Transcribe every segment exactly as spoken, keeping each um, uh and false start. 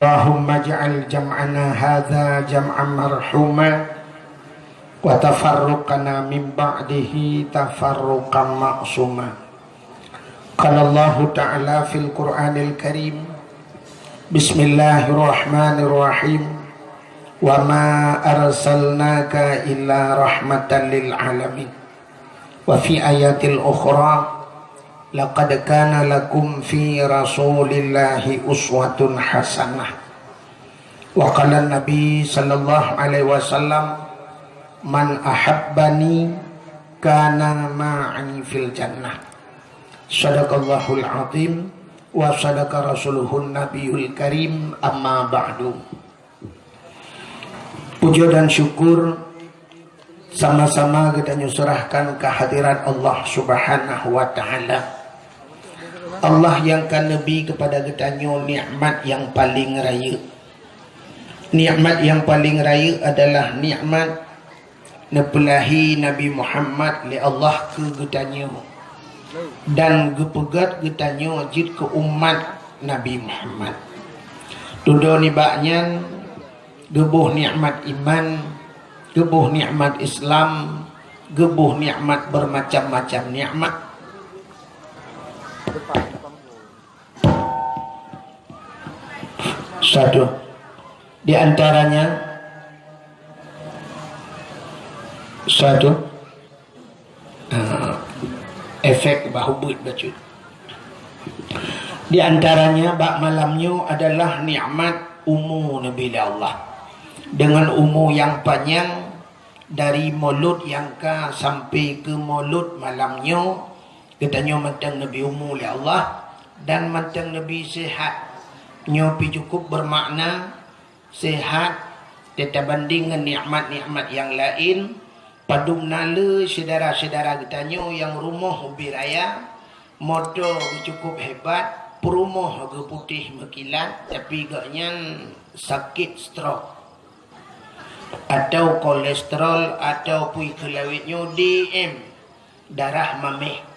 Allahumma ij'al jam'ana hadza jam'an marhuma, wa tafarruqana min ba'dihi tafarruqan ma'suma. Qala Allahu ta'ala fil Qur'anil Karim, Bismillahirrahmanirrahim. Wa ma arsalnaka illa rahmatan lil alamin. Wa fi ayatil ukhra, laqad kana lakum fi Rasulillahi uswatun hasanah. Wa qala Nabi sallallahu alaihi wasallam, "Man ahabbani kana ma'i fil jannah." Sadaqallahul azim wa sadaqa rasuluhun nabiyul karim, amma ba'du. Puja dan syukur sama-sama geutanyoe serahkan kehadirat Allah Subhanahu wa Ta'ala. Allah nyang ka neubi kepada geutanyoe nikmat nyang paleng rayeuk. Nikmat nyang paleng rayeuk adalah nikmat neupeulahi Nabi Muhammad lé Allah keu geutanyoe dan geupeugét geutanyoe jeuet keu umat Nabi Muhammad. Dudoe nibak nyan, geuboh nikmat iman, geuboh nikmat Islam, geuboh nikmat bermacam-macam nikmat. Satu. Di antaranya, satu, ah, efek bahu buet bacut. Di antaranya, bak malam nyoe adalah nikmat umu neubi lé Allah. Dengan umu nyang panyang, dari mulod nyang ka sampai keu mulod malam nyoe, geutanyoe mantong neubi umu lé Allah dan mantong neubi sehat. Nyoe pi cukup bermakna, sehat teutabanding ngon nikmat-nikmat nyang laén. Padum na le syedara-syedara geutanyoe nyang rumoh ubé raya, moto geuh cukup hebat, peurumoh geuh putéh meukilat, tapi gobnyan sakét stroke, atau kolesterol, atau peue kheun lawét nyoe, D M, darah maméh.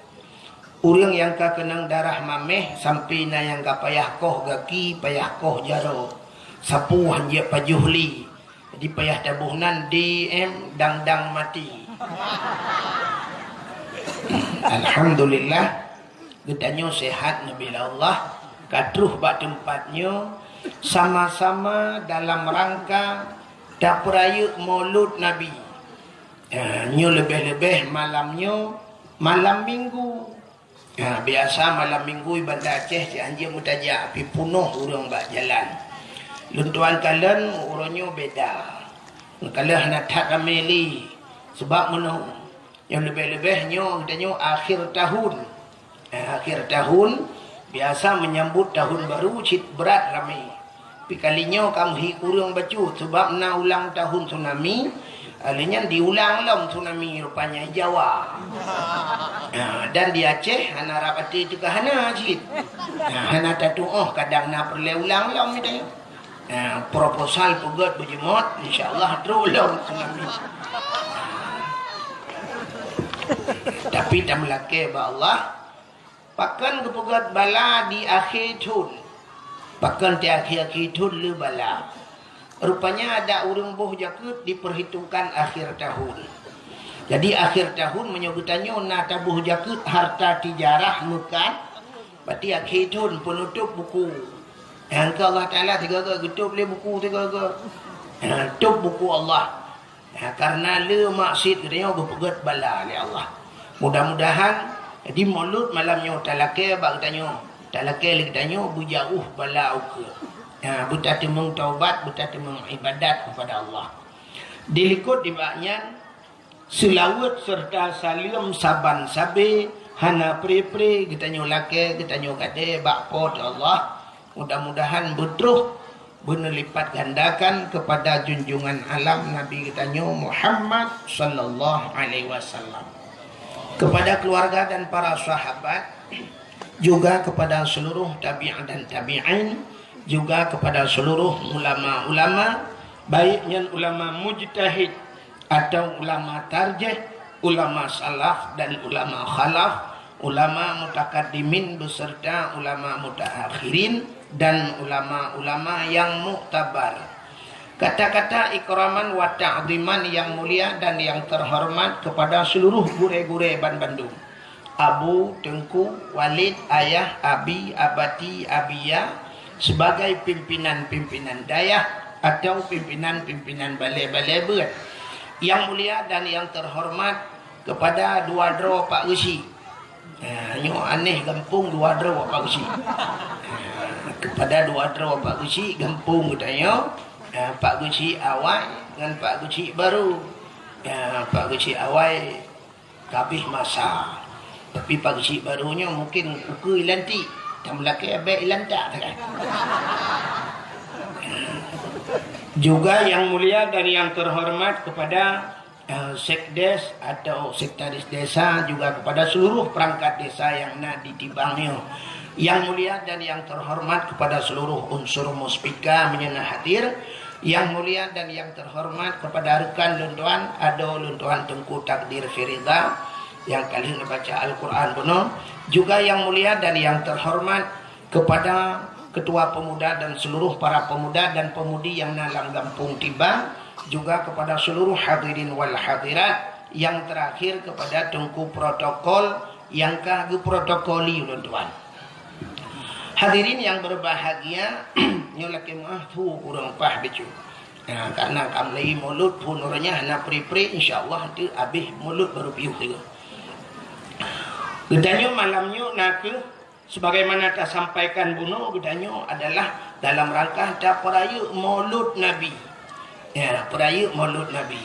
Ureuëng nyang ka keunong darah maméh sampai na nyang ka payah koh gaki, payah koh jaroe, sapeue han jeuet pajoh lé. Jadi payah taboh nan D M dang-dang maté. Alhamdulillah, geutanyoe sehat neubi lé Allah, ka troh bak teumpat nyoe sama-sama dalam rangka tapeurayeuk Maulud Nabi. Ya, nyoe leubeh-leubeh malam nyoe malam Minggu. Ya, biasa malam Minggu di Banda Aceh cit han jeuet meutajak, pi punoh ureuëng bak jalan. Lôn tuan kalon uroe nyoe beda. Kalon hana that ramé lé. Sebab meunoe, nyang leubeh-leubeh nyoe geutanyoe akhir tahun. Eh, akhir tahun, biasa menyambut tahun baru cit brat ramé. Tapi kali nyoe ka meuhi kureueng bacut, sebab na ulang tahun tsunami, lheueh nyan diulang lom tsunami rupanya di Jawa. Ha, dan di Aceh hana rab até teuka hana cit. Ha, hana tatuoh kadang na peureulée ulang lom itu. Ha, proposal peugét beujeumot, insya Allah trok lom tsunami. Tapi tameulakée bak Allah, pakon geupeugét bala di akhé thon? Pakon di akhé-akhé thon le bala? Rupanya adak ureuëng boh jakeuet diperhitungkan akhir tahun. Jadi akhir tahun meunyoe geutanyoe na taboh jakeuet harta tijarah meukat, berarti akhé thon peunutôb buku. Nyang keu Allah Taala sigoe-goe geutôb lé buku sigoe-goe. Ha, tôb buku Allah. Ha, karena le maksiet geutanyoe geupeugét bala lé Allah. Mudah-mudahan di Maulud malam nyoe talakée bak geutanyoe, talakée lé geutanyoe beujauh bala ukeue. Ha, beutateumeung taubat, beutateumeung ibadat kepada Allah. Dilikot nibak nyan, seulaweuet serta saleuem saban sabe hana pre-pre geutanyoe lakée, geutanyoe gadée bak Po teu Allah. Mudah-mudahan beutroh beuneulipat gandakan kepada junjungan alam Nabi geutanyoe Muhammad sallallahu alaihi wasallam, kepada keluarga dan para sahabat, juga kepada seluruh tabi'in dan tabi'in, juga kepada seluruh ulama-ulama, baik nyan ulama mujtahid atau ulama tarjih, ulama salaf dan ulama khalaf, ulama mutakaddimin beserta ulama mutaakhirin, dan ulama-ulama yang muktabar. Kata-kata ikraman wa ta'ziman yang mulia dan yang terhormat kepada seluruh gurée-gurée banbandum. Abu, Teungku, Walid, Ayah, Abi, Abati, Abiya, sebagai pimpinan-pimpinan dayah atau pimpinan-pimpinan balé-balé beuet. Yang mulia dan yang terhormat kepada dua droe Pak Geuchik. Ha, nyoe aneh gampông dua droe Pak Geuchik. Ha, kepada dua droe Pak Geuchik gampông geutanyoe, ha, Pak Geuchik awai ngon Pak Geuchik baru. Ha, Pak Geuchik awai ka abéh masa. Tapi Pak Geuchik baru nyoe mungkin ukeue ilantik, tam lakée abéh ilantak sagai. Juga yang mulia dan yang terhormat kepada eh, sekdes atau sekretaris desa, juga kepada seluruh perangkat desa yang na di Tibang nyoe. Yang mulia dan yang terhormat kepada seluruh unsur muspika meunyoe na hadir. Yang mulia dan yang terhormat kepada rekan lôn tuan, adoe lôn tuan Teungku Takdir Firida yang ka lheueh neubaca Al-Quran bunoe. Juga yang mulia dan yang terhormat kepada Ketua Pemuda dan seluruh para pemuda dan pemudi yang na lam gampông Tibang, juga kepada seluruh hadirin wal hadirat, yang terakhir kepada Teungku Protokol yang ka geuprotokoli ulôn tuan. Hadirin yang berbahagia, nyoe lakée meuah thu kureueng paih bacut. Nah, karena ka mulai mulod phon uroe nyan hana pri-pri, insya Allah nanti abéh mulod baru piôh tiga. Geutanyoe malam nyoe na kheueh Sebagaimana tasampaikan bunoe, geutanyoe adalah dalam rangka tapeurayeuk Maulud Nabi. Ya, peurayeuk Maulud Nabi.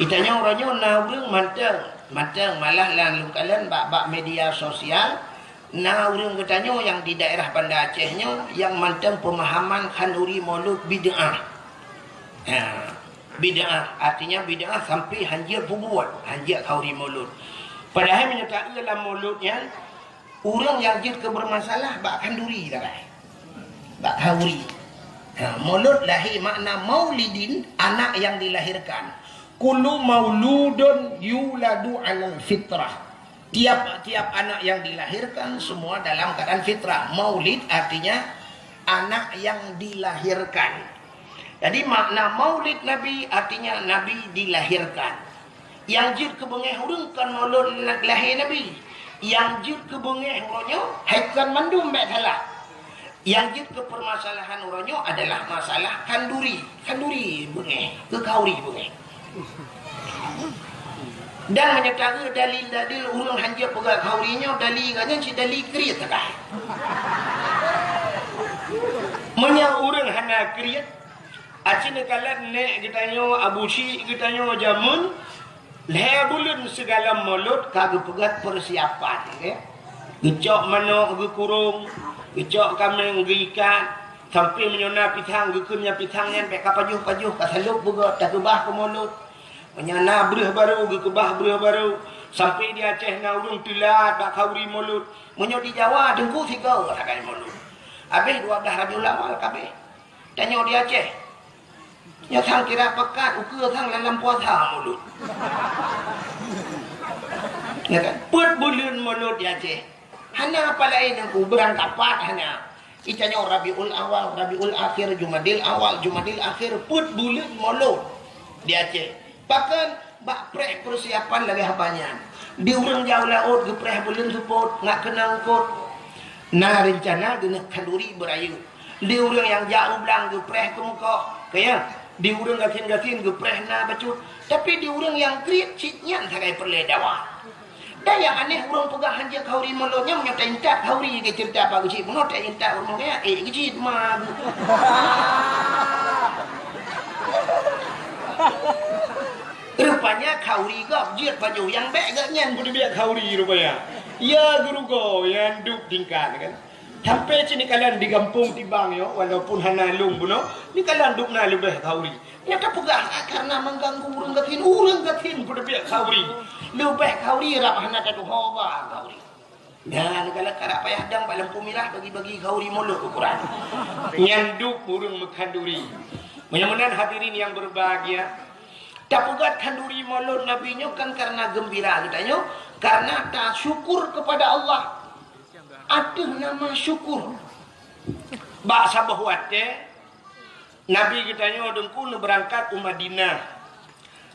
Geutanyoe uroe nyoe na ureuëng mantong, mantong malah lam lôn kalon bak-bak media sosial, na ureuëng geutanyoe nyang di daerah Banda Aceh nyoe nyang mantong peumahaman khanduri Maulud bid'ah. Ya, bid'ah, artinya bid'ah sampai hanjeuet peubuet, hanjeuet khanduri Maulud. Padahai meunyoe taeu lam Maulud nyan, Ureuëng nyang jeuet keu beureumasalah bak khanduri sagai. Bak khanduri. Ha, Maulud lahé makna maulidin, anak yang dilahirkan. Kullu mauludun yuladu alal fitrah. Tiap-tiap anak yang dilahirkan semua dalam keadaan fitrah. Maulid artinya anak yang dilahirkan. Jadi makna maulid Nabi artinya Nabi dilahirkan. Nyang jeuet keu beungéh ureuëng kon Maulud lahé Nabi. Nyang jeuet keu beungéh uroe nyoe hai kon mandum bék salah. Nyang jeuet keu peumasalahan uroe nyoe adalah masalah khanduri. Khanduri beungéh, keu khanduri beungéh. Dan meunyoe taeu dalil-dalil ureuëng hanjeuet peugah khanduri nyoe, dalil geuh nyan cit dalil kriet sagai. Meunyoe ureuëng hana kriet, Aci neukalon nék geutanyoe, abu syik geutanyoe jameun, lhée buleuen sigohlom Maulud ka geupeugét peusiapan, nggih. Geucok manok geukurong, geucok kaméng geuikat, sampoe meunyoe na pisang geukheun nyan pisang nyan bék ka pajoh-pajoh, ka salôb beugét takeubah keu Maulud. Meunyoe na breueh barô geukeubah breueh barô, sampoe di Aceh na ureuëng teulat bak khanduri Maulud. Meunyoe di Jawa deungku sigoe sagai Maulud. Habéh dua blaih Rabiul Awal ka abéh. Tanyoe di Aceh. Nyoe sang kira peukat ukeue sang lam puasa Maulud. Ya kan? Peuet buleuen Maulud di Aceh. Hana apa laén nyang kubeurang kapat hana. Itanyoe Rabiul Awal, Rabiul Akhir, Jumadil Awal, Jumadil Akhir, peuet buleuen Maulud di Aceh. Pakon bak preh peusiapan lagée haba nyan. Di ureuëng jak u laôt geupreh buleuen seupôt, ngat keunong eungkôt. Na reuncana geuneuk khanduri beurayeuk. Di ureuëng nyang jak u blang geupreh keumeukoh, keu ya. Di ureuëng gasien-gasien geupreh na bacut. Tapi di ureuëng nyang kriet cit nyan sagai peureulée dawa. Dan nyang aneh ureuëng peugah hanjeuet khanduri Maulud nyan meunyoe taintat khanduri geuceurita Pak Geuchik bunoe taintat ureuëng nyan, eh, Geuchik ma. Rupanya khanduri gob jeuet pajoh nyang bék gobnyan peuteubiet khanduri rupanya. Ya geurugoe nyang duek tingkat kan. Sampai cit neukalon di gampông Tibang nyoe, walaupun hana lôn bunoe, neukalon dubna leubeh khanduri. Nyang tapeugah karena mengganggu ureuëng gasien, ureuëng gasien peuteubiet khanduri. Leubeh khanduri rab hana tatuho ba khanduri. Nyan neukalon karab payah dang bak lampu mirah bagi-bagi khanduri Maulud ukuran. Nyan duek ureuëng meukhanduri. Mudah-mudahan hadirin yang berbahagia, tapeugét khanduri Maulud Nabi nyoe kan karena geumbira geutanyoe, karena tasyukur kepada Allah. Ateueh nama syukur. Bak saboh watée, Nabi geutanyoe Teungku neubeurangkat u Madinah.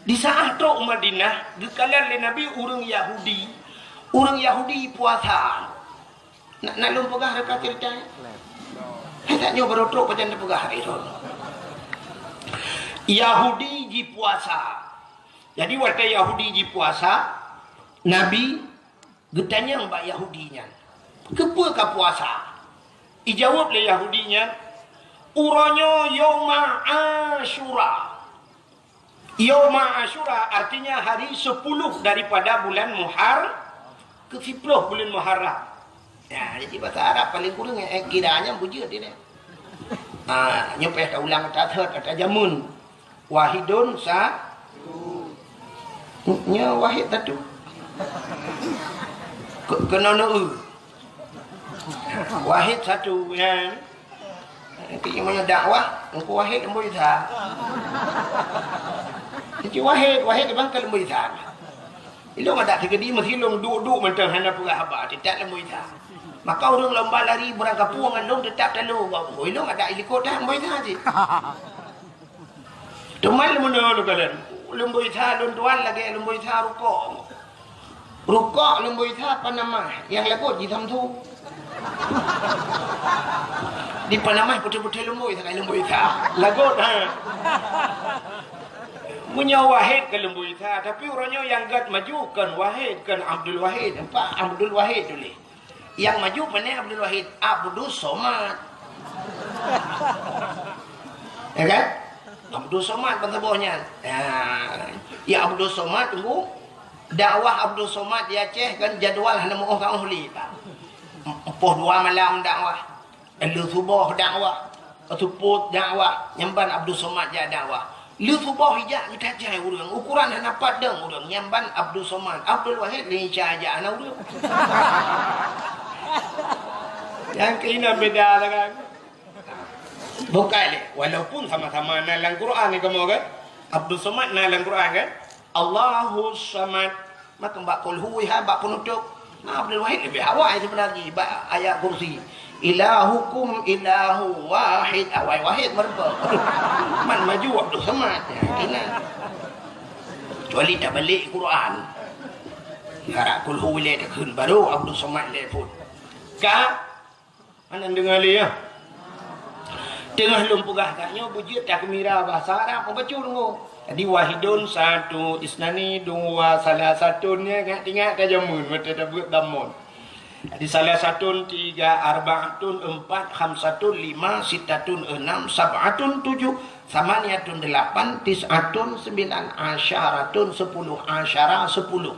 Di saát trok u Madinah, geukalon lé Nabi ureuëng Yahudi. Ureuëng Yahudi puasa. Nak, nak lôn peugah reuka ceurita nyan? Hai, tanyoe barô trok pajan teupeugah lé lôn. Yahudi jipuasa. Jadi watée Yahudi jipuasa, Nabi geutanyong bak Yahudi nyan, "Keupeue kapuasa?" Ijaweueb lé Yahudi nyan, "Uroe nyoe Yauma Asyura." Yauma Asyura artinya hari sepuluh daripada bulan Muhar-, keusiplôh bulan Muharram. Ya, jadi bahasa Arab paling kurang, eh, kira nyan beujeuet dia. Ah, nyoe payah taulang that-that, that jameun. Wahidun sa-, nyoe wahid satu. Ke-, keunoe neu-eu. Wahid satu, ya. Tapi meunyoe dakwah, Teungku Wahid Leumboi Sa. Jadi Wahid, Wahid bang ka Leumboi Sa. Ilong adak teukeudi meusilong duek-duek mantong hana peugah haba, teutap Leumboi Sa. Maka ureuëng lomba lari beurangkapeue ngon lôn teutap talo bak buku. Ilong adak ilikot dah Leumboi Sa cit. Teuma leumono lôn kalon, Leumboi Sa lôn tuan lagée Leumboi Sa rukok. Rukok Leumboi Sa panamah, nyang lagot jisamsu. Di panamah putéh-putéh Leumboi Sa, Leumboi Sa. Lagot, ha. Meunyoe Wahid ka Leumboi Sa, tapi uroe nyoe nyang gét maju kon Wahid, kon Abdul Wahid, empat Abdul Wahid tuléh. Nyang maju pane Abdul Wahid, Abdus Somad. Ya kan? Abdus Somad ban saboh nyan. Ya, ya Abdus Somad tunggu. Dakwah Abdus Somad di Aceh kan jadwal hana meuoh-oh lé, Pak. Empoh dua malam dakwah. Lheueh suboh dakwah, seupôt dakwah, nyan ban Abdul Somad jak dakwah. Lheueh suboh ijak geutajai ureuëng, ukuran hana pat dong ureuëng, nyan ban Abdul Somad. Abdul Wahid lé Isa jak hana ureuëng. Nyang keunan beda lah kan. Bukai lé, walaupun sama-sama na lam Quran ni kamoe kan. Abdul Somad na lam Quran kan. Allahus Samad. Maka bak Qul Hu ha, bak penutup. Nah, Abdul Wahid lebih awai sebenarnya bak ayat kursi. Ilahukum ilahu wahid. Awai wahid meureumpok. Man maju Abdul Samad. Ya, kena. Kecuali tak balik Quran. Harap Qul Hu ilai takheun baru Abdul Samad ilai pun. Ka Hana deungoe lé, ya. Teungoh lôn peugah that nyoe beujeuet takeumira bahasa Arab, mubacut deungoe. Jadi, wahidun, satu, isnani, dua, salasatun, ya, ingat-ingat ka jameun, watée tabeuet dhammon. Jadi, salasatun, tiga, arba'atun, empat, khamsatun, lima, sittatun, enam, sab'atun, tujuh, samaniyatun, delapan, tis'atun, sembilan, asyaratun, sepuluh, asyara, sepuluh.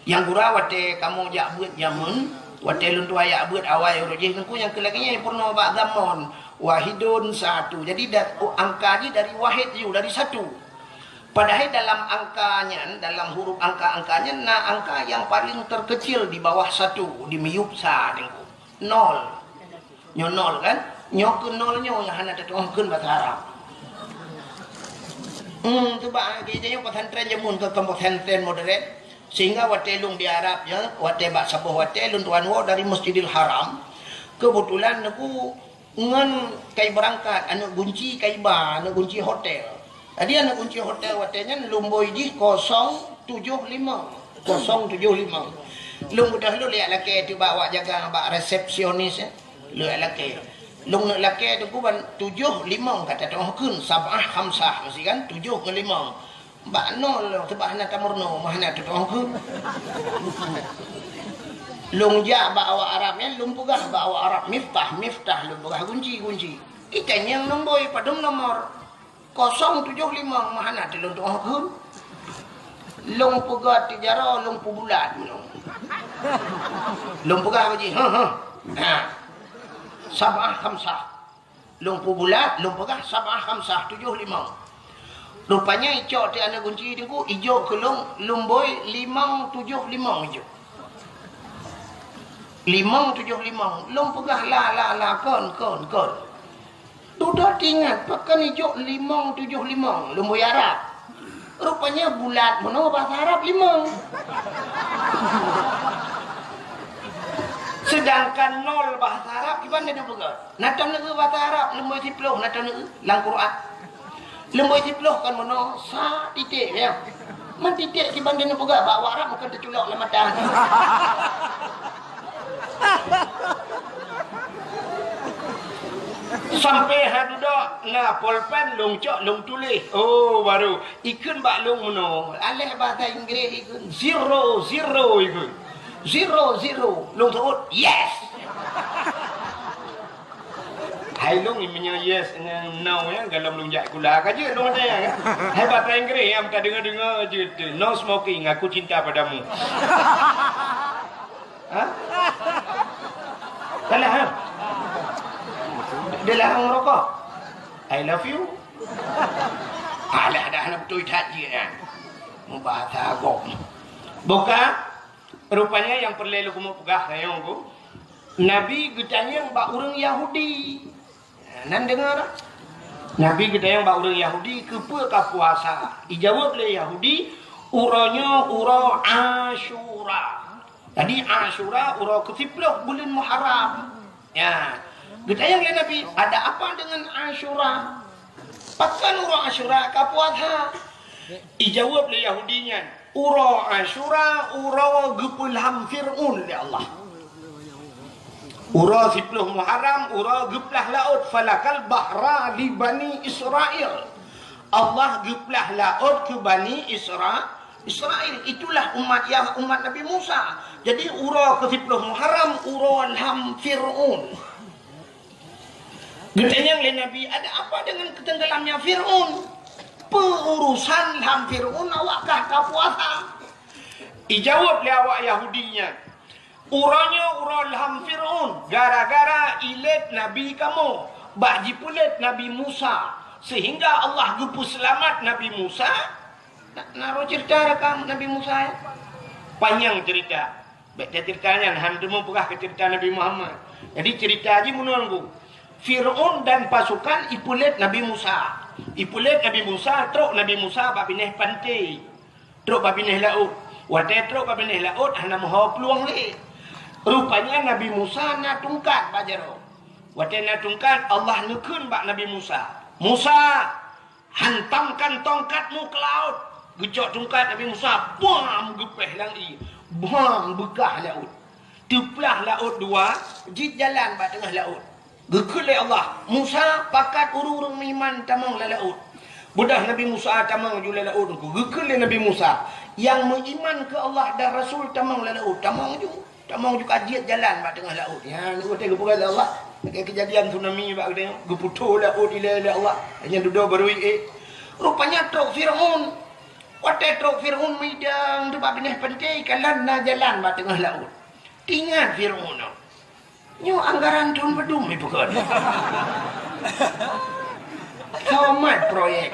Nyang gura watée kamoe jak beuet jameun, watée lôn tuan jak beuet awai uroe jih Teungku nyang keu lagée nyan peurunoe bak dhammon, wahidun satu. Jadi da-, oh, angka jih dari wahid ju, dari satu. Padahai dalam angka nyan, dalam huruf angka-angka nyan na angka nyang paleng terkecil di bawah satu, di miyueb sa Teungku. Nol. Nyoe nol kan? Nyoe keu nol nyoe nyang hana tatu'oh kheun basa Arab. Hmm, tu bak geujak nyoe pesantren jameun keu pesantren modern. Sehingga watée lôn di Arab nyoe, watée bak saboh watée lôn tuan woe dari Masjidil Haram, keubeutulan Teungku ngon kai beurangkat, aneuëk gunci kai ba, aneuëk gunci hotel. Jadi aneuëk gunci hotel watée nyan lumboi jih kosong tujoh limong. Kosong tujoh limong. Lôn beudôh lôn liak lakée teuh bak awak jaga bak resepsionis, eh. Lôn lakée. Lôn neuk lakée Teungku ban tujoh limong ka tatu'oh kheun, sab'ah khamsah meusti kan, tujoh ngon limong. Bak nol lôn seubab hana tameurunoe, meuhana tatu'oh kheun. Lôn jak bak awak Arab nyan, lôn peugah bak awak Arab miftah, miftah, lôn peugah gunci, gunci. Itanyong lumboi padum nomor. Kosong tujoh limong meuhana teuh lôn tu'oh kheun. Lôn peugah tijaroe, lôn peubulat meunyoe. Lôn peugah bak jih, "Heuh, heuh." Ha. Sab'ah khamsah. Lôn peubulat, lôn peugah sab'ah khamsah, tujoh limong. Rupanya icok teuh aneuëk gunci Teungku, ijok keu lôn lumboi limong tujoh limong ijok. Limong tujoh limong. Lôn peugah la, la, la, kon, kon, kon. Dudoe teuingat, pakon ijok limong tujoh limong, lumboi Arab. Rupanya bulat meunoe bahasa Arab limong. Seudangkan nol bahasa Arab, kiban taneuk peugah? Na taneuk bahasa Arab, leumoi siploh na taneuk lam Quran. Leumoi siploh kan meunoe, sa titék, ya. Man titék kiban taneuk peugah, bak awak Arab meukeun teuculok lam mata. Sampai ha dudoe na polpen lôn cok lôn tuléh. Oh, baru ikheun bak lôn meunoe. Aléh bahasa Inggréh ikheun zero, zero ikheun. Zero, zero. Lôn seuôt, yes. Hai lôn meunyoe yes ngon no nyan, golom lôn jak sikula ka jeuet lôn ada nyan. Hai bahasa Inggréh nyang tadeungoe-deungoe jeuet teuh. No smoking, aku cinta padamu. Ha? Salah, ha? Dia larang merokok. I love you. Alah, dah hana beutôi that jih nyan. Mubahasa agam. Buka, rupanya nyang peureulée lôn keumeung peugah rayeuk ku. Nabi geutanyong bak ureuëng Yahudi. Nan deungoe dak? Nabi geutanyong bak ureuëng Yahudi, "Keupeue ka puasa?" Ijaweueb lé Yahudi, "Uroe nyoe uroe Asyura." Jadi Asyura uroe keusiploh buleuen Muharram. Ya. Geutanyong lé Nabi, "Ada apa dengan Asyura? Pakon uroe Asyura ka puasa?" Ijaweueb lé Yahudi nyan, "Uroe Asyura uroe geupeulham Fir'aun lé Allah." Uroe siploh Muharram, uroe geuplah laôt, falakal bahra li Bani Israel. Allah geuplah laôt keu Bani Isra-, Israel. Itulah umat Yah-, umat Nabi Musa. Jadi, uroe keusiploh Muharram, uroe lham Fir'aun. Geutanyong lé Nabi, "Ada apa dengan ketenggelamnya Fir'aun? Peu urusan lham Fir'aun awak kah ka puasa?" Ijaweueb lé awak Yahudi nyan, "Uroe nyoe uroe lham Fir'aun, gara-gara ilét Nabi kamoe, bak jipeulét Nabi Musa, sehingga Allah geupeuseulamat Nabi Musa." Na, na roh cerita rakam Nabi Musa, ya? Panyang cerita. Bék tacerita nyan, han teuma peugah keu cerita Nabi Muhammad. Jadi cerita jih meunoe, Teungku. Fir'aun dan pasukan ipeulét Nabi Musa. Ipeulét Nabi Musa, trok Nabi Musa bak binéh panté. Trok bak binéh laôt. Watée trok bak binéh laôt, hana meuho plueng lé. Rupanya Nabi Musa na tungkat bak jaroe. Watée na tungkat, Allah neukheun bak Nabi Musa, "Musa, hantamkan tongkatmu ke laut." Geucok tungkat Nabi Musa, bam, geupéh lam ié. Bam, beukah laôt. Teuplah laôt dua, jeuet jalan bak teungoh laôt. Geukheun lé Allah, "Musa, pakat ureuëng-ureuëng meuiman tamong lam laôt." Beudôh Nabi Musa tamong ju lam laôt, Teungku. Geukheun lé Nabi Musa, "Nyang meuiman keu Allah dan Rasul tamong lam laôt." Tamong ju. Tamong ju ka jeuet jalan bak teungoh laôt. Nyan watée geupeugah lé Allah, lagée keujadian tsunami bak geutanyoe, geuputôh laôt ilée lé Allah. Nyan dudoe barô ié. Rupanya trok Fir'aun. Watée trok Fir'aun meudang teuk bak binéh panté, kalon na jalan bak teungoh laôt. Teuingat Fir'aun nyoe. Nyoe anggaran thôn padum ipeugah. Somat proyek.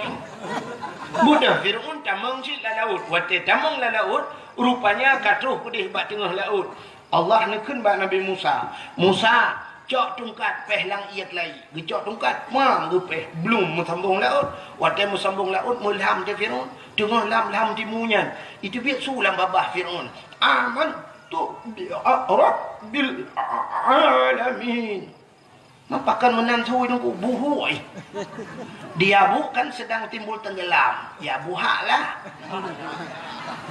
Beudôh Fir'aun tamong cit lam laôt. Watée tamong lam laôt, rupanya ka troh keudeh bak teungoh laôt. Allah neukheun bak Nabi Musa, "Musa, cok tungkat péh lam ié keulayi." Geucok tungkat, mang geupéh, blum meusambong laôt. Watée meusambong laôt, meulham di Fir'aun, teungoh lam-lam timu nyan. Iteubiet su lam babah Fir'aun, "Amantu bi rabbil alamin." Mapakon meunan su, Teungku, buhôi. Di abu kan sedang timbul tenggelam. Ya, buhak lah.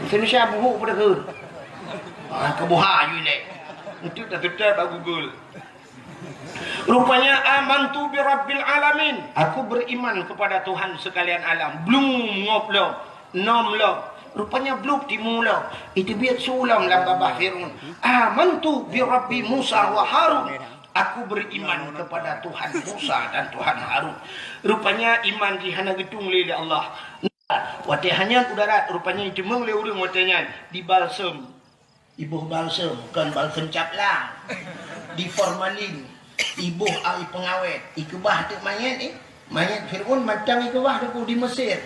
Indonesia buhuk pada ke? Ah, ke buhak ju ilée. Itu dah tutup bak Google. Rupanya, "Amantu bi rabbil alamin." Aku beriman kepada Tuhan sekalian alam. Blum ngop lom. Nom lom. Rupanya blub timu lom. Iteubiet su lom lam babah Fir'aun, "Amantu bi Rabbi Musa wa Harun." Aku beriman kepada Tuhan Musa dan Tuhan Harun. Rupanya iman jih hana geutung lé, lé Allah. Watée hanyang u darat, rupanya jiteumeung lé ureuëng watée nyan dibalsem. Iboh balsem, kon balsem caplang. Di formalin, iboh ai peungawét, ikeubah teuk manyét, eh. Manyét Fir'aun mantong ikeubah, Teungku, di Mesir.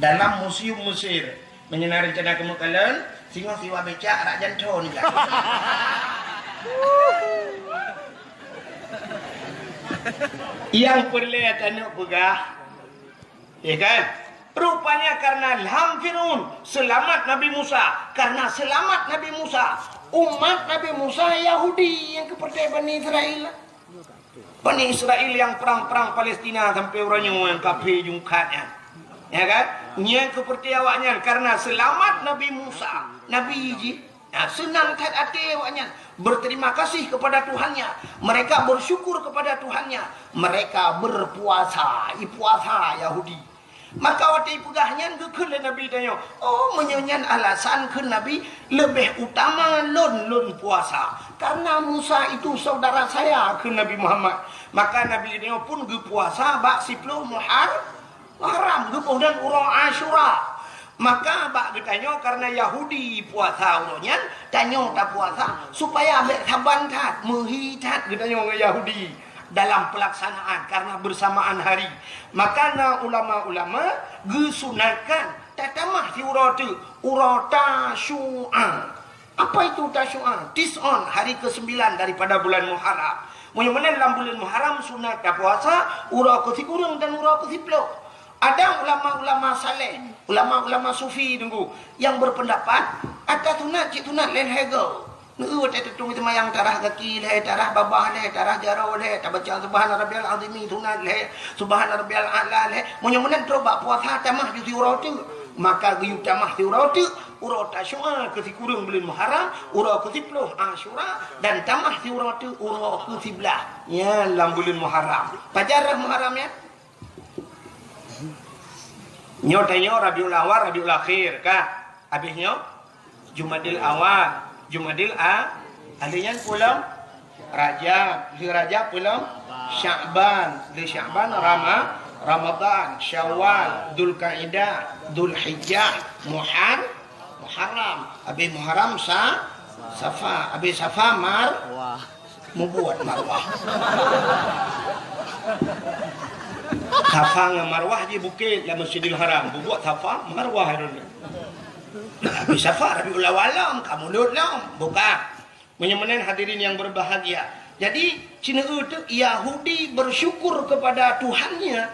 Dalam museum Mesir. Meunyoe na rencana keumeung kalon, singoh siwa becak rak janton ka. Nyang peureulée taneuk peugah, ya kan? Rupanya karena lham Fir'aun, seulamat Nabi Musa. Karena seulamat Nabi Musa, Umat Nabi Musa Yahudi nyang keu peureuté Bani Israel. Bani Israel nyang prang-prang Palestina sampoe uroe nyoe nyang kafé jungkat nyan. Ya kan? Nyang keu peureuté awaknyan karena seulamat Nabi Musa, Nabi jih. Nah, seunang that até awaknyan, berterima kasih kepada Tuhannya. Mereka bersyukur kepada Tuhannya. Mereka berpuasa. Ipuasa Yahudi. Maka watée ipeugah nyan geukheun lé Nabi tanyoe, "Oh, meunyoe nyan alasan," kheun Nabi, "leubeh utama lôn, lôn puasa. Karena Musa itu saudara saya," kheun Nabi Muhammad. Maka Nabi tanyoe pun geupuasa bak siploh Muhar-, Muharram, geuboh dan uroe Asyura. Maka bak geutanyoe karena Yahudi puasa uroe nyan, tanyoe tapuasa supaya bék saban that, meuhi that geutanyoe ngon Yahudi dalam pelaksanaan karena bersamaan hari. Maka na ulama-ulama geusunatkan tatamah siuroe teuk, uroe Tasyu'a. Apa itu Tasyu'a? Tis'un, hari kesembilan daripada bulan Muharram. Meunyoe meunan lam buleuen Muharram sunat tapuasa uroe keusikureueng dan uroe keusiploh. Ada ulama-ulama saleh, ulama-ulama sufi teungku, yang berpendapat ata sunat cit sunat lé lhèe goe. Neu watèe teutueng seumayang tarah gaki lhèe, tarah babah lhèe, tarah jaroe lhèe, tabaca subhana rabbiyal azimi sunat lhèe, subhana rabbiyal a'la lhèe. Meunyoe meunan trok bak puasa tamah ju siuroe teuk, maka geuyue tamah siuroe teuk, uroe Tasyu'a keusikureueng buleuen Muharram, uroe keusiploh Asyura, dan tamah siuroe teuk uroe keusiblaih nyan lam buleuen Muharram. Pajan rhah Muharram nyan? Nyoe tanyoe Rabiul Awal, Rabiul Akhir, ka? Habéh nyoe Jumadil Awal, Jumadil A-, lheueh nyan peue lom? Rajab, lheueh Rajab peue lom? Sya'ban, lheueh Sya'ban Rama-, Ramadan, Syawal, Dzulkaidah, Dzulhijjah, Muhar-, Muharram. Habéh Muharram Sa-, Safa, habéh Safa Mar-, Mubuet marwah. Safa ngon Marwah jih bukét lam Masjidil Haram. Bubuet Safa, Marwah droeneuh. Tapi Safa Rabiul Awal lom, ka Mulud lom. Buka. Meunyoe meunan hadirin yang berbahagia. Jadi, sineuk teuk Yahudi bersyukur kepada Tuhannya,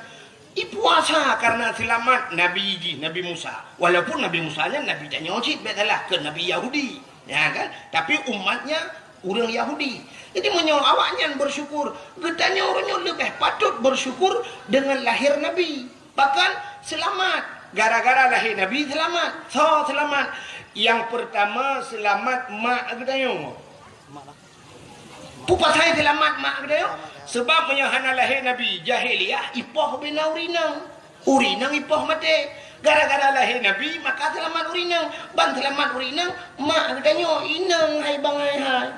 ipuasa karena seulamat Nabi jih, Nabi Musa. Walaupun Nabi Musa nyan Nabi tanyoe cit, bèk salah, keu Nabi Yahudi. Ya kan? Tapi umatnya ureueng Yahudi. Jadi meunyoe awaknyan bersyukur, geutanyoe uroe nyoe leubeh patut bersyukur dengan lahir Nabi. Bahkan seulamat. Gara-gara lahé Nabi seulamat. Soe seulamat? Nyang peurtama seulamat mak geutanyoe. Peue pasai seulamat mak geutanyoe? Sebab meunyoe hana lahé Nabi, jahiliyah ipoh ubena ureueng inong. Ureueng inong ipoh maté. Gara-gara lahé Nabi, maka seulamat ureueng inong. Ban seulamat ureueng inong, mak geutanyoe inong hai bangai hai.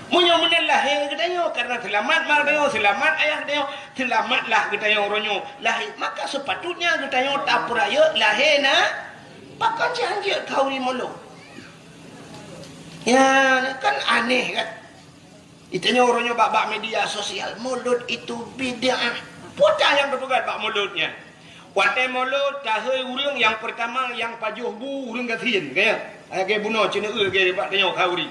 Meunyoe meunan lahé geutanyoe, karena seulamat mak geutanyoe, seulamat ayah geutanyoe, seulamatlah geutanyoe uroe nyoe lahé, maka sepatutnya geutanyoe tapeurayeuk lahé na-, pakon cit hanjeuet khauri mulod. Ya, kan aneh kan? Geutanyoe uroe nyoe bak-bak media sosial, mulod itu bid'ah. Peue nyang teupeugah bak mulod nyan? Watèe mulod, tahôi ureueng nyang peurtama nyang pajoh bu ureueng gasien, ka ya? Lagèe bunoe ceuneuk gèt bak tanyoe khauri.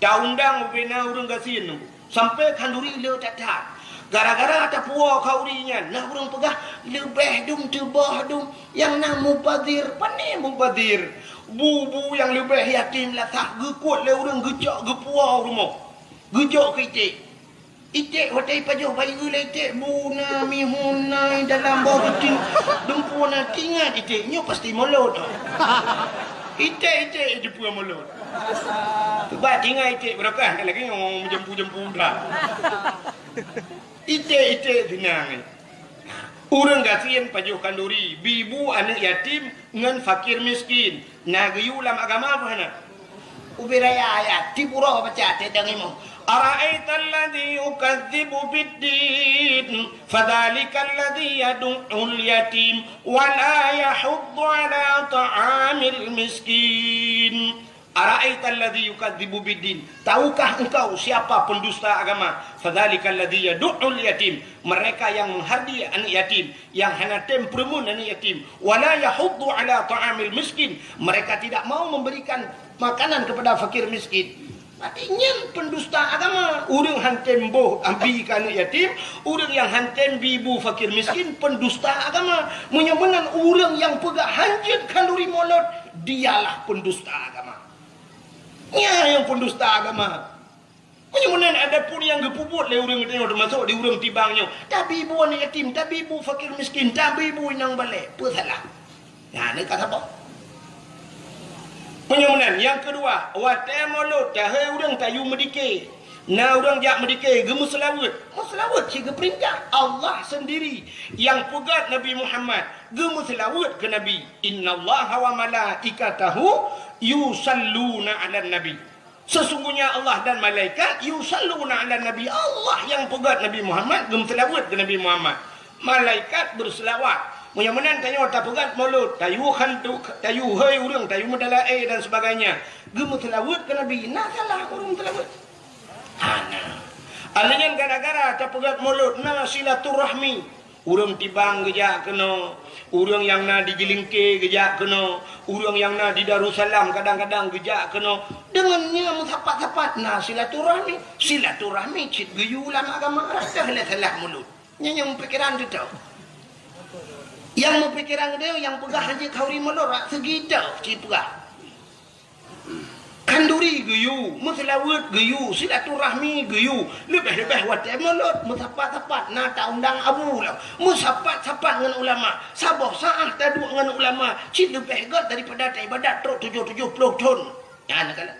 Taundang ubena ureueng gasien nyoe. Sampoe khanduri le that-that. Gara-gara tapuwoe khauri nyan, na ureueng peugah, "Leubeh dum teuboh dum nyang na mubazir." Pane mubazir? Bu-bu nyang leubeh yatim lasah geukuet lé ureueng geucok geupuwoe u rumoh. Geujok keu iték. Iték watèe ipajoh bayeue lé iték, bu na mihun na dalam boh geuti, dumpeue na, teuingat iték, nyoe pasti mulod. Iték-iték jipeu mulod. Bah teuingat iték beurokah, lagèe nyoe meujampu-jampu dah. Iték-iték seunang. Ureueng gasien pajoh khanduri, bi bu aneuk yatim ngon fakir miskin. Na geuyue lam agama peue hana? Ubé raya ayat, tiep uroe baca teuh dang imoe. Ara'aital ladzi yukadzibu biddin, fadzalikal ladzi yadu'ul yatim, wa la yahuddu ala ta'amil miskin. Ara'aital ladzi yukadzibu biddin. Tahukah engkau siapa pendusta agama? Fadzalikal ladzi yadu'ul yatim. Mereka yang menghardi anak yatim, yang hana tem peureumeun anak yatim. Wa la yahuddu ala ta'amil miskin. Mereka tidak mau memberikan makanan kepada fakir miskin. Berarti nyan pendusta agama. Ureueng han tem boh abi keu anak yatim, ureueng nyang han tem bi bu fakir miskin, pendusta agama. Meunyoe meunan ureueng nyang peugah hanjeuet khanduri mulod, dialah pendusta agama. Nyan nyang pendusta agama. Meunyoe meunan, adapun nyang geupeubuet lé ureuëng tanyoe, teumasok di ureuëng tibang nyoe, tabi bu aneuk yatim, tabi bu fakir miskin, tabi bu inong balek, peue salah? Nyan ka saboh. Meunyoe meunan, nyang keudua, watée mulod tahei ureuëng tayue meudike. Na ureuëng jak meudike, geumeuseulaweuet. Meuseulaweuet cit geupeurintah. Allah seundiri nyang peugah Nabi Muhammad geumeuseulaweuet keu Nabi. "Innallaha wa malaikatahu yusalluna 'alan nabi." Sesungguhnya Allah dan malaikat yusalluna 'alan nabi. Allah nyang peugah Nabi Muhammad, geumeuseulaweuet keu Nabi Muhammad. Malaikat beuseulaweuet. Meunyoe meunan tanyoe tapeugah mulod, tayue khantu, tayue hei ureuëng, tayue meudalae dan sebagainya. Geumeuseulaweuet keu Nabi, na salah ureuëng meuseulaweuet? Hana. Alheuh nyan gara-gara tapeugah mulod na silaturahmi. Ureuëng tibang geujak keunoe, ureuëng nyang na di Jeulingke geujak keunoe, ureuëng nyang na di Darussalam kadang-kadang geujak keunoe. Deungon nyan meusapat-sapat na silaturahmi. Silaturahmi cit geuyue lam agama, rasa lé salah mulod. Nyan nyang meupikiran teuh. Nyang meupikiran teuh nyang peugah hanjeuet khauri mulod rak seugi teuh cit peugah. Khanduri geuyue, meuseulaweuet geuyue, silaturahmi geuyue, leubeh-leubeh watée mulod, meusapat-sapat na taundang abu lom, meusapat-sapat ngon ulama, saboh saát taduek ngon ulama, cit leubeh gét daripada taibadat trok tujoh tujoh ploh thon. Nyan kalon.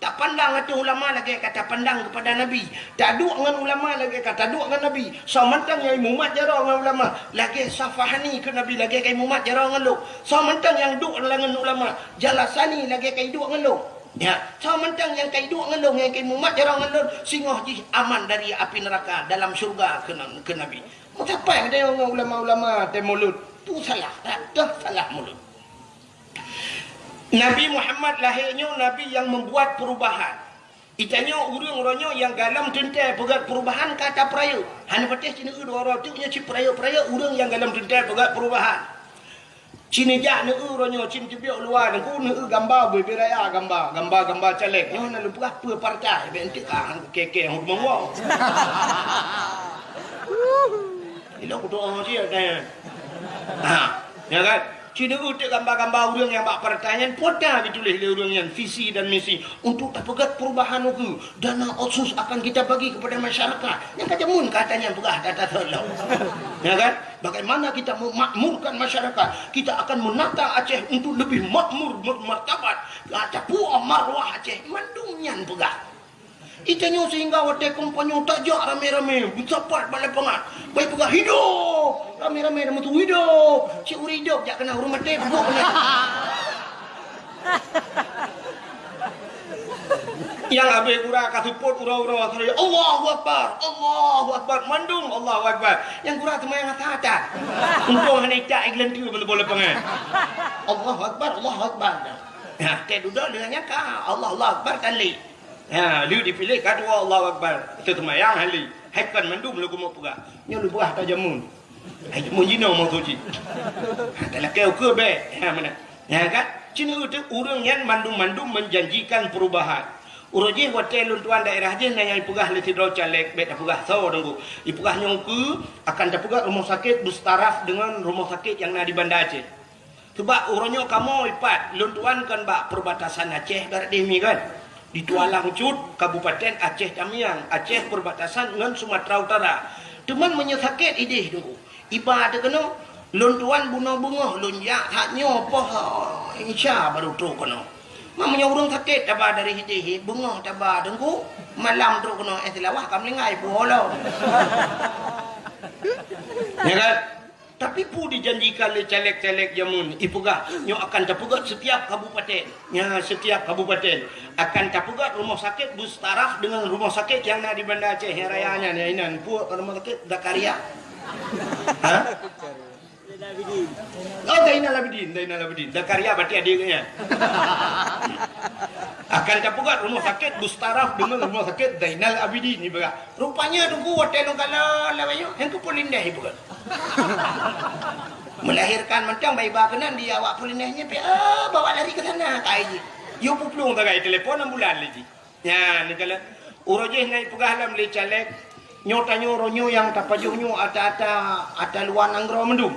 Tapandang ateueh ulama lagée ka tapandang keupada Nabi. Taduek ngon ulama lagée ka taduek ngon Nabi. Soe mantong nyang imumat jaroe ngon ulama, lagée Safahani keu Nabi, lagée ka imumat jaroe ngon lôn. Soe mantong nyang duek lam ngon ulama, Jalasani lagée ka iduek ngon lôn. Ya, soe mantong nyang ka iduek ngon lôn, nyang ka imumat jaroe ngon lôn, singoh jih aman dari api neuraka, dalam syeuruga keu, keu Nabi. Meusapat geutanyoe ngon ulama-ulama teuh mulod, peue salah, rata salah mulod. Nabi Muhammad lahé nyoe nabi nyang meubuat peurubahan. Geutanyoe ureuëng uroe nyoe nyang galom teuntée peugét peurubahan ka tapeurayeuk. Hana patéh cit neueu dua uroe teuk nyoe cit peurayeuk-peurayeuk ureuëng nyang galom teuntée peugét peurubahan. Cit neujak neueu uroe nyoe cit teubiet luwa nyoe, ku neueu gamba bubé raya, gamba, gamba-gamba caleg. Nyoe na lôn peugah peue partai, bék enteuk ah keu kée-kée hon meuwoe. Ilok kutu oh cit, eh. Ha, ya kan? Cit neueu teuk gamba-gamba ureuëng nyang bak partai nyan, pota geutuléh lé ureuëng nyan visi dan misi untuk tapeugét peurubahan ukeue. Dana otsus akan kita bagi kepada masyarakat. Nyang ka jameun kata nyan peugah data tolong. Ya kan? Bagaimana kita memakmurkan masyarakat? Kita akan menata Aceh untuk lebih makmur, bermartabat. Tapuwoe marwah Aceh, mandum nyan peugah. Geutanyoe sehingga watée kampanye tajak ramé-ramé, meusapat bak lapangan. Bai peugah, "Hidup!" Ramé-ramé dah meutuwö, "Hidup!" Cit ureuëng hidup jak keunan ureuëng maté, bubuk keunan. Nyang abéh gura ka seupôt uroe-uroe, "Allahu Akbar! Allahu Akbar!" Mandum Allahu Akbar. Nyang gura seumayang asa that. Untông hana icak igeuleunteu meuneuboh lapangan. "Allahu Akbar! Allahu Akbar!" Nah, teuh dudoe lheueh nyan ka, "Allahu Akbar!" Kali. Ha, lheueh dipiléh ka dua Allahu Akbar. Teuseumayang hali. Hai kon mandum leukumu peugah. Nyoe leubuah ata jameun. Hai jameun jinoe meusuci. Ha, talakée ukeue bék. Ha, meunan. Ya kan? Cit neueu teuk ureuëng nyan mandum-mandum menjanjikan perubahan. Uroe jih watée lôn tuan daerah jih na nyang ipeugah lé sidroe caleg, bék tapeugah soe teungku. Ipeugah nyoe ukeue akan tapeugah rumoh sakét beusaraf deungon rumoh sakét nyang na di Banda Aceh. Sabab uroe nyoe kamoe ipat, lôn tuan kon bak perbatasan Aceh barat deh mi kan. Di Tualang Cut, Kabupaten Aceh Tamiang, Aceh perbatasan ngon Sumatera Utara. Teuma meunyoe sakét ideh teungku, iba teuh keunoe, lôn tuan bunoe beungoh lôn jak that nyoe poh Isya baru trok keunoe. Ma meunyoe ureuëng sakét taba dari ideh, beungoh taba teungku, malam trok keunoe, eh, Seulawah ka meulinggai puwoe lom. Ya kan? Tapi peue dijanjikan lé caleg-caleg jameun, ipeugah nyoe akan tapeugét setiap kabupaten. Nya, setiap kabupaten akan tapeugét rumoh sakét beusaraf deungon rumoh sakét nyang na di Banda Aceh nyang raya nyan, ya inan. Peue rumoh sakét Zakaria? Ha? Oh, Zainal Abidin, Zainal Abidin. Zakaria berarti adik nyan. Akan tapeugét rumoh sakét beusaraf deungon rumoh sakét Zainal Abidin ipeugah. Rupanya teungku watée lôn kalon lawét nyoe, han keupeue lindeh ipeugah. Melahirkan mantong bai ba keunan di awak peulindeh nyan pih, ah, bawa lari ke sana, kai jih. Yue peuplueng sagai telepon ambulan lé jih. Nyan, neukalon. Uroe jih na ipeugah lom lé caleg, nyoe tanyoe uroe nyoe nyang tapajoh nyoe ata-ata, ata luwa nanggroe mandum.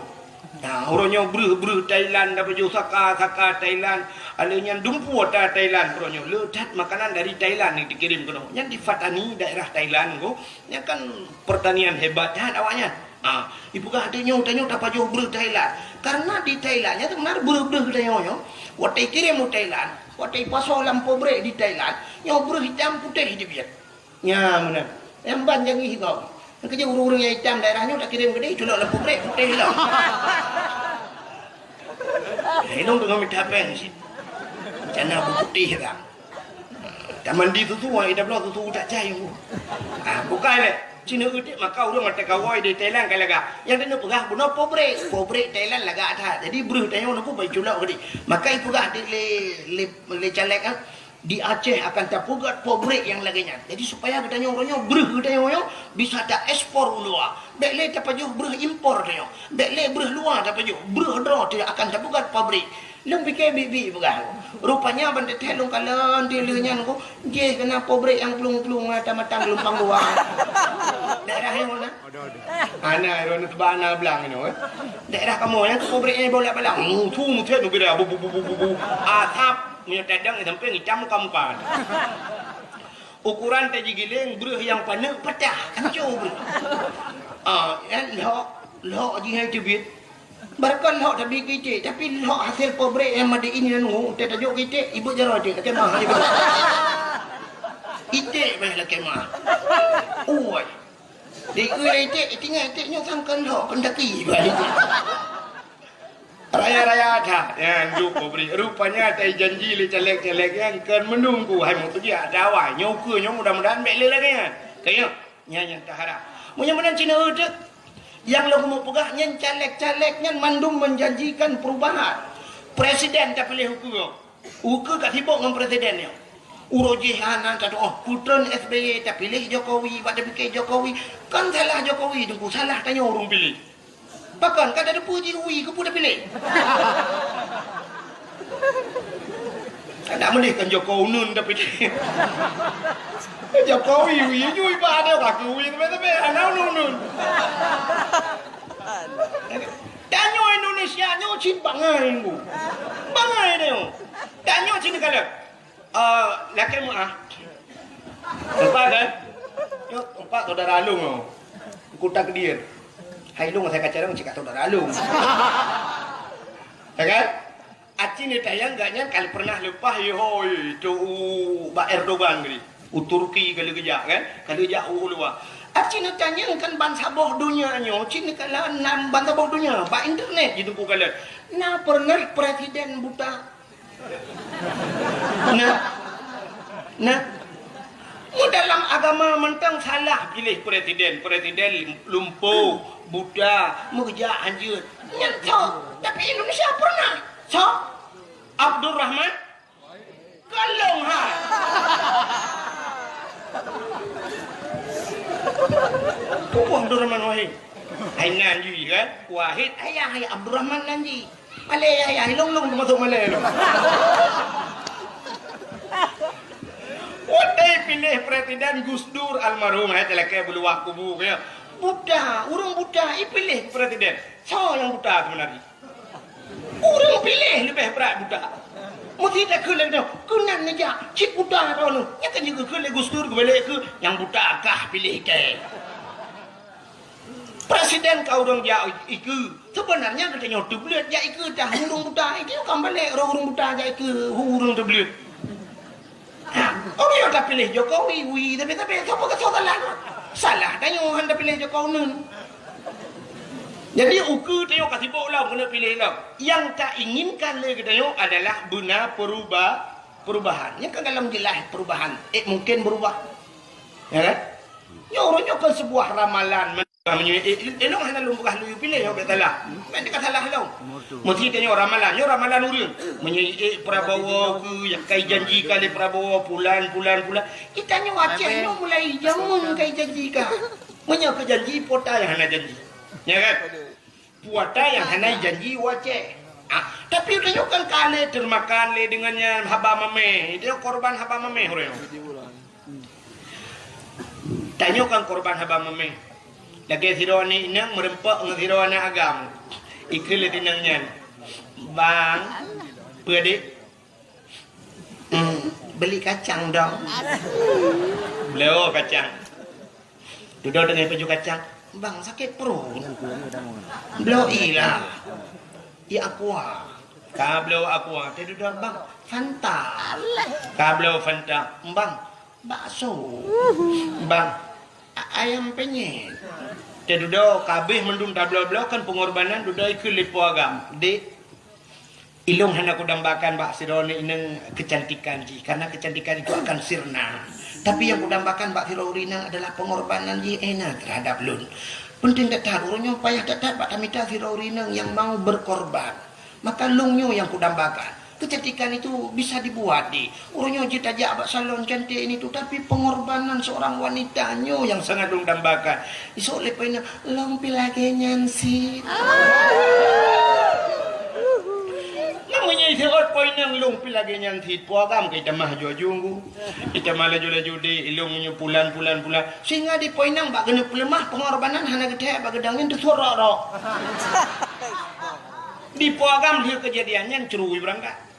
Nah, uroe nyoe breuh-breuh Thailand, dapeujôh saka-saka Thailand, alèh nyan dumpeue ata Thailand uroe nyoe. Le that makanan dari Thailand nyang dikirém keunoe. Nyan di Fatani, daerah Thailand ko. Nyan kan pertanian hebat that awaknyan. Ha, ipeugah tanyoe, tanyoe tapajoh breuh Thailand. Karena di Thailand nyan sebenarnya breuh-breuh tanyoe nyoe, watèe kirém u Thailand, watèe ipasoe lam pabrék di Thailand, nyoe breuh itam putéh teubiet. Nya meunan. Nyang ban jangi sigoe. Nyang keujeuet ureueng-ureueng nyang itam daerah nyoe takirém keudéh, culok lam pabrék putéh lom. Hidong teungoh mita péng cit. Rencana beuputéh ka. Tamandi susu, ah, ida bloe susu utak cai. Ah, bukai lé. Cina utik maka ureueng mata kawai di Thailand ka lagak. Nyang keuneuk peugah bunoe pabrék. Pabrék Thailand lagak that. Jadi breuh tanyoe nunggu bai culok keudéh. Maka ipeugah di lé, lé, lé caleg, ah. Di Aceh akan tapeugöt pabrék nyang lagèe nyan. Jadi, supaya geutanyoe uroe nyoe, breuh geutanyoe nyoe bisa taekspor u luwa. Bèk lé tapajoh breuh impor tanyoe. Bèk lé breuh luwa tapajoh. Breuh droe teuh akan tapeugöt pabrék. Lôn pike biet-biet peugah. Rupanya ban teuthèe lôn kalon di lheueh nyan ko, jih keunan pabrék nyang plueng-plueng mata-mata geulumpang dua. Daerah nyoe na. Ana, iro na teuba ana blang nyoe, eh. Daerah kamoe nyan pabrék nyan bolak-balik. Mutu mutet nubira bu, bu, bu, bu, bu, bu. Asap. Meunyoe tadang sampoe itam muka-muka. Ukuran teuh jigiléng breuh nyang paneuk patah, hancô breuh. Ah, nyan lhok, lhok jih hai teubiet. Barangkapeue lhok teubiet keu iték, tapi lhok hasil pabrék nyang made in nyan ngu, teuh tajok keu iték, ibeuet jaroe iték, lakèe mah. Iték bah lakèe mah. Ui. Di eu lé iték, itingat iték nyoe sangkon lhok, keundaki bah iték. Raya-raya that, nyan duek pabrék. Rupanya tai janji lé caleg-caleg nyan kon meununggu hai meutujiak dawai. Nyoe ukeue nyoe mudah-mudahan bèk lé lagèe nyan. Kayém, nyan nyang taharap. Meunyoe meunan Cina eu teuk, nyang lôn keumeung peugah nyan caleg-caleg nyan mandum menjanjikan perubahan. Presiden tapiléh ukeue. Ukeue ka sibok ngon presiden nyoe. Uroe jih hana tatu'oh, putreun S B Y tapiléh Jokowi, bak tapike Jokowi. Kon salah Jokowi teungku, salah tanyoe ureueng piléh. Pakon ka tateupeue jih ui keupeue tapiléh? Kada meuleh kan Jokowi uneun tapiléh. Jokowi ui nyui bak ada kaki ui teumé-teumé, hana uneun-uneun. Tanyoe Indonesia nyoe cit bangai, Bu. Bangai nyoe. Tanyoe cit kalon. Eh, lakèe meu'ah. Empat, kan? Yuk, empat saudara along nyoe. Kota Kediri. Hai long saya kacang cit ka saudara along. Ya kan? Aci ni tayang gak nyan kali pernah leupah ye hoi tu u bak Erdogan tadi. U Turki kali geujak kan? Kali geujak u luwa. Aci ni tanyang kan ban saboh donya nyoe, cit ni kala nan ban saboh donya bak internet ji teungku kalon. Na pernah presiden buta? Nah. Nah. Mu dalam agama mantong salah piléh presiden. Presiden lumpo, buta, meukeujak hanjeuet. Nyan sok. Tapi Indonesia pernah. Sok. Abdurrahman. Kalong ha. Tubuh Abdurrahman Wahid. Hai nan jih kan? Wahid ayah, hai Abdurrahman nan jih. Malèe ya, ya, ilong-long teumasok malèe lom. Watèe piléh presiden Gus Dur almarhum, hai talakèe beuluwah kubu keu nyan. Buta, ureueng buta ipiléh presiden. Soe nyang buta sebenarnya? Ureueng piléh leubeh brat buta. Meusi takheun lagèe nyoe, keunan neujak cit buta droeneuh. Nyan kan jikheun lé Gus Dur geubalek keu nyang buta kah piléh kèe. Presiden ka ureueng jak ikeue. Sebenarnya geutanyoe teubleuet jak ikeue dah ureueng buta. Itu kan balek ureueng buta jak ikeue ureueng teubleuet. Ha, ureueng nyang tapiléh Jokowi, wi, tapi, tapi, sapa keusah salah? Salah tanyoe han tapiléh Jokowi uneun. Jadi, ukeue tanyoe ka sibok lom keuneuk piléh lom. Nyang tainginkan lé geutanyoe adalah beuna peruba-, perubahan. Nyan kan galom jeulaih perubahan. Eh, mungkin berubah. Ya kan? Nyoe ureueng nyoe kon seubuah ramalan. Meunyoe, eh, eh, ilong hana lôn peugah lôn piléh, nyoe bèk salah. Bèk teuka salah lôn. Meusti tanyoe ramalan, nyoe ramalan ureueng. Meunyoe, eh, Prabowo keu nyang kai janji ka lé Prabowo, pulan, pulan, pulan. Geutanyoe Aceh nyoe mulai jameun kai janji ka. Meunyoe keu janji, po ta nyang hana janji. Ya kan? Po ta nyang hana janji u Aceh. Ah, tapi tanyoe kan ka lé teumakan lé deungon nyan haba mamèh. Itu korban haba mamèh ureueng. Tanyoe kan korban haba mamèh. Lagèe sidroe aneuk inong meureumpok ngon sidroe aneuk agam. Ikheun lé tinang nyan, "Bang, peue, Dek?" "Hmm, beli kacang dong." Bloe kacang. Dudoe deungon paju kacang, "Bang, sakét pruet." "Bloe ilah. Ié aqua." Ka bloe aqua, teududoe, "Bang, Fanta." Ka bloe Fanta, "Bang, bakso." "Bang, a-, ayam penyet." Teududoe, ka abéh mandum tabloe-bloe kan peungorbanan, dudoe ikheun lé po agam, "Dek, ilôn hana kudambakan bak sidroe inong keucantikan jih, karena keucantikan itu akan sirna. Tapi nyang kudambakan bak sidroe ureueng inong adalah peungorbanan jih, eh, na, terhadap lôn. Penting that-that, uroe nyoe payah that-that bak tamita sidroe ureueng inong nyang mau berkorban. Maka lôn nyoe nyang kudambakan. Keucantikan itu bisa dibuat, Dek. Uroe nyoe jeuet tajak bak salon cantik ini tu, tapi pengorbanan seorang wanita nyoe nyang sangat lôn dambakan. Isok lé po inong, 'Lôn pih lagèe nyan sit.'" Meunyoe iseuôt po inong, "Lôn pih lagèe nyan sit," po agam ka itamah aju-aju, Ngku. Itamah laju-laju, "Dek, ilôn meunyoe pulan, pulan, pulan." Sehingga di po inong bak geuneuk peuleumah, pengorbanan hana geuthèe bak geudong nyan teusurok-rok. Di po agam lheueh keujadian nyan, cru ibeurangkat.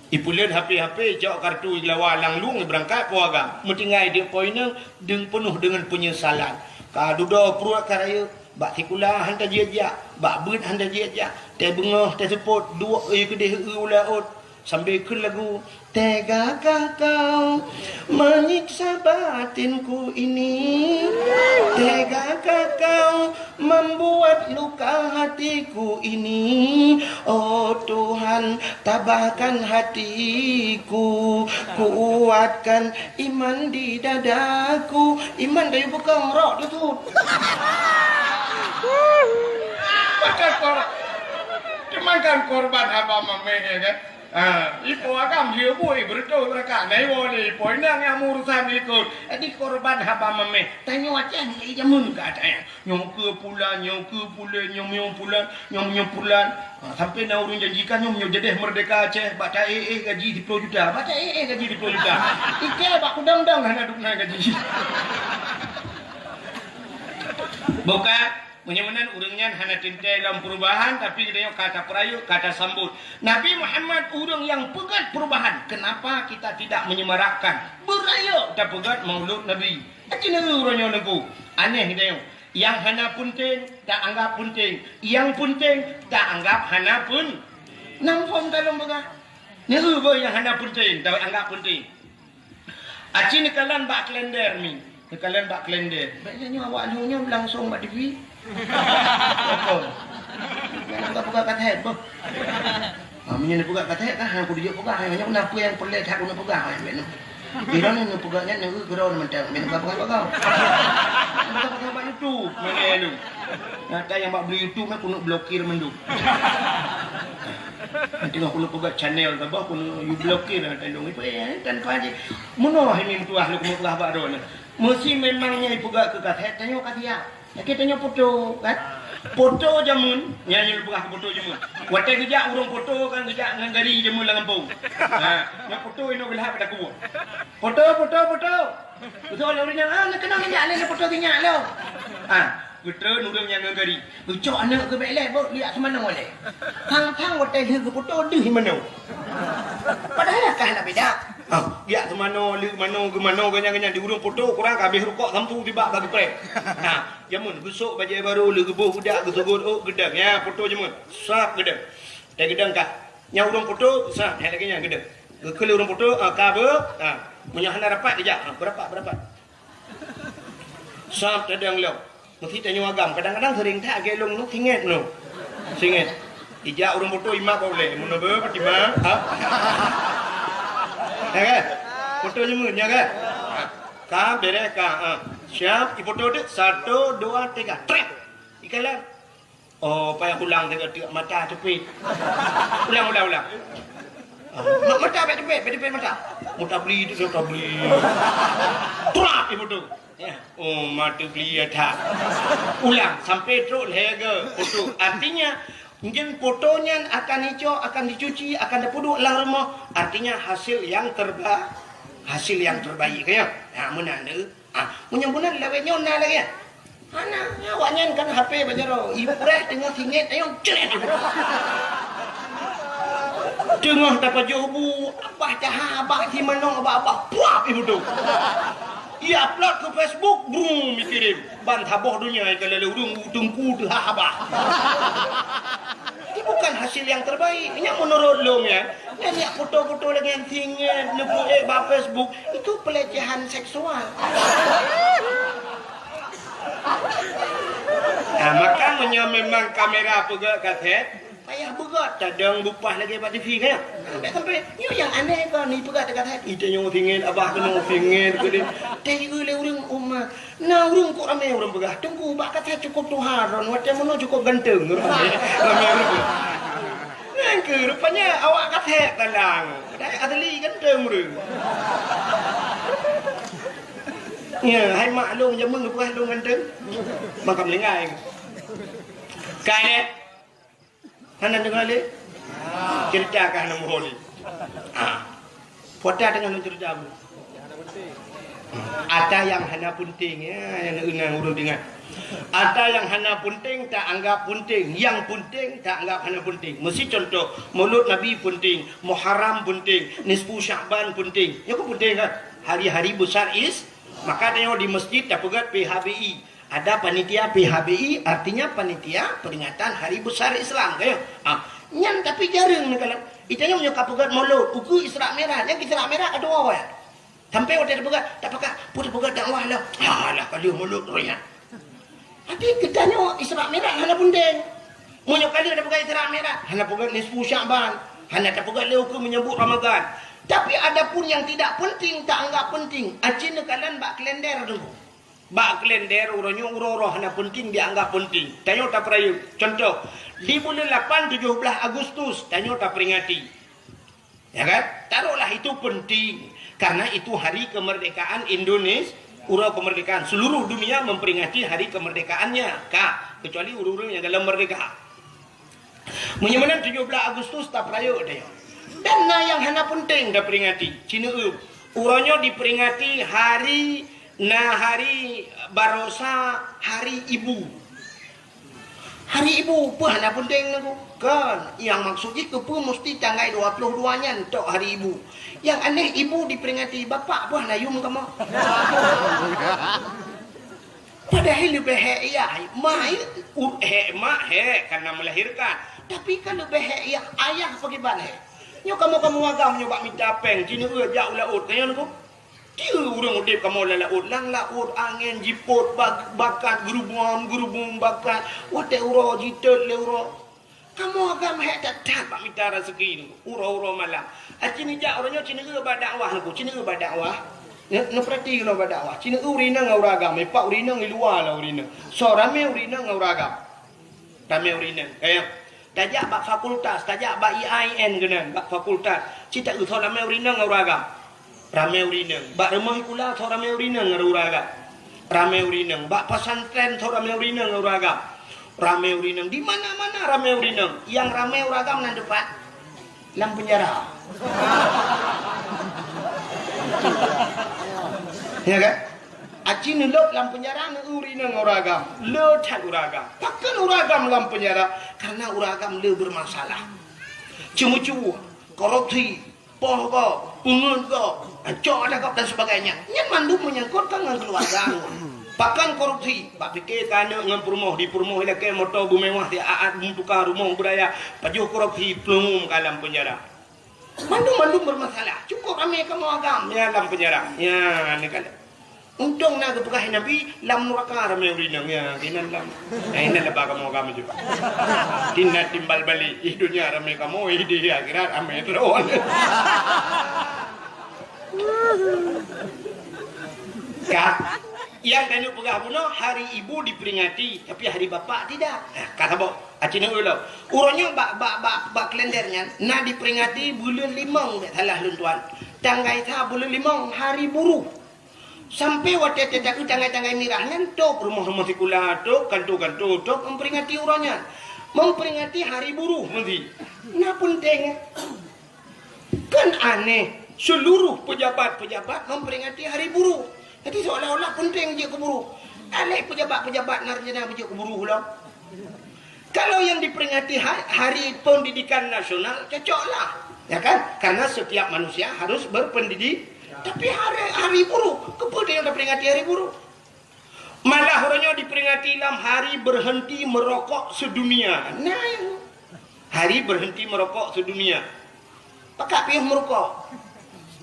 Ipeuleut H P-H P, icok kartu, iglawa lam lueng, ibeurangkat po agam. Meutinggai di po inong, deueng peunoh deungon peunyesalan. Ka dudoe pruet ka rayeuk, bak sikula han tajak-jak, bak beuet han tajak-jak, teubeungoh teuseupôt, duek ie keudeh eu u laôt, sambil kheun lagu, "Tegakah kau menyiksa batinku ini? Tegakah kau membuat luka hatiku ini? Oh Tuhan, tabahkan hatiku, kuatkan iman di dadaku." Iman kayu peukong rok teusut. Maka kor-, teuma kan korban haba mameh, ya kan? Ha, ipo agam dia bui beureutoh beurangkat. Nah, iwoe lé ipo inong nyang meurusan ikot. Jadi korban haba mameh. Tanyoe Aceh ni jameun ka Aceh. Nyoe keu pulan, nyoe keu pulan, nyoe, nyoe pulan, nyoe, nyoe pulan. Ha, sampai na ureueng janjikan nyoe, nyoe jadeh merdeka Aceh, bak ta-éh-éh gaji siploh juta. Bak ta-éh-éh gaji siploh juta. Ikei bak kudong-dong hana dum na gaji. Bukan? Meunyoe meunan ureueng nyan hana teuntèe lom perubahan, tapi geutanyoe ka tapeurayeuk, ka tasambot. Nabi Muhammad ureueng nyang peugöt perubahan. Kenapa kita tidak menyemarakkan? Beurayeuk tapeugöt Maulud Nabi. Aci neu uroe nyoe neupeu. Aneh geutanyoe. Nyang hana peunteng, taanggap peunteng. Nyang peunteng, taanggap hana peun-, nam phon ka lôn peugah. Neu beuh nyang hana peunteng, taanggap peunteng. Aci neukalon bak kalender mi. Neukalon bak kalender. Bèk nyoe awak lheueh nyoe langsong bak T V. Betul. Nyan ka peugah ka thèe, boh. Ha, meunyoe neupeugah ka thèe, kan, hana kupeujeuet peugah. Nyoe na peue nyang peureulèe that keuneuk peugah, ha, bèk nyoe. Di droeneuh neupeugah nyan, neu keudroe mantong, bèk neupeugah-peugah. Neupeugah-peugah bak YouTube, mana lu? Nyata nyang bak beli YouTube, nyan keuneuk blokir mandum. Nanti keuneuk peugah channel saboh, keuneuk you blokir, nyan tandong. Ipe, eh, tan paji. Meunoe hai meutuah lôn keuneuk peugah bak droeneuh. Meusi memang nyan ipeugah keu ka thèe, tanyoe ka siap. Lakèe tanyoe poto, kan? Poto jameun, nyan nyang peugah keu poto jameun. Watèe geujak ureueng poto kan geujak ngon gari jameun lam gampông. Ha, nyan poto inoe geulhab pada kubu. Poto, poto, poto. Beutôi lé ureueng nyan, ah, neukeunong neujak lé neupoto sinyak lom. Ah, geutreun ureueng nyan ngon gari. Geucok aneuk geuh bèk lé, bôh, liak seumanoe lé. Thang-thang watèe lheueh geupoto deuh manoe. Padahai ka hana beda. Ah, liak seumanoe, lheueh manoe, geumanoe, geuh nyan, geuh nyan, di ureueng poto kurang ka abéh rukok sampoe tibak bak geupreh. Ah, Jameun geusok bajèe barô, lheueh geuboh beudak, geusogôt ôk, geudong. Nyan poto jameun. Sab geudong. Watèe geudong ka. Nyan ureueng poto, sab, hai lagèe nyan geudong. Geukheun lé ureueng poto, ah, ka beu, ah, meunyoe hana rapat geujak, ah, beurapat, beurapat. Sab tadong lom. Meusi tanyoe agam, kadang-kadang seuring that lagèe lôn nyoe, singèt nyoe. Singèt. Ijak ureueng poto imat bak ulèe, meunoe beu, pat imat, ha? Ya kan? Poto jameun, ya kan? Ka, bèrèh ka, ha. Siap, ipoto deuh, satu, dua, tiga, trép. Ikalon. Oh, payah ulang teuk, teuk mata teupit. Ulang, ulang, ulang. Ah, ma-, mata bèk teupit, bèk teupit mata. Mata beli tu, mata beli. Trap ipoto. Ya. Oh, mata beli ya that. Ulang sampai trok lhèe geuh poto. Artinya, Nyan poto nyan akan icok, akan dicuci, akan tapeuduek lam rumoh, artinya hasil yang terba-, hasil yang terbaik, kan, ya? Ha, meunan tu. Ha, meunyoe meunan lawét nyoe na lagèe nyan. Hana, awaknyan kan H P bak jaroe. Ipreh teungoh singét, ayong cret. Teungoh tapajoh bu, abah caha, abah simanok, abah, abah puap ibuto. Ia upload ke Facebook, brum, ikirim. Ban saboh donya ikalon lé ureuëng, teungku teuhah abah. Ini bukan hasil yang terbaik. Ini menurut lôn ya. Nyan jak foto-foto lagée nyan singét, neupeuék bak Facebook, itu pelecehan seksual. Nah, maka meunyoe memang kamera peugét kasét, payah beugét, tadong bupah lagée bak T V kan? Sampai-sampai, nyoe nyang aneh kon, ipeugét kasét, ite nyoe singét, abah keunoe singét, keudeh. Teuieu lé ureuëng umat. Na ureuëng kok ramé ureuëng peugah, "Teungku, bak kasét cukôp tuha droen, watée meunoe cukôp ganteng." Ramé, ramé ureuëng peugah. Nyan keuh rupanya awak kasét talang. Padahai asli ganteng ureuëng. Ya, hai mak lôn jameun geupeugah lôn ganteng. Maka meulinggai. Kai deh. Hana deungoe lé? Cerita ka hana muholi. Ha. Puata teungoh lôn cerita bu. Ata nyang hana peunteng, ya, nyang ureuëng deungoe. Ata nyang hana peunteng ta anggap peunteng, nyang peunteng ta anggap hana peunteng. Meusi contoh, Maulud Nabi peunteng, Muharram peunteng, Nisfu Sya'ban peunteng. Nyoe kan peunteng kan? Hari-hari besar is, maka tanyoe di masjid tapeugét P H B I. Ada panitia P H B I, artinya panitia peringatan hari besar Islam, kan? Ah, nyan tapi jareueng neukalon. Itanyoe nyoe ka peugét Maulud, ukeue Isra Mi'raj, nyang Isra Mi'raj ka tuwoe. Sampai watée tapeugét, tapakat, peue tapeugét dakwah lah. Alah, ka lheueh Maulud roh nyan. Tapi geutanyoe Isra Mi'raj hana peunteng. Meunyoe ka lheueh tapeugét Isra Mi'raj, hana peugét nisfu Sya'ban, hana tapeugét lé ukeue menyambut Ramadan. Tapi adapun yang tidak penting, tak anggap penting, aci neukalon bak kalender tu. Bak kalender uroe nyoe uroe-uroe hana peunteng dianggap peunteng. Tanyoe tapeurayeuk. Contoh, di buleuen lapan tujoh blaih Agustus tanyoe taperingati. Ya kan? Taruhlah itu penting karena itu hari kemerdekaan Indonesia, uroe kemerdekaan. Seluruh dunia memperingati hari kemerdekaannya. Ka, kecuali ureuëng-ureuëng nyang galom merdeka. Meunyoe meunan tujoh blaih Agustus tapeurayeuk tanyoe. Dan na nyang hana peunteng taperingati. Cineuk, uroe nyoe diperingati hari, na hari barosa, hari ibu. Hari ibu peue hana peunteng lagu? Kan, nyang maksud jih keupeue musti tanggai dua puluh dua nyan tok hari ibu. Nyang aneh ibu diperingati, bapak peue hana yum kamoe? Padahai leubeh hék yah, mak, u-, hék mak, hék karena melahirkan. Tapi kan leubeh hék yah, ayah pakriban hék. Nyoe kamoe-kamoe agam nyoe bak mita péng, jineuk jak u laôt, ka nyan ku. Tiep ureuëng udeb kamoe lam laôt, lam laôt angén jipot, bak-, bakat geurubum-geurubum bakat, watée uroe jitot lé uroe. Kamoe agam hék that-that bak mita raseuki nyoe, uroe-uroe malam. Aci neujak uroe nyoe, cineuk bak dakwah nyoe ku, cineuk bak dakwah. Neu-, neupeurati keunoe bak dakwah. Cineuk ureuëng inong ngon ureuëng agam, ipak ureuëng inong i luwa lah ureuëng inong. Soe ramé ureuëng inong ngon ureuëng agam. Ramé ureuëng inong. Kayang. Tajak bak fakultas, tajak bak I A I N keunan, bak fakultas. Cit taeu soe ramé ureuëng inong ngon ureuëng agam. Ramé ureuëng inong. Bak rumoh sikula soe ramé ureuëng inong ngon ureuëng agam. Ramé ureuëng inong. Bak pesantren soe ramé ureuëng inong ngon ureuëng agam. Ramé ureuëng inong. Di mana-mana ramé ureuëng inong. Nyang ramé ureuëng agam nan teumpat. Lam penjara. Ya kan? Aci neulôb lam penjara neu ureuëng inong ureuëng agam. Le that ureuëng agam. Pakon ureuëng agam lam penjara? Karena ureuëng agam le bermasalah. Ceumeucue, korupsi, poh gob, peungeut gob, cok adat gob dan sebagainya. Nyan mandum menyangkut ngon keluarga. Pakon korupsi? Bak pike ka aneuk ngon peurumoh, di peurumoh ilakée moto beumewah, di aat beutuka rumoh beuraya, pajoh korupsi, plueng ka lam penjara. Mandum-mandum bermasalah. Cukup ramé kamoe agam ya lam penjara. Ya, ni kan. Untông na geupeugah Nabi, lam nuraka ramé ureuëng inong. Ya, inan lam. Eh, inan laba kamoe agam ju. Tina timbal balik. Ih dunia ramé kamoe, ih di akhirat ramé droe. Ka. Nyang tanyoe peugah bunoe, hari ibu diperingati, tapi hari bapak tidak. Nah, ka saboh. Aci neuk ulo. Uroe nyoe bak, bak, bak, bak kalender nyan na diperingati buleuen limong, bèk salah lôn tuan. Tanggai sa buleuen limong hari buruh. Sampai watèe teuka tanggai-tanggai mirah nyan, tôp rumoh-rumoh sikula, tôp kanto-kanto, tôp memperingati uroe nyan. Memperingati hari buruh meusti. Na peunteng. Kan aneh, seluruh pejabat-pejabat memperingati hari buruh. Jadi seolah-olah peunteng jeuet keu buruh. Alai pejabat-pejabat na rencana beujeuet keu buruh lom. Kalau yang diperingati ha-, Hari Pendidikan Nasional, cocoklah. Ya kan? Karena setiap manusia harus berpendidik. Tapi hari, hari buruh, keupeue tanyoe taperingati hari buruh? Malah uroe nyoe diperingati lam hari berhenti merokok sedunia. Nah, hari berhenti merokok sedunia. Pakak piôh meurukok.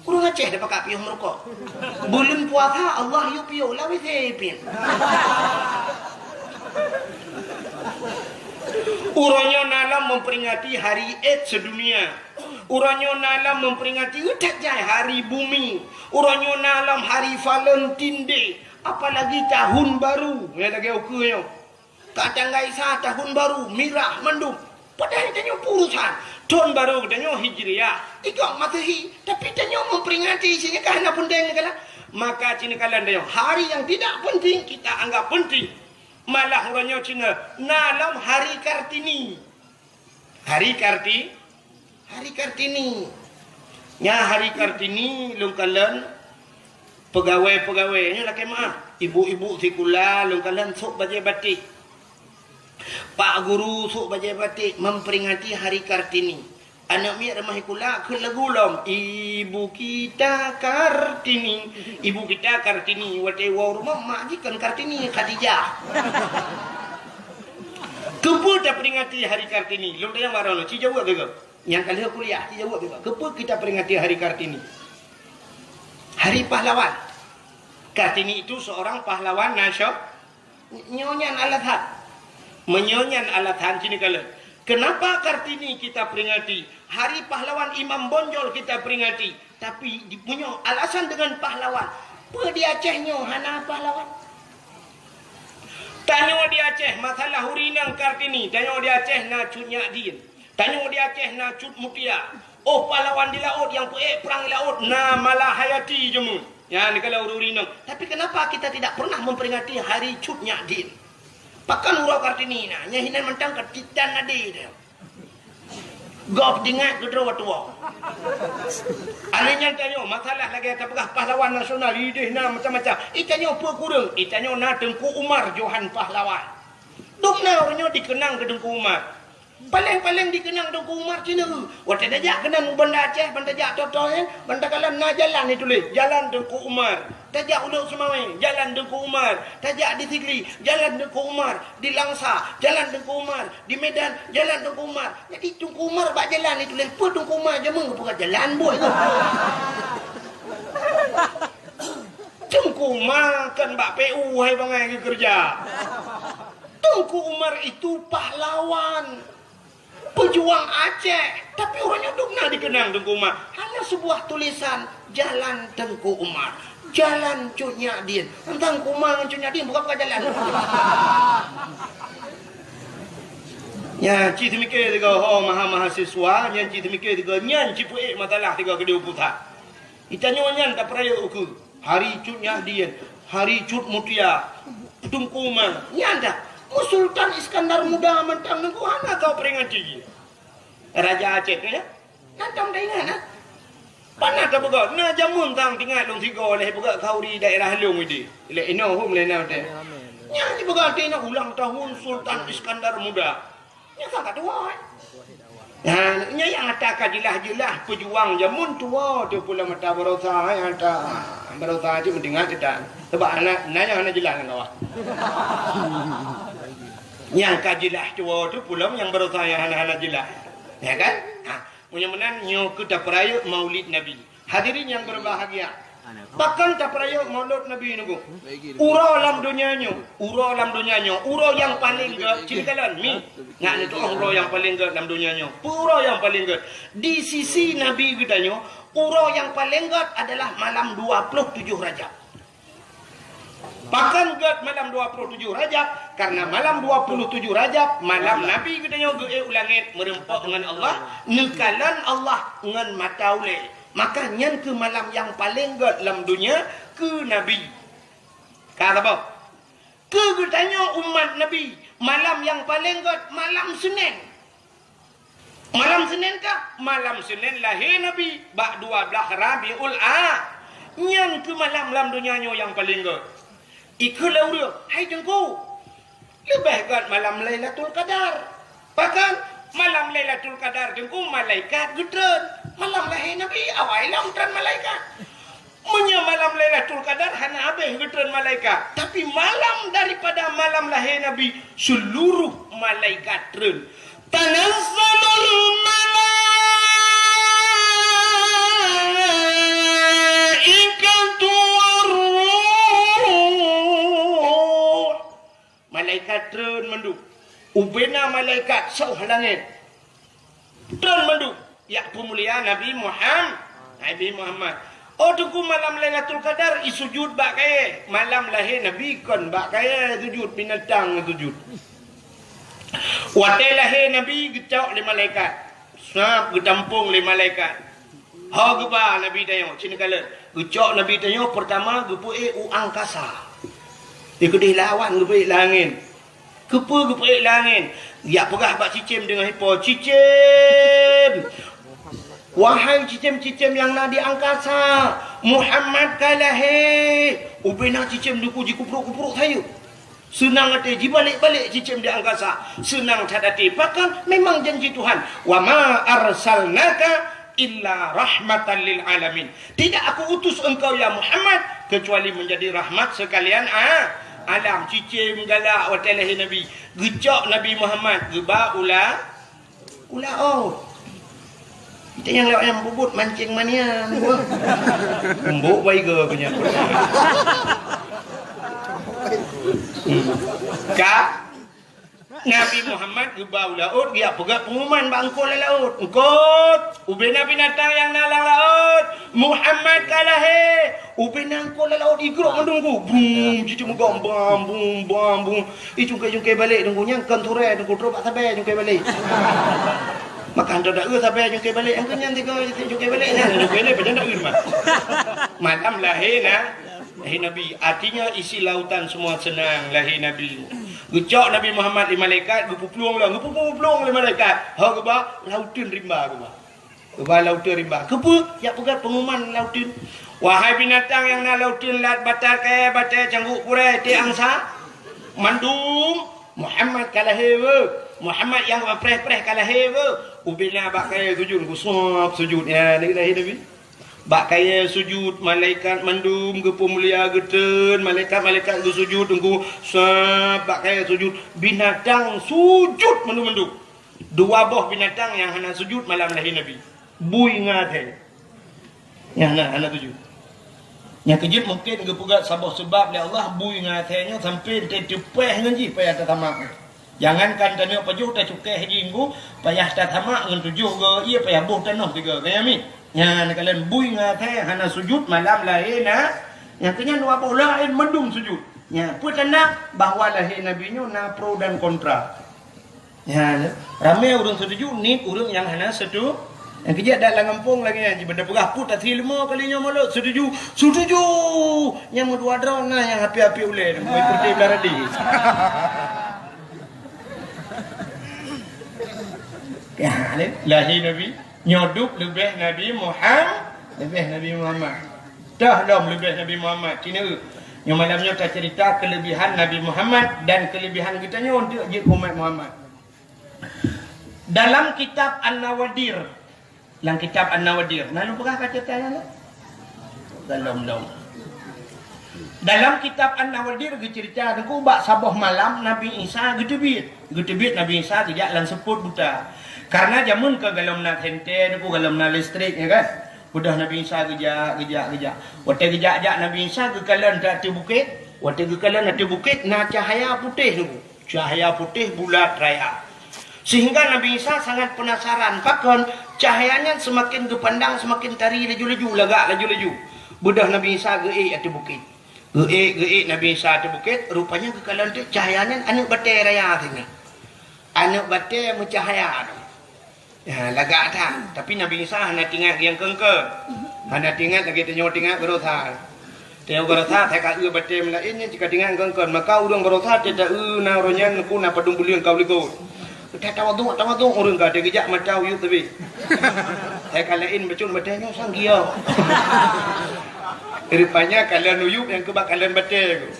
Ureuëng Aceh dah pakak piôh meurukok. Buleuen puasa Allah yue piôh, lawét sipin. Uroe nyoe na lom memperingati Hari AIDS sedunia. Uroe nyoe na lom memperingati utat jai Hari Bumi. Uroe nyoe na lom Hari Valentine Day. Apalagi tahun baru. Ya, lagée ukeue nyoe. Ka tanggai sa tahun baru, mirah mandum. Padahai tanyoe peurusan. Thon barô geutanyoe Hijriah, ikot Masehi, tapi tanyoe memperingati si nyan ka hana peunteng nyan kan. Maka ci neukalon tanyoe, hari yang tidak penting kita anggap penting. Malah uroe nyoe ci na lom Hari Kartini. Hari Karti-, Hari Kartini. Nya Hari Kartini lôn kalon peugawée-peugawée nyoe lakée meuáh. Ibu-ibu sikula lôn kalon sôk bajée batik. Pak guru sôk bajée batik memperingati Hari Kartini. Aneuk miet rumoh sikula kheun lagu lom, "Ibu kita Kartini." Ibu kita Kartini, watée woe rumoh mak jih kon Kartini, Khadijah. Keupeue taperingati Hari Kartini? Lôn tanyong baroe nyoe, ci jaweueb lé gob. Nyang ka lheueh kuliah, ci jaweueb juga. Keupeue kita peringati Hari Kartini? Hari Pahlawan. Kartini itu seorang pahlawan nasional. Nyoe nyan alasan. Meunyoe nyan alasan ci neukalon. Kenapa Kartini kita peringati? Hari Pahlawan Imam Bonjol kita peringati. Tapi di, meunyoe alasan dengan pahlawan. Peue di Aceh nyoe hana pahlawan? Tanyoe di Aceh, masalah ureuëng inong Kartini, tanyoe di Aceh na Cut Nyak Dien. Tanyoe di Aceh na Cut Mutia. Oh, pahlawan di laôt nyang peuék prang di laôt na Malahayati jameun. Nyan kalau ureuëng inong. Tapi kenapa kita tidak pernah memperingati hari Cut Nyak Dien? Pakon uroe Kartini na, nyan hinan mantong ka titan nadé teuh. Gob ingat keudroe tuwoe. Alèh nyan tanyoe, masalah lagèe tapeugah pahlawan nasional, idéh na macam-macam. I tanyoe peue kureueng? I tanyoe na Teungku Umar Johan Pahlawan. Dum na uroe nyoe dikeunang keu Teungku Umar. Paleng-paleng dikeunang Teungku Umar sineuk. Watèe tajak keunan u Banda Aceh, ban tajak Totoe, ban takalon na jalan ituléh, Jalan Teungku Umar. Tajak u Lhokseumawe, Jalan Teungku Umar. Tajak di Sigli, Jalan Teungku Umar. Di Langsa, Jalan Teungku Umar. Di Medan, Jalan Teungku Umar. Jadi Teungku Umar bak jalan ituléh, peue Teungku Umar jameun geupeugah jalan buet tu. Teungku Umar kan bak P U hai bangai geukeureuja. Teungku Umar itu pahlawan, pejuang Aceh, tapi uroe nyoe dum na dikeunang Teungku Umar. Hanya sebuah tulisan, Jalan Teungku Umar, Jalan Cut Nyak Dien. Teungku Umar ngon Cut Nyak Dien bukan, bukan jalan. Nyan cit teumike tiga ho maha mahasiswa, nyan cit teumike tiga nyan cit peuék masalah tiga keudéh u pusat. Itanyoe nyan tapeurayeuk ukeue. Hari Cut Nyak Dien, Hari Cut Mutia, Teungku Umar. Nyan dah. Mu Sultan Iskandar Muda mantong Teungku hana tau peringati. Raja Aceh tu ya. Nyan tam dah ingat nah. Pernah tapeugah, na jameun tang tingat lôn sigoe lé peugah khauri daerah lôn idi. Lé inoe hom lé na teh. Nyan dipeugah teuingat ulang tahun Sultan Iskandar Muda. Nyan sangat tuha, eh. Nah, nyan nyang ata ka jeulaih-jeulaih peujuang jameun tuha tu pula mata barosa, eh, ata barosa cit meudeungat kita. Sebab anak nanya hana jeulaih ngon awak. Nyang ka jeulaih tuha tu pula nyang barosa nyang hana-hana jeulaih. Ya kan? Ha, meunyoe meunan nyoe keu tapeurayeuk Maulid Nabi. Hadirin yang berbahagia, pakon tapeurayeuk Maulud Nabi nyoe? Uroe lam donya nyoe, uroe lam donya nyoe, uroe nyang paleng gèt, cit kalon mi. Ngat neutu'oh uroe nyang paleng gèt lam donya nyoe. Peue uroe nyang paleng gèt? Di sisi Nabi geutanyoe, uroe nyang paleng gèt adalah malam dua puluh tujuh Rajab. Pakon gèt malam dua puluh tujuh Rajab? Karena malam dua puluh tujuh Rajab, malam Nabi geutanyoe geuék u langèt meureumpok ngon Allah, neukalon Allah ngon mata ulèe. Maka nyan keuh malam nyang paleng gèt lam donya keu Nabi. Ka saboh. Keu geutanyoe umat Nabi, malam nyang paleng gèt malam Senin. Malam Senin kah? Malam Senin lahé Nabi bak dua blaih Rabiul A. Nyan keuh malam lam donya nyoe nyang paleng gèt. Ikheun lé ureuëng, "Hai Teungku, leubeh gét malam Lailatul Qadar." Pakon malam Lailatul Qadar, Teungku, malaikat geutreun. Malam lahé Nabi, awai lom treun malaikat. Meunyoe malam Lailatul Qadar hana habéh geutreun malaikat, tapi malam daripada malam lahé Nabi, seluruh malaikat treun. Tanazzalul malaikatu warruh. Malaikat treun mandum. Ubena malaikat soh langét. Treun mandum. Jak peumulia Nabi Muham-, Nabi Muhammad. Oh, Teungku, malam Lailatul Qadar, i sujud bak kayée. Malam lahé Nabi kon bak kayée sujud, binatang sujud. Watée lahé Nabi geucok lé malaikat. Sab geutampong lé malaikat. Ho geuba Nabi tanyoe, cit neukalon. Geucok Nabi tanyoe, peurtama geupeuék u angkasa. Di keudeh lawan geupeuék lam angén. Keupeue geupeuék lam angén? Jak peugah bak cicém deungon ipo, "Cicém! Wahai cicém-cicém nyang na di angkasa, Muhammad ka lahé!" Ubena cicém Teungku jikuprok-kuprok sayeuep. Seunang até, jibalek-balek cicém di angkasa. Seunang that até. Pakon? Memang janji Tuhan, "Wa ma arsalnaka illa rahmatan lil alamin." Tidak Aku utus engkau, ya Muhammad, kecuali menjadi rahmat sekalian a-, alam. Cicém galak watée lahé Nabi. Geucok Nabi Muhammad, geuba u la-, u laôt. Kita nyang lewat nyang bubut mancing manian. Embok baiga keunyan. Ka Nabi Muhammad geuba u laôt, geujak peugah pengumuman bak eungkôt lam laôt. "Eungkôt, ubena binatang nyang na lam laôt, Muhammad ka lahé!" Ubena eungkôt lam laôt igrok mandum ku. Brum, jiteumeugob bam, bum, bam, bum. Ih, cungkai-cungkai balek Teungku, nyan kon turée Teungku, trok bak sabe cungkai balek. Maka hantom taeu sabe cungkai balek, nyang keunyan tiga cungkai balek nyan, cungkai balek pajan taeu mah. Malam lahé na, lahé Nabi. Artinya isi lautan semua senang lahé Nabi. Geucok Nabi Muhammad lé malaikat, geupeuplueng lom, geupeuplueng lé malaikat. Ho geuba, lauteun rimba geuba. Geuba lauteun rimba. Keupeue? Jak peugah pengumuman lauteun. Wahai binatang nyang na lauteun, lat, bata, kayée, batée, cangguek, purée, tiek angsa, mandum, Muhammad ka lahé weuh. Muhammad nyang preh-preh ka lahé weuh. Ubena bak kayée sujud, geusuab sujud. Ya, ni lahé Nabi. Bak kayée sujud, malaikat mandum geupeumulia geutreun, malaikat-malaikat geusujud, Teungku, sab bak kayée sujud, binatang sujud mandum-mandum. Dua boh binatang nyang hana sujud malam lahé Nabi. Bui ngon athée. Nyang hana, hana sujud. Nyang keujeuet mungken geupeugah saboh seubab lé Allah, bui ngon athée nyoe sampoe teupeue ngon jih payah tatamak. Jangankan tanyoe pajoh, tacukéh jih Teungku, payah tatamak ngon tujoh goe ie, payah boh tanoh tiga goe, ya mi. Nyan kalon bui ngon athée hana sujud malam lahé na, nyang keunyan dua boh laén mandum sujud. Nyan peue tanda bahwa lahé Nabi nyoe na pro dan kontra. Nyan, ramé ureuëng setuju, nit ureuëng nyang hana setu-, nyang keujeuet dak lam gampông lagée nyan, jiban tapeugah put asai leumo kali nyoe mulod setuju, setuju. Nyang meudua droe na nyang api-api ulée, meuikurti beuradi. Ya, lahé Nabi, nyoe duek leubeh Nabi Muham-, leubeh Nabi Muhammad. Toh lom leubeh Nabi Muhammad. Cina, nyoe malam nyoe tacerita kelebihan Nabi Muhammad dan kelebihan geutanyoe untuk jeuet umat Muhammad. Dalam kitab An-Nawadir, lam kitab An-Nawadir, na lôn peugah ka ceurita nyan? Belum, belum. Dalam kitab An-Nawadir geuceurita, Teungku, bak saboh malam Nabi Isa geuteubiet. Geuteubiet Nabi Isa geujak lam seupôt buta. Karena jameun ka golom na senter, Teungku, golom na listrik, ya kan? Beudôh Nabi Isa geujak, geujak, geujak. Watée geujak-jak Nabi Isa geukalon ateueh bukét. Watée geukalon ateueh bukét na cahya putéh, Teungku. Cahya putéh bulat raya. Sehingga Nabi Isa sangat penasaran, pakon cahya nyan seumaken geupandang seumaken tari laju-laju, lagak laju-laju. Beudôh Nabi Isa geuék ateueh bukét. Geuék, geuék Nabi Isa ateueh bukét, rupanya geukalon teuk cahya nyan aneuëk batée raya singoh. Aneuëk batée meucahya. Ya, lagak that. Tapi Nabi Isa hana teuingat nyang keungkeuen. Hana teuingat lagée tanyoe teuingat baroesa. Tanyoe baroesa, hai ka eu batée meulaén nyan cit ka teuingat keungkeuen. Maka ureuëng baroesa teuta eu na uroe nyan Teungku na padum buleuen ka u likot. Teuta tawaduk, tawaduk ureuëng ka teugeujak mata uyueb teubiet. Hai ka laén bacut batée nyoe sang giok. Rupanya kalon uyueb nyang keuba kalon batée.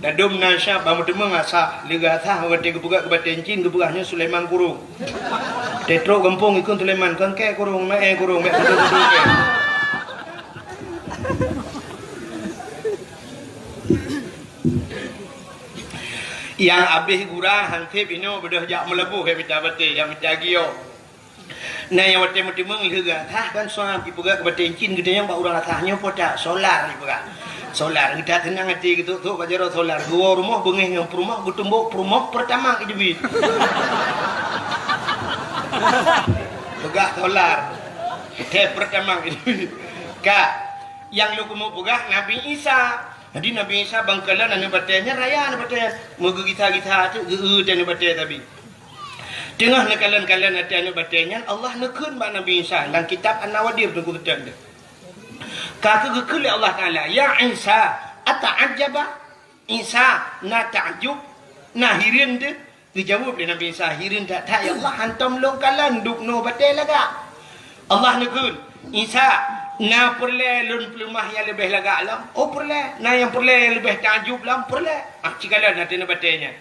Ladôm na syab ban meuteumèe asah, leuga asah watèe geupeugah keu batèe cin geupeugah nyoe Sulaiman Kurông. Teutrok gampông ikheun Sulaiman, kon kèe kurông, meu'èe kurông, bèk kutu-kutu kèe. Nyang abéh gura hanseb inoe beudôh jak meulaboh, ya mita batèe, ya mita giok. Na nyang watèe meuteumèe lheueh gata kan suam jipeugah keu batèe cin geutanyoe bak ureueng asah nyoe po that solar jipeugah. Solar geutanyoe teunang até geutok-tok bak jaroe solar. Geuwoe rumoh beungéh ngon peurumoh geutumbok peurumoh Pertamax jiteubiet. Peugah solar. Teuh Pertamax jiteubiet. Ka, nyang lôn keumeung peugah Nabi Isa. Jadi Nabi Isa ban kalon aneuk batèe nyan raya aneuk batèe nyan. Meugeugisa-gisa teuk geu-eu teuh aneuk batèe sabe. Teungoh neukalon-kalon até aneuk batèe nyan, Allah neukheun bak Nabi Isa lam kitab An-Nawadir teungku seutôt deuh. Ka keuh geukheun lé Allah Taala, "Ya Isa, ata'ajjaba?" Isa na takjub, na hireuen deuh? Geujaweueb lé Nabi Isa, "Hireuen that-that ya Allah, hantom lôn kalon dubnoe batèe lagak." Allah neukheun, "Isa, na peureulèe lôn peuleumah nyang leubeh lagak lom?" "Oh peureulèe." "Na nyang peureulèe nyang leubeh takjub lom?" "Peureulèe." Ah, ci kalon até aneuk batèe nyan.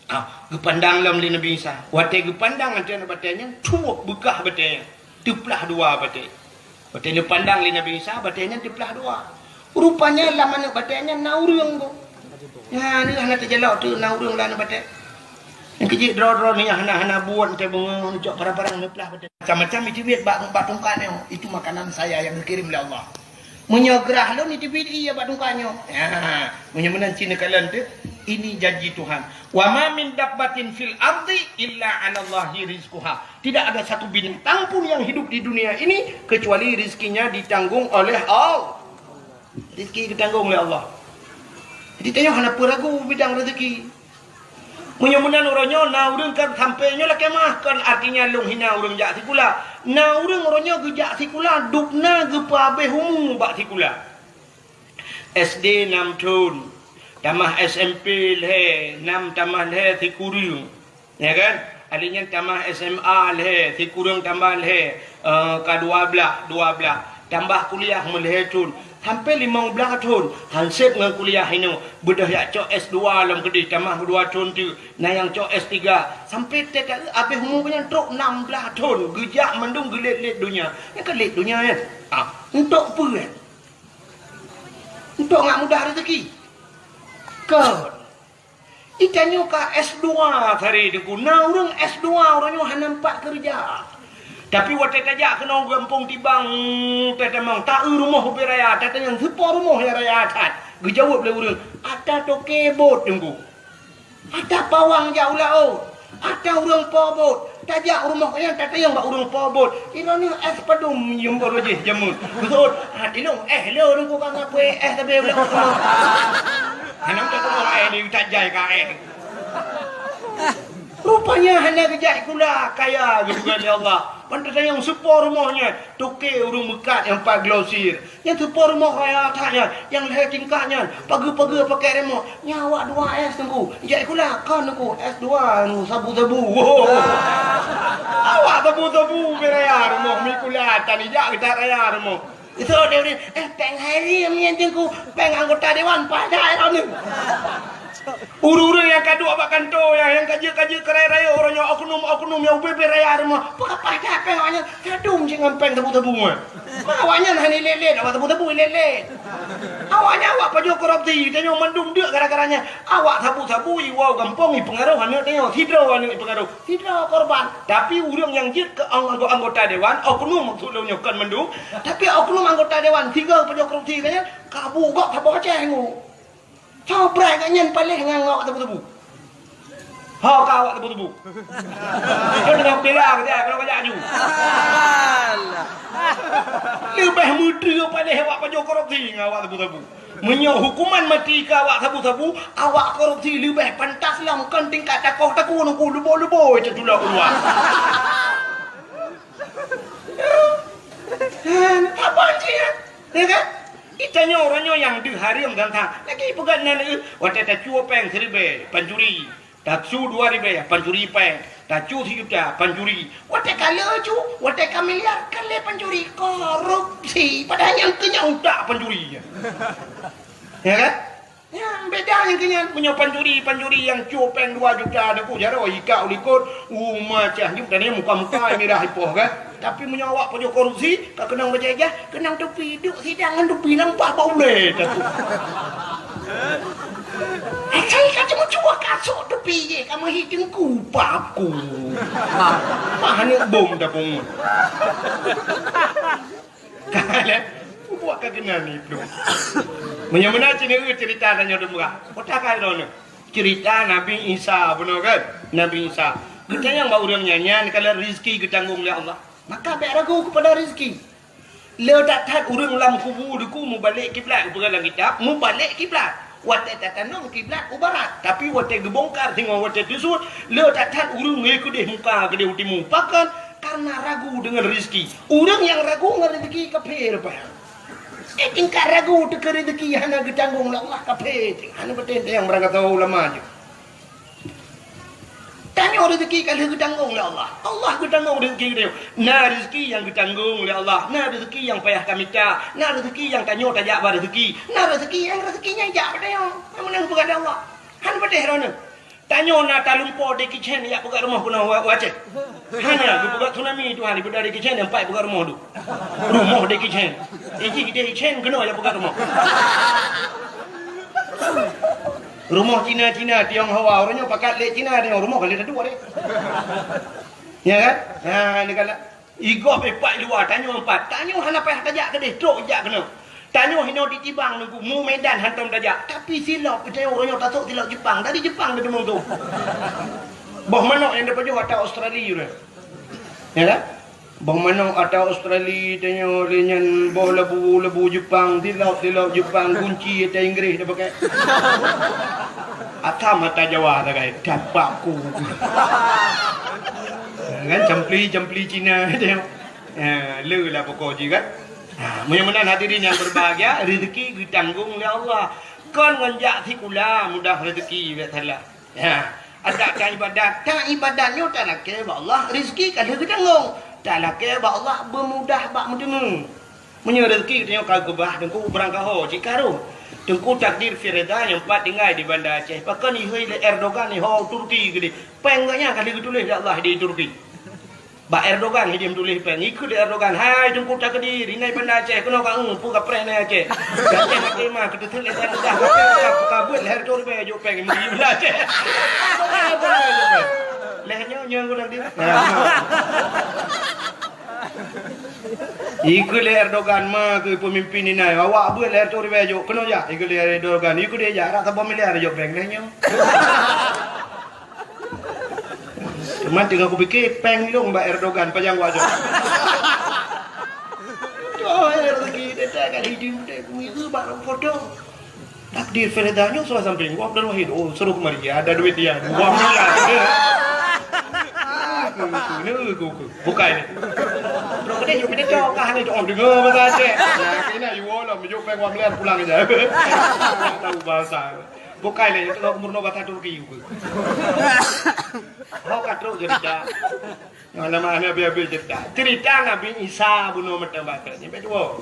Ah, geupandang lom lé Nabi Isa. Watèe geupandang até aneuk batèe nyan, cuwôk beukah batèe nyan. Teuplah dua batèe. Watèe geupandang lé Nabi Isa, batèe nyan teuplah dua. Rupanya lam aneuk batèe nyan na ureueng kok. Nyan, hana teujalok teuk na ureueng lam aneuk batèe. Nyang keujeuet droe-droe nyan hana, hana buet teuh beungoh neucok parang-parang neuplah batèe. Macam-macam iteubiet bak, bak tungkat nyoe. Itu makanan saya yang dikirim oleh Allah. Meunyoe grah lôn, iteubiet ie bak tungkat nyoe. Ha, meunyoe meunan cit neukalon teuk, ini janji Tuhan. "Wa ma min dabbatin fil ardi illa 'alallahi rizquha." Tidak ada satu binatang pun yang hidup di dunia ini kecuali rizkinya ditanggung oleh Allah. Rizki geutanggong lé Allah. Jadi tanyoe hana peue ragu bidang rezeki. Meunyoe meunan uroe nyoe na ureueng kan sampoe nyoe lakèe meu'ah, kon artinya lôn hina ureueng jak sikula. Na ureueng uroe nyoe geujak sikula, dubna geupeuhabéh umu bak sikula. S D nam thon, tamah S M P lhèe, nam tamah lhèe sikureueng. Ya kan? Ahli nyan tamah S M A lhèe, sikureueng tambah lhèe, eh, ka dua blaih, dua blaih. Tambah kuliah meulhèe thon, sampoe limong blaih thon, han sép ngon kuliah inoe, beudôh jak cok S dua lom keudeh, tamah dua thon teuk, na nyang cok S tiga. Sampoe teuka habéh umu nyan trok nam blaih thon, geujak mandum geulét-lét donya. Nyan ka lét donya nyan. Ah, untuk peue nyan? Untuk ngat mudah rezeki. Kon. Itanyoe ka S dua sare teungku. Na ureueng S dua uroe nyoe hana meupat keureuja. Tapi watèe tajak keunoe gampông Tibang, tatamong, ta-eu rumoh ubé raya, tatanyong, "Soe po rumoh nyang raya that?" Geujaweueb lé ureueng, "Ata toke bot teungku. Ata pawang jak u laôt. Ata ureueng po bot." Tajak u rumoh nyan, tatanyong bak ureueng po bot, "Droeneuh ès padum nyoe baroe jih jameun?" Geuseuôt, "Ah, tilông ès lôn teungku, ka ngabui ès sabé u laôt." Hana meutuah ès, di utak jai ka ès. Rupanya hana geujak sikula, kaya geupeugah lé Allah. Ban tatanyong, "Soe po rumoh nyan?" Toke ureueng meukat nyang pat glosir. Nyan soe po rumoh raya that nyan, nyang lhèe tingkat nyan, pageue-pageue pakèk remot. Nyan awak dua S teungku. Jak sikula, kon teungku, S dua, anu, sabu-sabu. Awak sabu-sabu ubé raya rumoh, mi sikula tan ijak geutak raya rumoh. Itu dia ni, eh, péng hai ribu nyan teungku, péng anggota dewan, paih that droeneuh. Ureueng-ureueng nyang ka duek bak kantô nyan, nyang ka jeuet-ka jeuet keu rayeuk-rayeuk uroe nyoe, oknum-oknum nyang ubé-bé raya rumoh, peue ka paih that péng awaknyan, sadum cit ngon péng sabu-sabu nyan. Ma awaknyan hana ilét-lét, awak sabu-sabu ilét-lét. Awaknyan awak pajoh korupsi, tanyoe mandum deuk gara-gara nyan. Awak sabu-sabu iwoe gampông ipeungaroh aneuk tanyoe, sidroe aneuk ipeungaroh, sidroe korban. Tapi ureueng nyang jeuet keu ang-, anggo-, anggota dewan, oknum maksud lôn nyoe kon mandum, tapi oknum anggota dewan sigoe pajoh korupsi nyan, ka bu gob saboh Aceh nyoe. Soe brat gobnyan paléh ngon awak sabu-sabu? Ho ka awak sabu-sabu? Nyoe teungoh pila keu jak, kalau keu jak aju. Leubeh meutreue paléh awak pajoh korupsi ngon awak sabu-sabu. Meunyoe hukuman maté keu awak sabu-sabu, awak korupsi leubeh pantas lom kon tingkat takoh-takoh nungku leubo-leubo teutulah u luwa. Hana saban cit, ya kan? Itanyoe uroe nyoe nyang deuh hareuem gantang. Lagèe peugah nan, eh, watèe tacue péng siribèe, pancuri. Tacue dua ribèe, pancuri péng. Tacue sijuta, pancuri. Watèe ka le cu, watèe ka miliar, ka lé pancuri. Korupsi. Padahai nyang keu nyan utak pancuri. Ya kan? Nyan beda nyang keu nyan. Meunyoe pancuri, pancuri nyang cue péng dua juta, Teungku, jaroe ikak u likot, uma cah nyoe, dan nyan muka-muka mirah ipoh kan. Tapi meunyoe awak pajoh korupsi, ka keunong bajèe ijah, keunong tupi, duek sidang ngon tupi lam paih bak ulèe, Teungku. Asai ka cuma cuba kasok tupi jih, ka meuhi Teungku paku. Mah aneuk bom dah pungut. Buat ka keunan iplôh. Meunyoe meunan cit nyoe ceurita tanyoe dum beurak. Kota ka droeneuh. Ceurita Nabi Isa bunoe kan? Nabi Isa. Geutanyong bak ureueng nyan, nyan kalau rezeki geutanggong lé Allah. Maka bèk ragu kepada rezeki. Le that-that ureueng lam kubu Teungku mubalek kiblat, geupeugah lam kitab, mubalek kiblat. Watèe tatanom kiblat u barat, tapi watèe geubongkar singoh watèe teusut, le that-that ureueng ngon keudeh muka keudeh u timu. Pakon? Karena ragu deungon rezeki. Ureueng nyang ragu ngon rezeki kafé rupa nyan. Eh, tingkat ragu teuh keu rezeki hana geutanggong lé Allah, kafé teuh. Hana patéh nyang beurangkat ulama jih. Tanyoe rezeki ka lheueh geutanggong lé Allah. Allah geutanggong rezeki geutanyoe. Na rezeki nyang geutanggong lé Allah, na rezeki nyang payah tamita, na rezeki nyang tanyoe tajak ba rezeki, na rezeki nyang rezeki nyan jak bak tanyoe. Nyang meunan peugah lé Allah. Han peudeh droeneuh. Tanyoe na talumpo Jackie Chan jak peugah rumoh keunoe u Aceh. Hana geupeugah tsunami Tuhan, ipeugah Jackie Chan nyang pat peugah rumoh tu. Rumoh Jackie Chan. Iji Jackie Chan keunoe jak peugah rumoh. Rumoh Cina-Cina, Tionghoa, ureueng nyoe pakat lé Cina, Tiong rumoh ka lé taduek deh. Ya kan? Ha, ni kan. Igob ipat luwa, tanyoe empat. Tanyoe hana payah tajak keudeh, trok ijak keunoe. Tanyoe hinoe di Tibang Teungku, mu Medan hantom tajak. Tapi silop, tanyoe ureueng nyoe tasok silop Jepang. Dari Jepang ka teumong tu. Boh manok nyang tapajoh ata Australia ureueng. Ya kan? Boh manok ata Australia, tanyoe lé nyan boh labu, labu Jepang, silop, silop Jepang, gunci ata Inggris tapakai. Ata mata Jawa takai, dapat ku. Kan campli, campli Cina, tanyoe. Ha, le lah pokok jih kan. Ha, meunyoe meunan hadirin nyang berbahagia, rezeki geutanggong lé Allah. Kon ngon jak sikula mudah rezeki, bèk salah. Ya, adak ka ibadat, ka ibadat nyoe talakèe bak Allah, rezeki ka lheueh geutanggong. Talakèe bak Allah beumudah bak meuteumé. Meunyoe rezeki geutanyoe ka geubah, Teungku, beurangkaho cit ka rhot. Teungku, takdir firida nyang pat tinggai di Banda Aceh. Pakon ihôi lé Erdogan iho Turki keudeh. Péng gobnyan ka lheueh geutuléh lé Allah di Turki. Bak Erdogan hidéh meutuléh péng. Ikheun lé Erdogan, "Hai Teungku Takdir, inan Banda Aceh keunoe ka eu, peue kapreh inan Aceh. Aceh maté ma, keuteuseut lé Banda Aceh, ka, ka beuet lhèe reutôh ribèe jok péng, meugi Banda Aceh." Lheueh nyoe, nyoe geulang dia. Ikheun lé Erdogan ma keu peumimpin inan, "Awak beuet lhèe reutôh ribèe jok, keunoe jak." Ikheun lé Erdogan, ikheun lé jak, rata saboh miliar jok péng lheueh nyoe. Cuma teungoh kupike, péng lôn bak Erdogan, pajan wajok. Tuh, rezeki teuka ka hidup deh, kui bak foto. Takdir firida nyoe salah sampéng, wah, Abdul Wahid, oh, suruh kemari, ada duit dia, dua miliar. Bukai ni. Terus dia jumpa dia, kau kan ni, oh, dengar bahasa Aceh. Nah, kena iwo lah, mejuk péng dua miliar pulang aja. Tak tahu bahasa. Bukai lé, nyoe teungoh kumeurunoe basa Turki. Ho ka trok cerita. Nyang nama hana habéh-habéh cerita. Cerita Nabi Isa bunoe mantong bacut. Nyan bèk tuwo.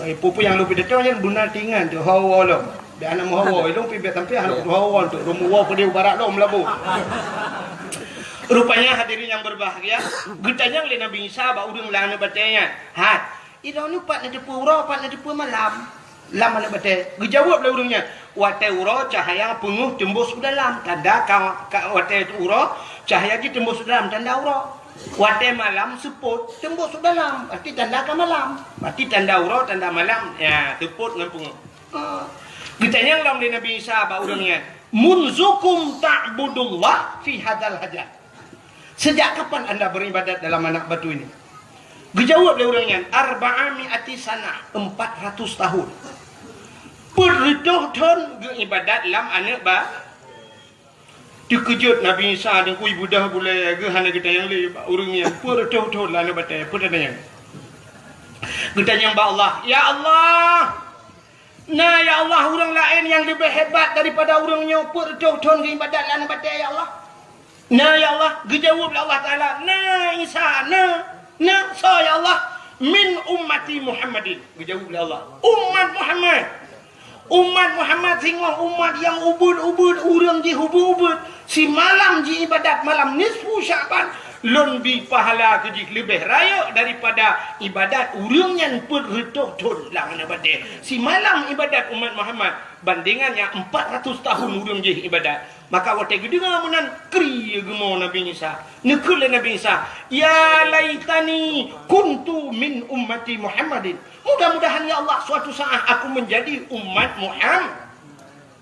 Eh, peue-peue nyang lôn pidato nyan beuna teuingat tu, hawa lom. Bèk hana meuhawa, lôn pi bèk sampai hana meuhawa tu. Lôn meuhawa peudeh u barat lom laboh. Rupanya hadirin yang berbahagia, geutanyong lé Nabi Isa bak ureueng lam aneuk batèe nyan. Hat, Idong nyoe pat neuteupeue uroe, pat neuteupeue malam lam aneuk batèe. Geujaweueb lé ureueng nyan, "Watèe uroe cahya peungeuh teumbôs u dalam, tanda ka, ka, watèe uroe cahya jih teumbôs u dalam, tanda uroe. Watèe malam seupôt teumbôs u dalam, berarti tanda ka malam. Berarti tanda uroe, tanda malam, ya, seupôt ngon peungeuh." Ha. Geutanyong lom lé Nabi Isa bak ureueng nyan, "Munzukum ta'budullah fi hadzal hajar?" Sejak kapan anda beribadat dalam anak batu ini? Geujaweueb lé ureueng nyan, "Arba'a mi'ati sanah, empat ratus tahun." Peuet reutôh thon geuibadat lam aneuk ba-, teukeujot Nabi Isa deungkui beudoh gulèe geuh hana geutanyong lé bak ureueng nyan, peuet reutôh thon lam aneuk batèe, peue tatanyong? Geutanyong bak Allah, "Ya Allah, na, ya Allah, ureueng laén nyang leubeh hebat daripada ureueng nyoe peuet reutôh thon geuibadat lam aneuk batèe, ya Allah?" Na, ya Allah, geujaweueb lé Allah Taala, "Na, Isa, na, na, soe, ya Allah?" "Min ummati Muhammadin," geujaweueb lé Allah, "Umat Muhammad." Umat Muhammad singoh umat nyang ubit-ubit, ureuëng jih ubit-ubit. Simalam jiibadat malam nisfu Sya'ban, lôn bi pahala keu jih leubeh rayeuk daripada ibadat ureuëng nyan peuet reutôh thon lam aneuk batée. Simalam ibadat umat Muhammad, bandingan nyang empat ratus tahun ureuëng jih ibadat. Maka watée geudeungoe meunan, kri geumo Nabi Isa. Neukheun lé Nabi Isa, "Ya laitani kuntu min ummati Muhammadin." Mudah-mudahan, ya Allah, suatu saat aku menjadi umat Muhammad.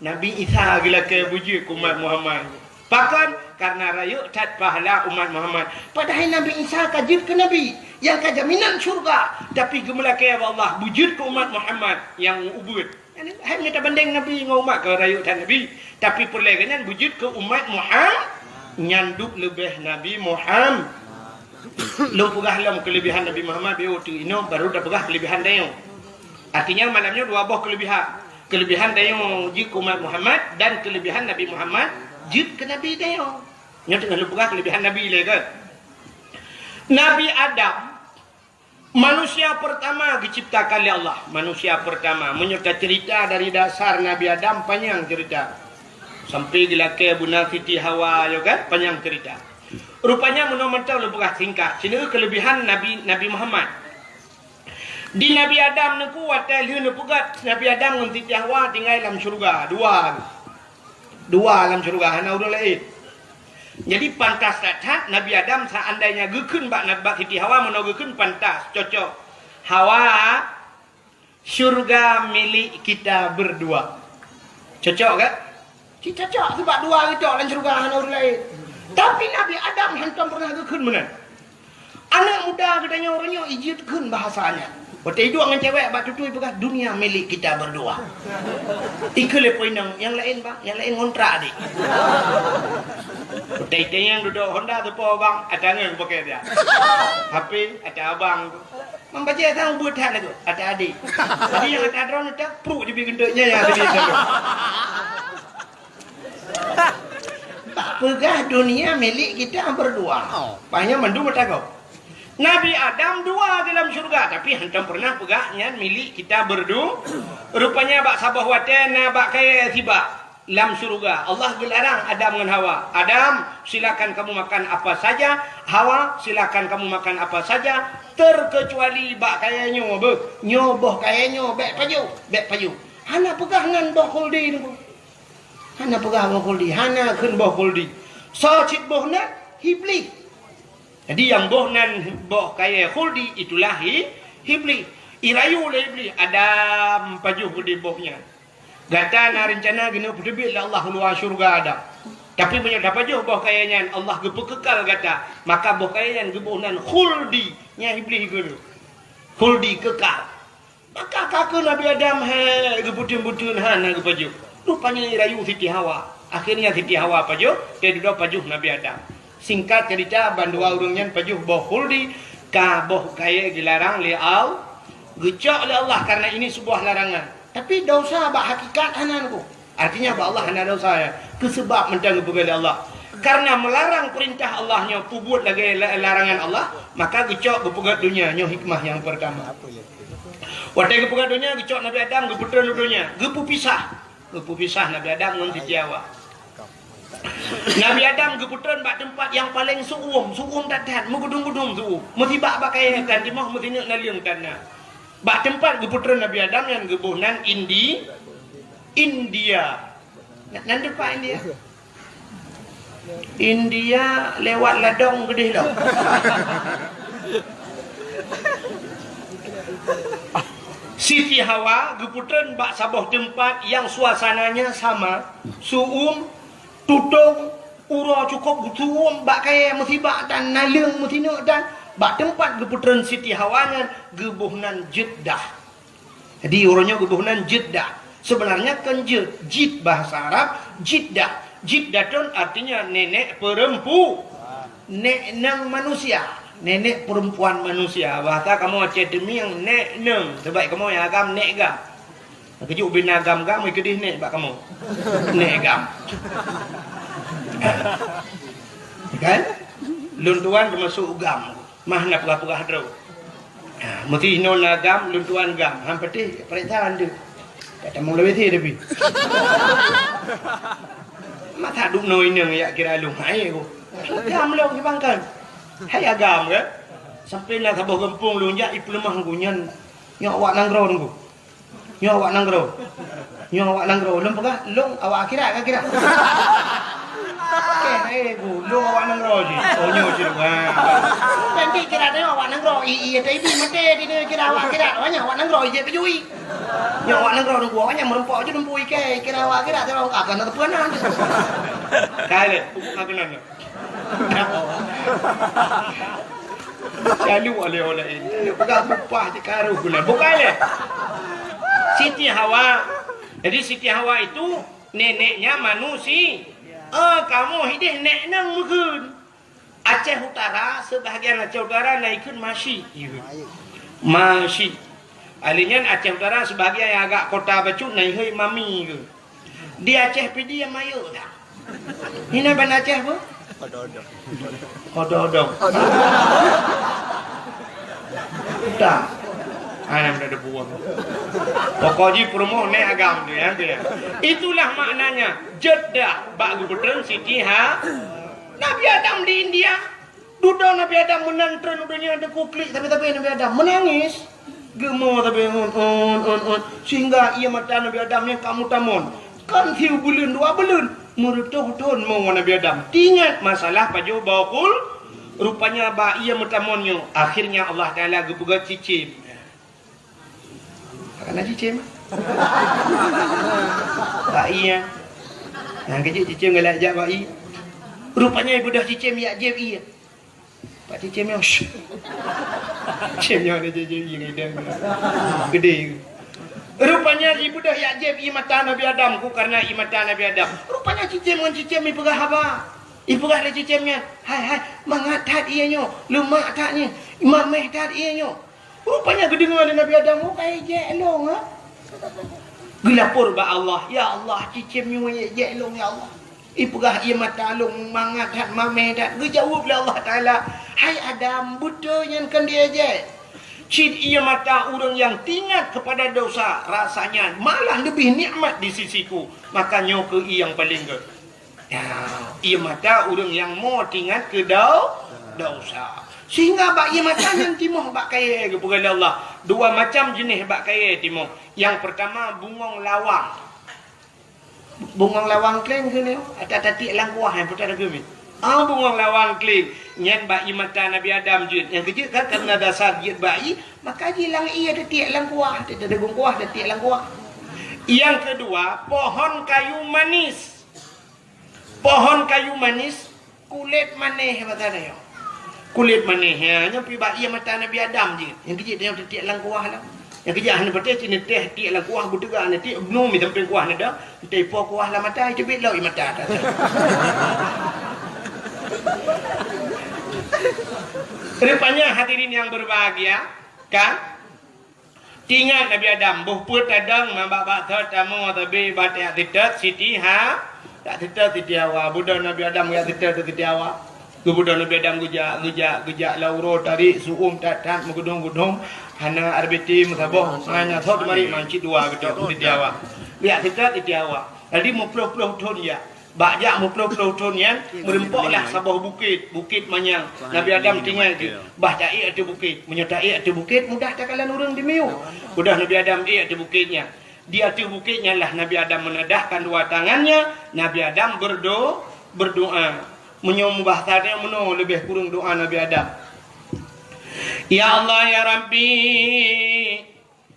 Nabi Isa geulakée beujeuet keu umat Muhammad. Pakon? Karena rayeuk that pahala umat Muhammad. Padahai Nabi Isa ka jeuet keu nabi. Nyang ka jaminan syurga. Tapi geumeulakée bak Allah beujeuet keu umat Muhammad nyang ubit. Hai mita bandeng nabi ngon umat ka rayeuk that nabi. Tapi peureulée geuh nyan beujeuet keu umat Muhammad. Nyan duek leubeh Nabi Muhammad. Lôn peugah lom keulebihan Nabi Muhammad, biôh teuk inoe baru tapeugah keulebihan tanyoe. Artinya, malam nyoe dua boh keulebihan. Keulebihan tanyoe jeuet keu umat Muhammad dan keulebihan Nabi Muhammad jeuet keu Nabi tanyoe. Nyoe teungoh lôn peugah keulebihan Nabi lé kan. Nabi Adam, manusia pertama geuciptakan lé Allah. Manusia pertama. Meunyoe tacerita dari dasar Nabi Adam, panyang cerita. Sampai geulakée beuna Siti Hawa, yo kan? Panyang cerita. Rupanya meunoe mantong lôn peugah singkat. Sineuk keulebihan Nabi, Nabi Muhammad. Di Nabi Adam neuku watée lheueh neupeugét Nabi Adam ngon Siti Hawa tinggai lam syeuruga, dua. Dua lam syeuruga, hana ureuëng laén. Jadi pantas that-that Nabi Adam seandainya geukheun bak, bak Siti Hawa meunoe geukheun pantas, cocok. Hawa, syurga milik kita berdua. Cocok kan? Cit cocok sebab dua geucok lam syeuruga hana ureuëng laén. Tapi Nabi Adam hantom pernah geukheun meunan. Aneuk muda geutanyoe uroe nyoe ijeuet kheun bahasa nyan. Watée iduek ngon cewek bak tutui peugah, "Dunia milik kita berdua." Ikheun lé po inong, "Nyang laén bang, nyang laén ngontrak deh." Watée itanyong dudoe Honda teupo bang, ata ngon pakai dia. H P, ata abang. Membacée sang ubeut that lagoe, ata adek. Jadi nyang ata droeneuh tak pruk jibi geunteuk nyan nyang tadi tu. Peugah dunia milik kita berdua. Oh. Pahnyan mandum meutanggong. Nabi Adam dua di dalam syurga, tapi hantom pernah peugah nyan milik kita berdu-, rupanya bak saboh watée na bak kayée sibak lam syurga. Allah geularang Adam ngon Hawa. "Adam, silakan kamu makan apa saja. Hawa, silakan kamu makan apa saja, terkecuali bak kayée nyoe beuh. Nyoe boh kayée nyoe bék pajoh, bék pajoh." Hana peugah nan boh khuldi nyoe. Hana peugah boh khuldi, hana kheun boh khuldi. Soe cit boh nan? Iblih. Jadi nyang boh nan boh kayée khuldi itulah i-, Iblih. Irayu lé Iblih, "Adam, pajoh di boh nyan. Gata na reuncana keuneuk peuteubiet lé Allah u luwa syeuruga Adam. Tapi meunyoe tapajoh boh kayée nyan, Allah geupeukekal gata, maka boh kayée nyan geuboh nan khuldi." Nyan Iblih geukheun. Khuldi kekal. Maka ka kheun Nabi Adam, he, geubeuteun-beuteun hana geupajoh. Rupanya irayu Siti Hawa. Akhirnya Siti Hawa pajoh, teududoe pajoh Nabi Adam. Singkat cerita, bandua ureuëng nyan pajoh boh khuldi, ka boh kayée geularang lé Al-, geucok lé Allah karena ini sebuah larangan. Tapi dosa bak hakikat hana neuboh. Artinya bak Allah hana dosa ya. Keu seubab mantong geupeugah lé Allah. Karena meularang peurintah Allah nyoe peubuet lagée la-, larangan Allah, maka geucok geupeugét donya, nyoe hikmah nyang pertama. Watée geupeugét donya, geucok Nabi Adam geupeutreun u donya, geupeupisah. Geupeupisah Nabi Adam ngon Siti Hawa. Nabi Adam geupeutreun bak teumpat nyang paleng su'uem, su'uem that-that, meugudum-gudum su'uem. Meusibak bak kayée tan timoh, meusineuk naleueng tan na. Bak teumpat geupeutreun Nabi Adam nyan geuboh nan Indi-, India. Nan teumpat India? India lewat ladong geudeh lom. Siti Hawa geupeutreun bak saboh teumpat nyang suasananya sama, su'uem, tutong, uroe cukôp geusu'uem bak kayée meusibak dan naleueng meusineuk dan bak teumpat geupeutreun Siti Hawa nyan geuboh nan Jeddah. Jadi, uroe nyoe geuboh nan Jeddah. Sebenarnya kon Jed, Jid bahasa Arab, Jeddah. Jiddatun artinya nenek perempu-, nek nang manusia, nenek perempuan manusia. Bahasa kamoe Aceh Teumieng, nek nang. Sebab kamoe nyang agam nek gam. Keujeuet ubena gam-gam, keudeh nek bak kamoe. Nek gam. Kan? Lôn tuan teumasuk gam. Mah na peugah-peugah droe. Ha, meuti inoe na gam, lôn tuan gam. Han patéh, peuriksa han deuh. Ka tamong lawét he tapi. Masa duek noe inong jak kira lôn hai ku. Agam lôn di bangkai. Hai agam ke? Sampai na saboh gampông lôn jak ipeuleumah ku nyan. Nyoe awak nanggroe ku. Nyoe awak nanggroe. Nyoe awak nanggroe. Lôn peugah, lôn awak akhirat ka kira. Oke, hai ku. Lôn awak nanggroe jih. Oh, nyoe jih. Wah. Nanti kira tengok awak nanggroe. I, i, i, i, maté di ni kira awak akhirat. Awak nyan awak nanggroe jih peujui. Nyoe awak nanggroe nunggu awak nyan meureumpok je dumpeue ikai, kira awak kira teuh akan na teupeue na. Kai lé, pupuk na keunan. Calu oleh-oleh ini. Peugah bupah je karu keunan. Bukai lé. Siti Hawa. Jadi Siti Hawa itu neneknya manusia. Eh, kamoe hideh nek nang meukeun. Aceh Utara, sebahagian Aceh Utara na ikheun Masyik. Masyik. Alèh nyan Aceh Utara sebahagian nyang agak kota bacut na ihôi Mami keu. Di Aceh Pidie Mayeu dah. Hina ban Aceh apa? Odong-odong. Odong-odong. Dah. Anak dah ada buah. Pokok jih peurumoh nek agam tu ya, tu ya. Itulah maknanya Jeddah bak gubernur Siti Ha Nabi Adam di India, dudoe Nabi Adam meunan treun u donya, deungon klik sabe-sabe Nabi Adam meunangis. Geumo sabe, un, un, un, un, sehingga ié mata Nabi Adam nyang ka meutamon. Kon siubeuleueng dua beuleueng, meureutoh thon mo Nabi Adam. Teuingat masalah pajoh boh kul, rupanya bak ié meutamon nyoe, akhirnya Allah Taala geupeugah cicém. Karena cicém. Bak ié. Nyang keujiek cicém galak jak bak ié. Rupanya ibeudôh cicém jak jieb ié. Bak cicém nyoe. Cicém nyoe ada jieb ié ngideung. Gede. Rupanya ibeudôh jak jieb ié mata Nabi Adam, ku karena ié mata Nabi Adam. Rupanya cicém ngon cicém ipeugah haba. Ipeugah lé cicém nyan, "Hai, hai, mangat that ié nyoe, leumak that nyoe, mameh that ié nyoe." Rupanya geudeungoe lé Nabi Adam, "Oh, ka ijek lôn, ha?" Geulapor bak Allah, "Ya Allah, cicém nyoe ijek lôn, ya Allah. Ipeugah ié mata lôn mangat that, mameh that." Geujaweueb lé Allah Taala, "Hai Adam, beutôi nyan kon diejek. Cit ié mata ureuëng nyang teuingat keupada dosa, rasanya malah leubeh nikmat di sisi-Ku. Maka nyoe kheueh ié nyang paleng gét." Ya, ié mata ureuëng nyang mo teuingat keu dau-, dosa. Sehingga bak ié mata nyan timoh bak kayée geupeugah lé Allah. Dua macam jeuneh bak kayée timoh. Nyang peurtama bungong lawang. Bungong lawang kleng keunoe, ata tatiek lam kuah nyang peutara geumi. Ah, bungong lawang kleng. Nyan bak ié mata Nabi Adam jeuet. Nyang keujiek kan karena dasar jeuet bak ié, maka jilang ié tatiek lam kuah, teudegung kuah, tatiek lam kuah. Nyang keudua, pohon kayu manis. Pohon kayu manis, kulét manéh basa nyoe. Kulét manéh, ya, nyoe pi bak ié mata Nabi Adam jih. Nyang keujiek nyoe tatiek lam kuah lah. Nyang keujiek hana patéh cit neuteh tiek lam kuah, beuteuga neutiek, bnu mi sampéng kuah nada, entah po kuah lam mata, iteubiet lom ié mata. Rupanya hadirin yang berbahagia, kan? Teuingat Nabi Adam, boh peuet tadong ngon bak-bak thot tamoe tabi bak jak seutôt Siti Ha-, jak seutôt Siti Hawa. Beudôh Nabi Adam jak seutôt Siti Hawa. Geubeudôh Nabi Adam geujak, geujak, geujak lam uroe tarék su'um that-that meugeudong-geudong, hana R B T meusaboh, hana sot marit mancit dua geutok Siti Hawa. Jak seutôt Siti Hawa. Jadi meuploh-ploh thon jak. Bak jak meuploh-ploh thon nyan, meureumpoklah saboh bukét, Bukét Manyang. Nabi Adam tinggai jih, bah taék ateueh bukét. Meunyoe taék ateueh bukét, mudah takalon ureuëng di miyueb. Udah Nabi Adam ék ateueh bukét nyan. Di ateueh bukét nyan lah Nabi Adam menadahkan dua tangannya, Nabi Adam berdo-, berdoa. Meunyoe mubahasa nyan meunoe leubeh kureueng doa Nabi Adam. Ya Allah, ya Rabbi,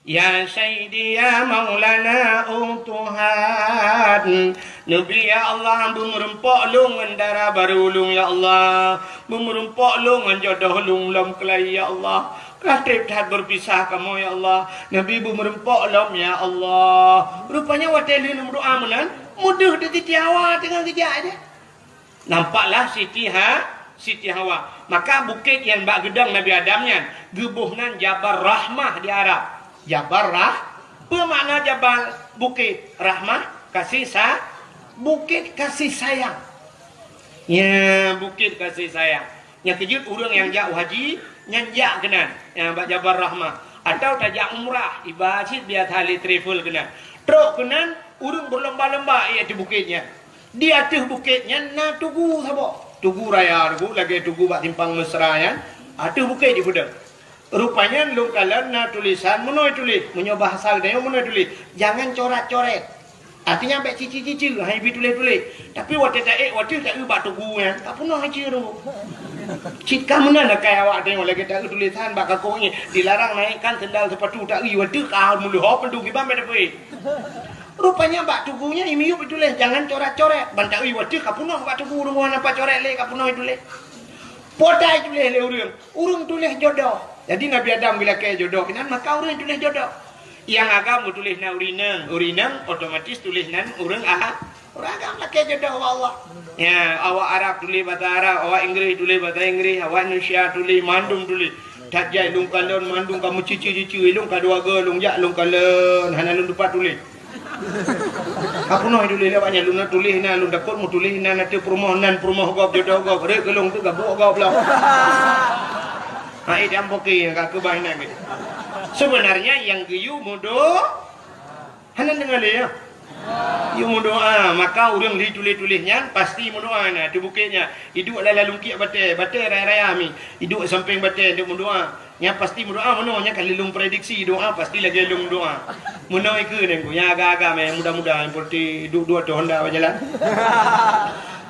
Ya Sayyidi, ya Maulana, oh Tuhan, Nabi, ya Allah, beumeureumpok lôn ngon dara barô lôn, ya Allah. Beumeureumpok lôn ngon jodoh lôn lom keulai, ya Allah. Ka treb that beupisah kamoe, ya Allah. Nabi, beumeureumpok lom, ya Allah. Rupanya watée lheueh meudoa meunan, meudeuh di Siti Hawa teungoh geujak aja. Nampaklah Siti Ha-, Siti Hawa. Maka bukét nyang bak geudong Nabi Adam nyan geuboh nan Jabal Rahmah di Arab. Jabal Rah-, peue makna Jabal? Bukét. Rahmah, kasih sa-, bukét kasih sayang. Ya, bukét kasih sayang. Nyang keujeuet ureuëng nyang jak u haji, nyan jak keunan, ya, bak Jabal Rahmah. Atau tajak umrah, iba cit biasa lé travel keunan. Trok keunan, ureuëng beulomba-lomba ék ateueh bukét nyan. Di ateueh bukét nyan na tugu saboh. Tugu raya tugu, lagée tugu bak simpang Mesra nyan, ateueh bukét jipeudong. Rupanya lôn kalon na tulésan meunoe tuléh, meunyoe bahasa geutanyoe meunoe tuléh, "Jangan corat-coret." Artinya bék cici-cici, hai bi tuléh-tuléh. Tapi watée taék, watée taeu bak tugu nyan, ka peunoh ici tu. Cit ka meunan akai awak tanyoe lagée taeu tulésan bak kakoe nyan, dilarang naikkan sendal sepatu taeu watée ka meuleuhob meudu kiban bék tapeuék. Rupanya bak tugu nyan imiyup ituléh, "Jangan coret-coret." Ban taeu watée ka peunoh bak tugu ureuëng hana pat coret lé ka peunoh ituléh. Potai tuléh lé ureuëng, ureuëng tuléh jodoh. Jadi Nabi Adam geulakée jodoh, inan maka ureuëng tuléh jodoh. Nyang agam geutuléh nan ureuëng inong, ureuëng inong otomatis tuléh nan ureuëng a-, ureuëng agam lakée jodoh ubak Allah. Ya, awak Arab tuléh basa Arab, awak Inggréh tuléh basa Inggréh, awak Indonesia tuléh, mandum tuléh. That jai lôn kalon mandum ka meucici-cici, lôn ka dua go lôn jak lôn kalon, hana lôn tupat tuléh. Ka peunoh tuléh lé awak nyan, lôn tuléh nan, lôn takot meutuléh nan ateueh peurumoh nan, peurumoh gob, jodoh gob, rhot keu lôn teuh gabuek gob lom. Hai dam poke nyang ka keubah inan geuh. Sebenarnya nyang geuyue meudo-, hana deungoe lé, ya? Yue meudoa, maka ureuëng li tuléh-tuléh nyan pasti meudoa na, di bukét nyan. Iduek lam lalungkiek batée, batée raya-raya mi. Iduek sampéng batée, iduek meudoa. Nyan pasti meudoa meunoe, nyan ka lheueh lôn prediksi doa pasti lagée lôn doa. Meunoe ikeue nyan ku, nyang agam-agam, nyang muda-muda, nyang seperti duek-duek ateueh honda bak jalan.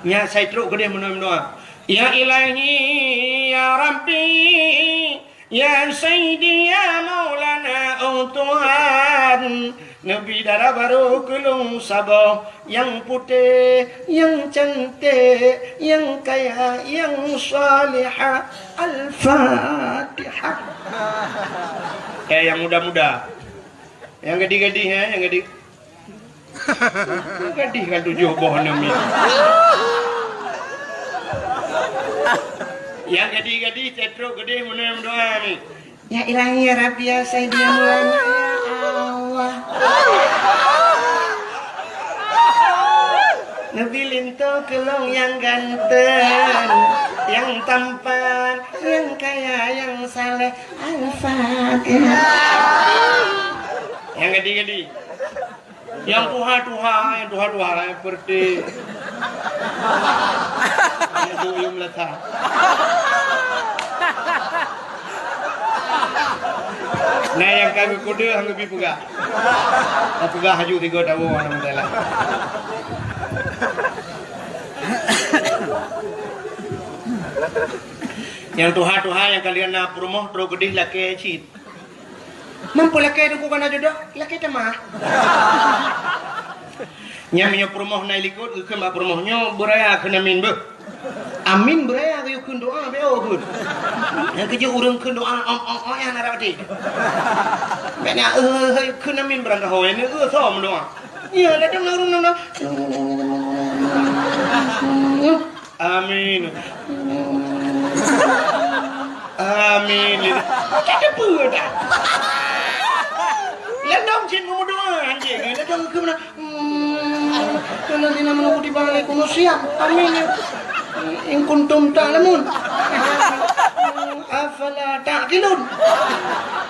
Nyan sai trok keudeh meunoe meudoa. Ya Ilahi, ya Rabbi, ya Sayyidi, ya Maulana, oh Tuhan, neubi dara barô keu lôn saboh, nyang putéh, nyang canték, nyang kaya, nyang salihah. Al-Fatihah. Eh, nyang muda-muda. Nyang gadih-gadih, eh, nyang gadih. Gadih kan tujoh boh aneuk mi. Nyang gadih-gadih, tetrok gadih, meunoe meudoa mi. Ya Ilahi, ya Rabbi, ya Sayyidi, ya Maulana, ya Allah. Neubi linto keu lôn nyang ganteng, nyang tampan, nyang kaya, nyang saleh. Al-Fatihah. Nyang gadih-gadih. Nyang tuha-tuha, nyang tuha-tuha, nyang seperti nyang tu yum lata. Nah, nyang ka geukode hana geubi peugah. Ka peugah haju tiga tahun, alhamdulillah. Nyang tuha-tuha nyang kalian na peurumoh trok keudeh lakée cit. Mampu lakée teungku kana jodoh, lakée tamah. Nyan meunyoe peurumoh na i likot, geukheun bak peurumoh nyoe beuraya kheun amin beuh. Amin beuraya geuyue kheun doa beu kheun. Nyang keujeuet ureuëng kheun doa ong ong ong nyang na rati. Bèk na eh kheun amin beurangkaho, nyang na eh som doa. Iya, ladang na ureuëng na. Amin. Amin. Ka teupeue dah. Ladom cit meudoa anjing. Ladom keu mana? Hmm. Alladzina amanu kutiba alaikumus siyam. Amin. In kuntum ta'lamun. Afala ta'qilun.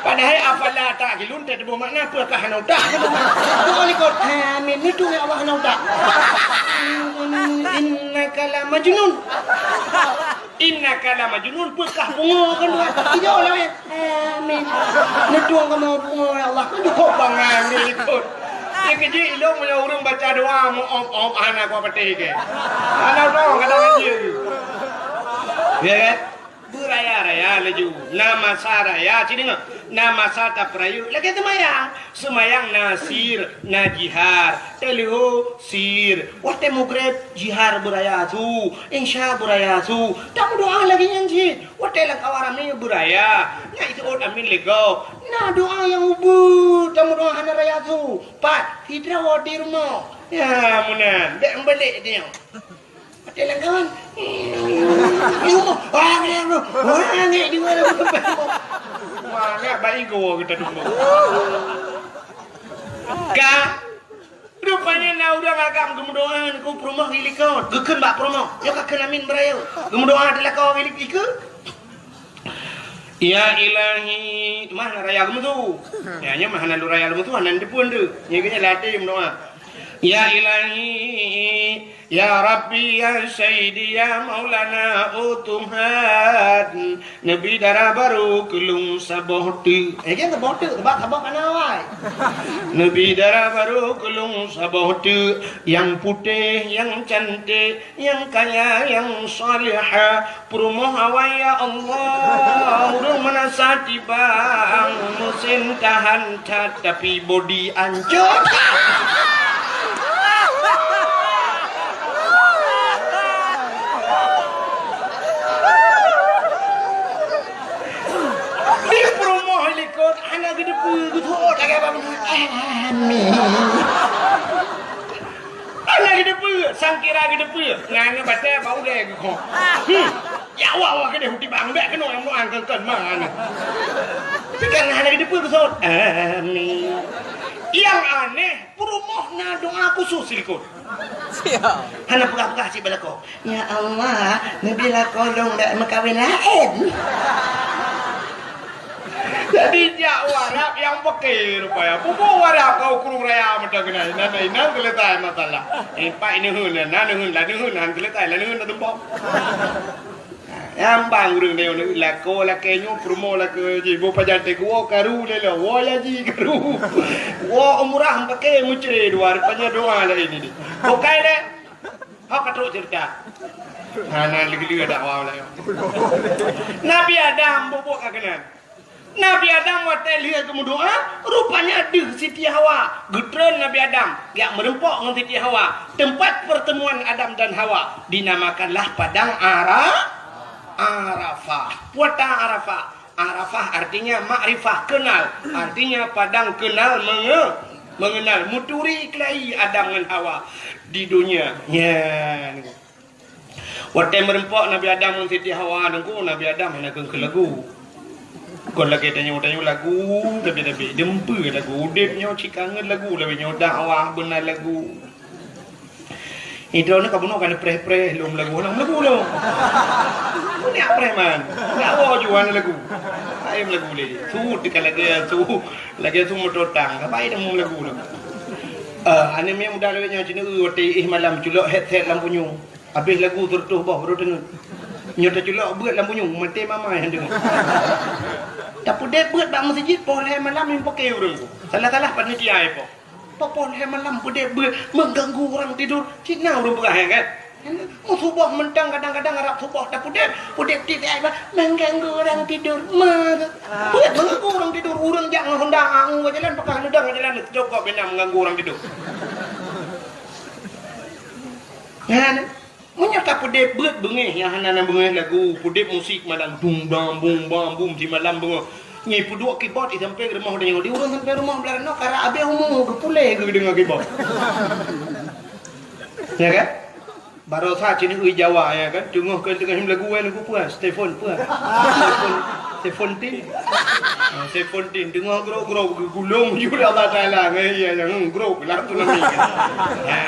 Padahai afala ta'qilun teutuboh makna peue ka hana utak. Doa likot. Amin. Itu ya Allah hana utak. Innaka la majnun. Innaka la majnun, peukah pungo kan dua. Tidak lah ya. Amin. Neutong kamu pungo ya Allah. Cukup bangai ni ikut. Dia kejik ilong punya orang baca doa mu om om anak gua peti ke. Anak doa kadang aja. Ya kan? Beuraya-raya laju. Na masa raya, ci deungoe. Na masa tapeurayeuk lagée seumayang. Seumayang na sir, na jihar. Teuleuho sir. Watée mugreb jihar beuraya su. Insya beuraya su. Tameudoa lagée nyan cit. Watée lam kawan ramé beuraya. Na iseuôt amin lego. Na doa nyang ubeut tameudoa hana raya su. Pat sidroe di rumoh. Ya meunan. Bék meubeulek dia. Watée lam kawan. Di rumoh. Wah, di rumoh. Wah, angék di mana? Mana baik gua kita dulu. Ka. Rupanya na ureuëng agam geumeudoa keu peurumoh di likot. Geukheun bak peurumoh. Nyoe ka kheun amin beuraya. Geumeudoa di lakoe di likot. Ya Ilahi, mah na raya geumeusu. Ya, nyan mah hana lôn raya geumeusu, hana neuteupeue deuh. Nyan keuh nyan latih meudoa. Ya Ilahi, ya Rabbi, ya Sayyidi, ya Maulana, oh Tuhan, neubi dara barô keu lôn saboh teuk. Eh, jangan saboh teuk, sabab saboh ka na awai. Neubi dara barô keu lôn saboh teuk, nyang putéh, nyang cantik, nyang kaya, nyang salihah, peurumoh awai, ya Allah. Ureueng meunasah tibang, meusén tahan that, tapi bodi ancot. Di peurumoh likot, hana geuteupeue, geuseuôt lagèe apa beuna. Amin. Hana geuteupeue, sangkira geuteupeue. Ngan batèe bak ulèe geukhong. Hmm. Ya Allah, Allah keudéh tibang, bèk keunoe nyang meudoa kön-kön meunan. Tapi kan hana geuteupeue geuseuôt. Amin. Nyang aneh, peurumoh na doa khusos silikot. Siap. Hana peugah-peugah cit bak lakoe. Ya Allah, neubi lakoe lôn bèk meukawen laén. Jadi jak u Arab nyang peuke rupanya. Peue-peue u Arab ka u Krueng Raya mantong keunan. Inan, inan, seuleusai masalah. Eh, pat neuheun, na neuheun, la neuheun, han seuleusai, la neuheun, la tumpok. Nyang bang ureueng nyoe lakoe lakèe nyoe, peurumoh lakèe jih, boh pajan teuh woe karu lé lom, woe haji karu. Woe umrah pake meucre dua, rupanya doa laén ini. Bukai lé. Hok ka trok ceurita. Hana lé-lé dakwah laén. Nabi Adam bubuk ka keunan. Nabi Adam watèe lheueh geumeudoa, rupanya deuh Siti Hawa. Geutreun Nabi Adam, geujak meurumpok ngon Siti Hawa. Tempat pertemuan Adam dan Hawa dinamakanlah Padang Ara-, Arafah. Peue ata Arafah? Arafah artinya makrifah, kenal. Artinya padang kenal menge-, mengenal. Meuturi keulayi Adam ngon Hawa di dunia. Nyan. Watèe meurumpok Nabi Adam ngon Siti Hawa, Teungku, Nabi Adam hana kheun keu lagu. Kon lagèe tanyoe, tanyoe lagu, tapi, tapi, dum peue lagu. Udép nyoe cit kangen lagu, lagèe nyoe dakwah beuna lagu. Idroe nyoe ka bunoe ka neupreh-preh lom lagu, lom lagu lom. Meunyak preman, nyak woe juan lagu. Laén lagu lé. Su teuka lagèe su, lagèe su moto tang. Ka bai dah lagu lom. Eh, aneuk miet muda lawét nyoe cit neu watèe éh malam culok headset lam punyueng. Habéh lagu seureutôh boh baru deungoe. Nyoe teuculok beuet lam bunyueng, maté mama nyang deungoe. Tapeudép beuet bak meuseujid poh lhèe malam nyang pake ureueng. Salah-salah panitia ipoh. Poh lhèe malam peudép beuet, mengganggu orang tidur. Cit na ureueng peugah nyan kan? Meusuboh mantong kadang-kadang arab suboh tapeudép, peudép tiep ayat bah, mengganggu orang tidur. Meusuboh mengganggu orang tidur, ureueng jak ngon honda angu bak jalan, pakah neudong bak jalan, cokop bina mengganggu orang tidur. Nyan. Meunyoe ka peudép beuet beungéh nyang hana na beungéh lagu, peudép musik malam dung bam bung bam bum simalam beungoh. Nyan peuduek keyboard di sampéng rumoh tanyoe, di ureueng sampéng rumoh blah noe karap abéh umu geupuléh geudeungoe keyboard. Ya kan? Barosa cit neu Jawa ya kan? Teungoh keu teungoh lagu eh lagu peue? Stefon peue? Stefon, Stefontin. Ah, Stefontin teungoh grok-grok geugulong jurang Allah Taala ngon iya nyang grok lah tu nami. Ya,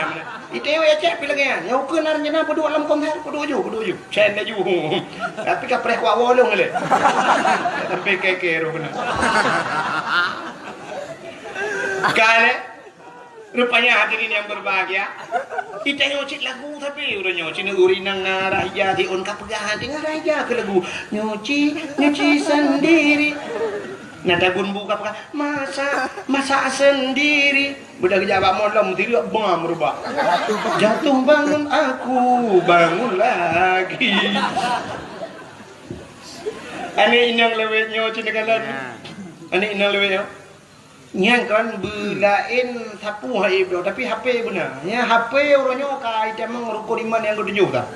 Itewé Aceh pi lagèe nyan. Nyang ukeue na rencana peuduek lam konser, peuduek ju, peuduek ju. Cen laju. Tapi ka preh kuak wolong lé. Sampai keke roh kena. Ka lé. Rupanya hadirin yang berbahagia. Kita nyoe cit lagu tapi udah nyoe cit ureueng inong na raja di on ka peugah hati ngon raja ke lagu. Nyuci, nyuci sendiri. Nah, tagun buka peugah, masak, masak sendiri. Beudah geujak bak molom, tireuk bam rubah. Jatuh bangun aku, bangun lagi. Aneuk inong lawét nyoe cit neukalon. Aneuk inong lawét nyoe. Nyan kan beulaén sapu hai bloe, tapi H P beuna. Nyan H P uroe nyoe ka itamong rukon iman nyang keutujôh dah.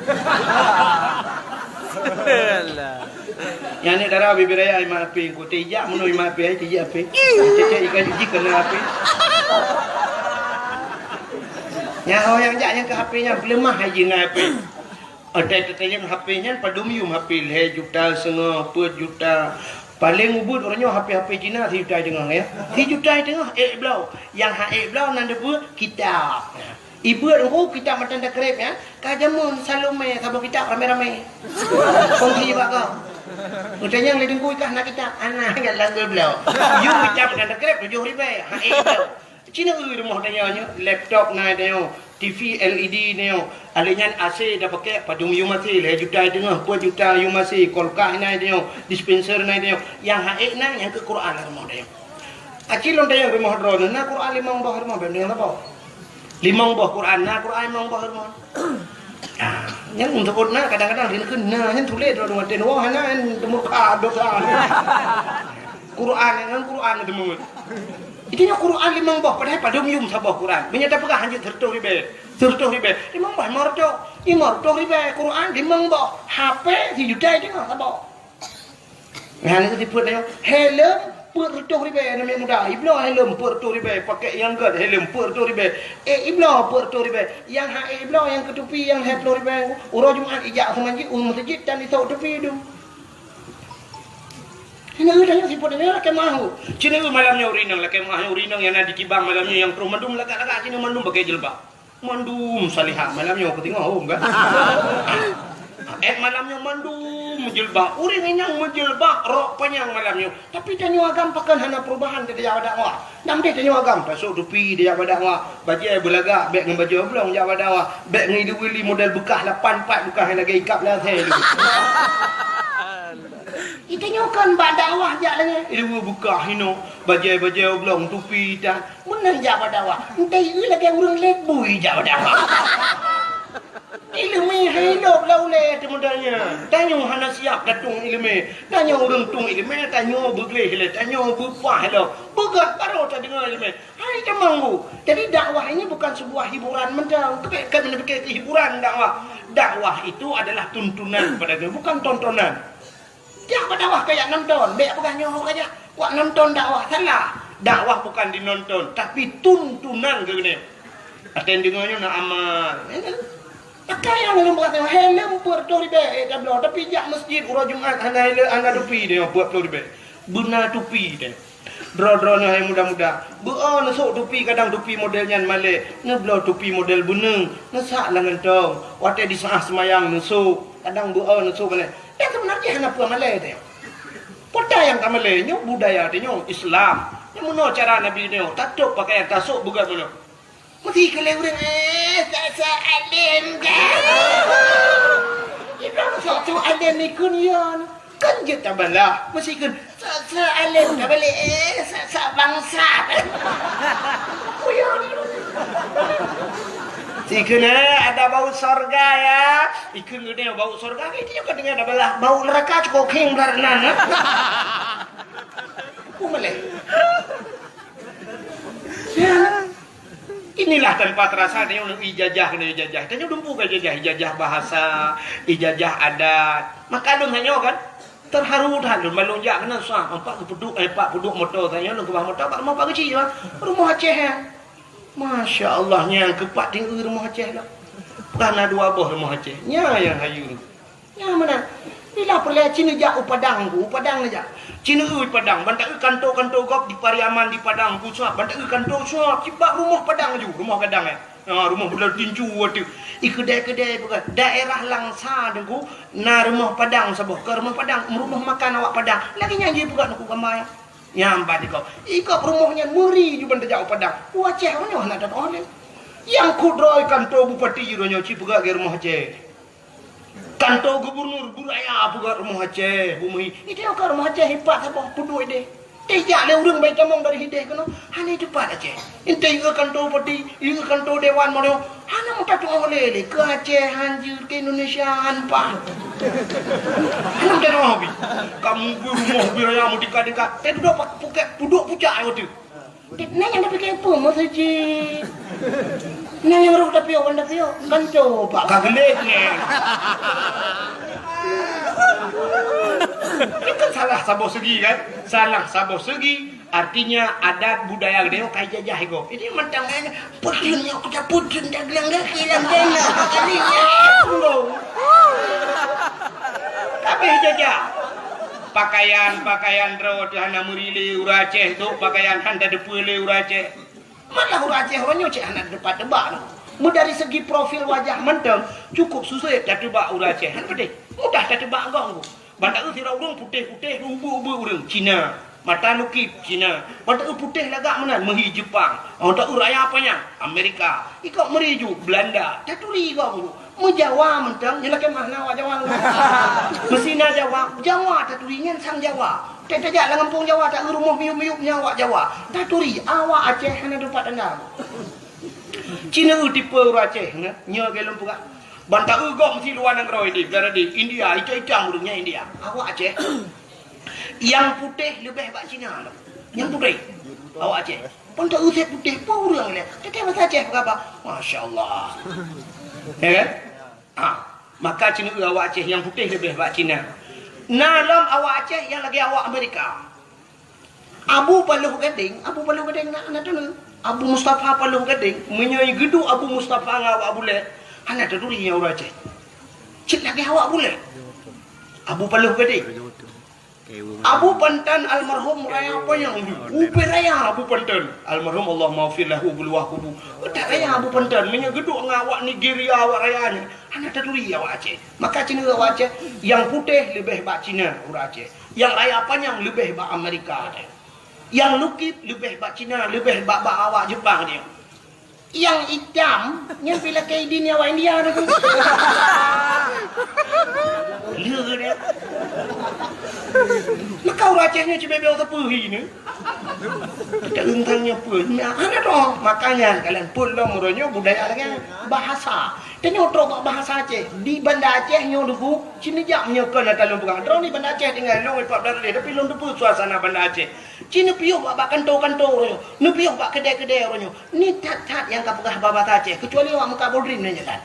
Alah. Nyan ni dara bibir raya iman H P, engko tijak meunoe iman H P, ai tijak H P. Cek-cek ikan jiji kena H P. Nyan ho nyang jak nyang ke H P nyan peuleumah hai jih ngon H P. Ada tetanyong H P nyan padum yum H P lhèe juta seungoh, peuet juta. Paléng ubit uroe nyoe H P-H P Cina sijuta teungoh ya. Sijuta teungoh ék bloe. Nyang ha ék bloe nan deubeuet kitab. Ibeuet engko kitab mantong takreb ya. Ka jameun Salome saboh kitab ramé-ramé. Kongsi bak kau. Meutanyong lé Teungku, "Ikah na kitab?" "Hana, nyan lam geubloe." Yum kitab dan teukreb tujoh ribèe, ha ék bloe. Cina eu rumoh tanyoe nyoe, laptop na tanyoe, T V L E D tanyoe, alèh nyan A C tapakèk, padum yum A C, lhèe juta teungoh, peuet juta yum A C, kulkas na tanyoe, dispenser na tanyoe, nyang ha ék na, nyang keu Quran lam rumoh tanyoe. Aci lôn tanyong rumoh droeneuh, na Quran limong boh rumoh, bèk neueng saboh. Limong boh Quran, na Quran limong boh rumoh. Ah, nyan untuk na kadang-kadang rin kheun na, nyan tuléh droeneuh watèe nyoe hana, nyan teumurka dosa. Quran nyan Quran teumeuet. Itu nyoe Quran limong boh, padahai padum yum saboh Quran. Meunyoe tapeugah hanjeuet seureutôh ribèe, seureutôh ribèe, limong boh, limong reutôh, limong reutôh ribèe Quran limong boh, H P sijuta teungoh saboh. Nyan keuh sifeuet nyoe, helm peuet reutôh ribèe aneuk muda, ibloe helm peuet reutôh ribèe, pakèk nyang gèt helm peuet reutôh ribèe, ék ibloe peuet reutôh ribèe, nyang ha ék ibloe nyang keu tupi nyang lhèe plôh ribèe, uroe Jumat ijak u meuseujid, u meuseujid dan isôk tupi dum. Hana eu tanyoe sifeuet nyoe lakèe meu'ah. Cina eu malam nyoe ureueng inong lakèe meu'ah nyoe ureueng inong nyang na di Kibang malam nyoe nyang troh mandum lagak-lagak cina mandum pakèk jilbab. Mandum salihah malam nyoe keu teungoh hom kan. Eh malam nyoe mandum meujilbab. Ureueng inong meujilbab rok panyang malam nyoe. Tapi tanyoe agam pakon hana perubahan di dayah dakwah. Nyang deh tanyoe agam tasôk tupi di dayah dakwah. Bajèe beulagak bèk ngon bajèe oblong jak bak dakwah. Bèk ngon idéh wili model beukah lapan pat beukah lagèe ikab lam asèe. Itanyoe kan bak dakwah jak lagèe. Idéh beukah inoe. Bajèe-bajèe oblong tupi tan. Meunan jak bak dakwah. Entah ieu lagèe ureueng lé bui jak bak dakwah. Ileumèe hai lôb lam ulèe teuh meudan nyan. Tanyoe hana siap tatueng ileumèe. Tanyoe ureueng tueng ileumèe, tanyoe beugleh lé, tanyoe beupah lom. Beugöt barô tadeungoe ileumèe. Hai tamong bu. Jadi dakwah ini bukan sebuah hiburan mantong. Keubiet ka meuneupike keu hiburan dakwah. Dakwah itu adalah tuntunan kepada dunia, bukan tontonan. Jak bak dakwah kajak nonton, bèk peugah nyoe kajak. Wak nonton dakwah salah. Dakwah bukan dinonton, tapi tuntunan keu geuneuk. Até deungoe nyoe na amal. Pakai nyang lôn peugah nyoe, helm peuet reutôh ribèe, eh, tabloe. Tapi jak meuseujid uroe Jumat hana helm, hana tupi nyoe peuet reutôh ribèe. Beuna tupi nyoe. Droe-droe nyoe hai muda-muda, beu-o neusôk tupi kadang tupi model nyan malèe, neubloe tupi model beuneueng, neusak lam gantong, watèe di saat seumayang neusôk, kadang beu-o neusôk malèe. Nyang seubeuna jih hana peue malèe teuh. Peue nyang tamalèe nyoe budaya teuh nyoe Islam. Nyoe meunoe cara Nabi nyoe, tatôb pakaian tasôk beugöt meunoe. Meusti keu lé ureueng, eh, sa-sa além ka. Ibrahim sa-sa além ikun ya. Kan jeuet tabalah. Meusti keu sa-sa além ka balek, eh, sa-sa bangsa. Kuyon. Sikheun, eh, ada bau sorga ya. Ikun geude bau sorga, itu juga dengan tabalah. Bau neraka cukup king belah nan. Umaleh. Ya. Inilah tanpa terasa tanyoe ijazah keuneuk ijazah. Tanyoe dumpu ka ijazah, ijazah bahasa, ijazah adat. Maka lôn tanyoe kan terharu that lôn ban lôn jak keunan sah, empat geupeuduk, eh, empat peuduk moto tanyoe lôn keubah moto bak rumoh Pak Geuchik, rumoh Aceh nyan. Masya Allah, nyan keupat tinggi rumoh Aceh lah. Peugah na dua boh rumoh Aceh. Nyan nyang hayeue. Nyang meunan, bila peureulèe ci neujak u Padang, u Padang neujak. Ci neueu Padang, ban taeu kanto-kanto gob di Pariaman di Padang, ku suap, ban taeu kanto suap, cit bak rumoh Padang laju, rumoh gadang, eh. Ha, rumoh beuleuh tincu ateueh. I keudè-keudè peugah, daerah Langsa Teungku, na rumoh Padang saboh, ka rumoh Padang, rumoh makan awak Padang. Lagèe nyan jih peugah Teungku gamba nyan. Nyan ban di gob. I gob rumoh nyan meuri ju ban tajak u Padang. U Aceh nyoe hana tatu'oh lé. Nyang kudroe kanto bupati uroe nyoe ci peugah lagèe rumoh Aceh. Kanto gubernur, bu raya peugah rumoh Aceh, bu meuhi. Itu ka rumoh Aceh ipat saboh peuduek deh. Teh jak lé ureueng bai tamong dari hideh keunoe, hana teupat Aceh. Ente ieu kanto bupati, ieu kanto dewan mono, hana meutatu'oh lé lé keu Aceh hanjeuet keu Indonesia han pah. Hana meutatu'oh bi. Kamu bu rumoh bi raya meutingkat-tingkat. Teh dudoe pak puket, pudok pucak ai watèe. Na nyang tapike peue meuseujid? Na nyang roh tapiôh ban tapiôh? Kan coba ka geuléh nyan. Itu kan salah saboh segi kan? Salah saboh segi. Artinya adat budaya geutanyoe ka ijazah gob. Jadi mantong nyan peuteun nyoe kita peuteun dageulangga kilang dana kali nyan. Tapi ijazah. Pakaian-pakaian droe teuh hana meuri lé ureueng Aceh, sôk pakaian han tadeupeu lé ureueng Aceh. Malah ureueng Aceh uroe nyoe cit hana teupat teubak nyoe. Meudari segi profil wajah mantong cukup susah tateubak ureueng Aceh. Hana peudeh. Mudah tateubak gong. Ban taeu sidroe ureueng putéh-putéh, ubeuek-ubeuek ureueng, Cina. Mata lukip, Cina. Ban taeu putéh lagak meunan, meuhi Jepang. Ban taeu raya panyang, Amerika. Ikok meuri ju, Belanda. Taturi gob. Meujawa mantong, nyan lakèe meuh na awak Jawa. Meusi na Jawa, Jawa taturi nyan sang Jawa. Teuh tajak lam gampông Jawa, taeu rumoh miyup-miyup nyan awak Jawa. Taturi, awak Aceh hana teumpat tanda. Cina tipe ureueng Aceh, nyoe, nyoe lôn peugah. Ban taeu gob meusi luwa nanggroe di, di India, itam-itam ureueng nyan India. Awak Aceh. Nyang putéh leubeh bak Cina lom. Nyang putéh. Awak Aceh. Ban taeu sép putéh, peue ureueng lé. Teuntèe basa Aceh peugah, masya Allah. Ya kan? Ah, maka Cina awak Aceh nyang putéh leubeh bak Cina. Na lom awak Aceh nyang lagèe awak Amerika. Abu Paloh Gadeng, Abu Paloh Gadeng na, na teuneuk. Abu Mustafa Paloh Gadeng, meunyoe geuduek Abu Mustafa ngon awak Bulèe, hana taturi nyan ureueng Aceh. Cit lagèe awak Bulèe. Abu Paloh Gadeng. Abu Pantan almarhum raya panyang, ubé raya Abu Pantan. Almarhum Allahummaghfir lahu wa luwah kubu. Utak raya Abu Pantan, meunyoe geuduek ngon awak Nigeria, awak raya nyan, hana taturi awak Aceh. Maka Cina awak Aceh, nyang putéh leubeh bak Cina ureueng Aceh. Nyang raya panyang leubeh bak Amerika teuh. Nyang lukip leubeh bak Cina, leubeh bak, bak awak Jepang teuh. Nyang itam, nyan pih lakèe idin awak India teuh. Lé dia. Maka ureueng Aceh nyoe cibèe-bèe teupeu hi nyoe. Kita euntang nyoe peue? Hana droe. Makanya kalian pun lom uroe nyoe budaya lagèe bahasa. Tanyoe trok bak bahasa Aceh. Di Banda Aceh nyoe Teungku, cit neujak meunyoe kon ata lôn peugah. Droeneuh di Banda Aceh tinggai lôn empat belas lé, tapi lôn teupeu suasana Banda Aceh. Cit neupiôh bak, bak kantô-kantô uroe nyoe. Neupiôh bak keudè-keudè uroe nyoe. Ni that-that nyang ka peugah bahasa Aceh, kecuali awak meukat bodrin nyan that.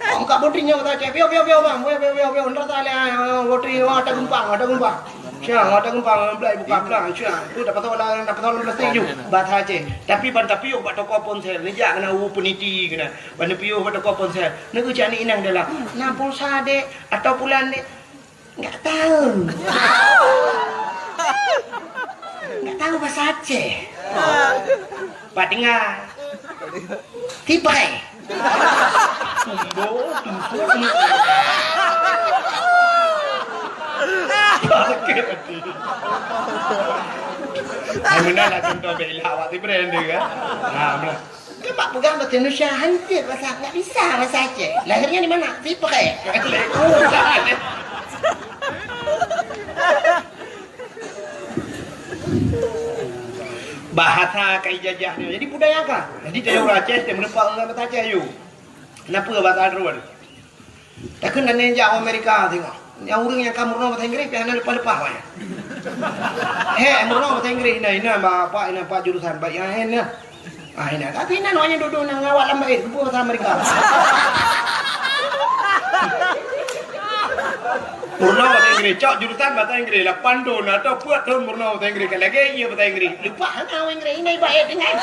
Awak meukat bodrin nyan bahasa Aceh. Piôh, piôh, piôh, bang. Piôh, piôh, piôh, piôh. Ntar tak lé, ah, bodrin, wah, ata geumpang, ata geumpang. Siang, ata geumpang, blai buka blang, siang. Tu dapat tahu lah, dapat tahu plastik ju. Bahasa Aceh. Tapi ban tapiôh bak toko ponsel, neujak keunan u peniti keunan. Ban neupiôh bak toko ponsel. Neugeucak ni inong dalam. Na pulsa, Dek, atau pulan, Dek? Enggak tahu. Enggak tahu bahasa Aceh. Pak dengar. Tipai. Tumbo, tumbo, tumbo. Sakit hati. Ai, meunan lah contoh bela awak tibrand dia, kan? Ha, meunan. Kan bak peugah bahasa Indonesia, hanjeuet bahasa, enggak bisa bahasa Aceh. Lahirnya di mana? Sipreh. Bahasa ka ijajah nyoe. Jadi budaya ka. Jadi tanyoe ureueng Aceh, teumeureumpok ngon bahasa Aceh, yuk. Kenapa bahasa Aceh? Takheun aneuk jak u Amerika tengok. Nyang ureueng nyang ka meurunoe bahasa Inggréh pih hana leupah-leupah awaknyan. Hé, meurunoe bahasa Inggréh inan, inan bak apa, inan pat jurusan, bak I A N nyan. Ah, inan. Tapi inan awaknyan duek-duek na ngon awak lam bait, geubeuet bahasa Amerika. Meurunoe bahasa Inggréh, cok jurusan bahasa Inggréh, lapan thon atau peuet thon meurunoe bahasa Inggréh, ka lagèe ie bahasa Inggréh. Leupah hana awak Inggréh, inan bak ie tinggai.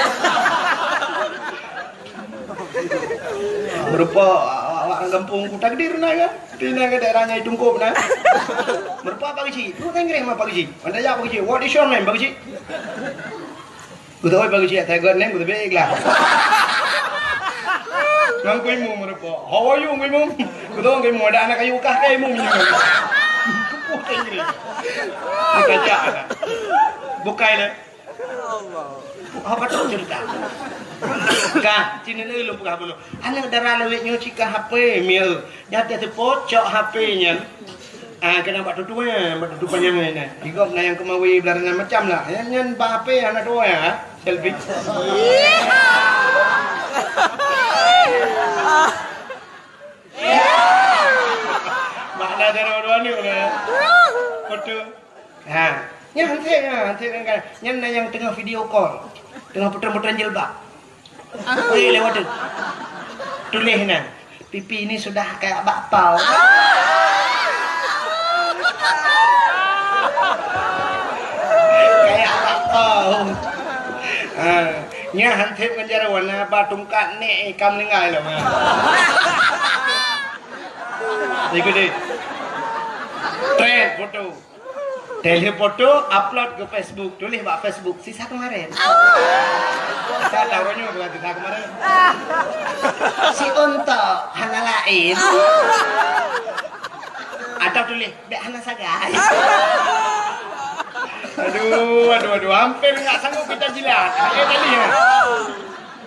Meureumpok awak, awak ureueng gampông ku takdir na kan? Di na ke daerah Nyai Tungkop na. Meureumpok Pak Geuchik. Lu Inggréh mah Pak Geuchik. Anda ya Pak Geuchik. What is your name, Pak Geuchik? Beutôi Pak Geuchik, saya got name, beutôi ikhlas. Nang ku imum meureumpok. How are you, ku imum? Beutôi ku imum, ada anak kayu kah ke imum ni. Kepuh Inggréh. Kita jak. Bukai lah. Apa tu cerita? Kah, sini ni lu peugah bunoe. Aneuk dara lawét nyoe cika H P, mieu. Nyata teupot cok H P nyan. Ah, kena bak tutu, eh, bak tutu panyang ni. Igop na nyang keumawi beularenan macam lah. Nyan, nyan bak H P aneuk dua ya, selfie. Makna dara dua ni lah. Foto. Ha, nyan hanté, ha, hanté nyan kan. Nyan na nyang teungoh video call. Teungoh putreun-putreun jilbab. Weh, lewat tu. Tuléh na. Pipi ini sudah kayak bakpao. Kayak bakpao. Ha, nyan hanté ngon jaroe na ba tungkat nek, eh, ka meuninggai lom, ha. Ikut deh. Trend foto. Teuh foto, upload ke Facebook, tuléh bak Facebook, "Sisa kemarin." Sa tahu nyoe bukan sisa kemarin. Si untok hana laén. Atau tuléh, "Bék hana sagai." Aduh, aduh, aduh, hampir enggak sanggup kita jilat. Hai dali, ya.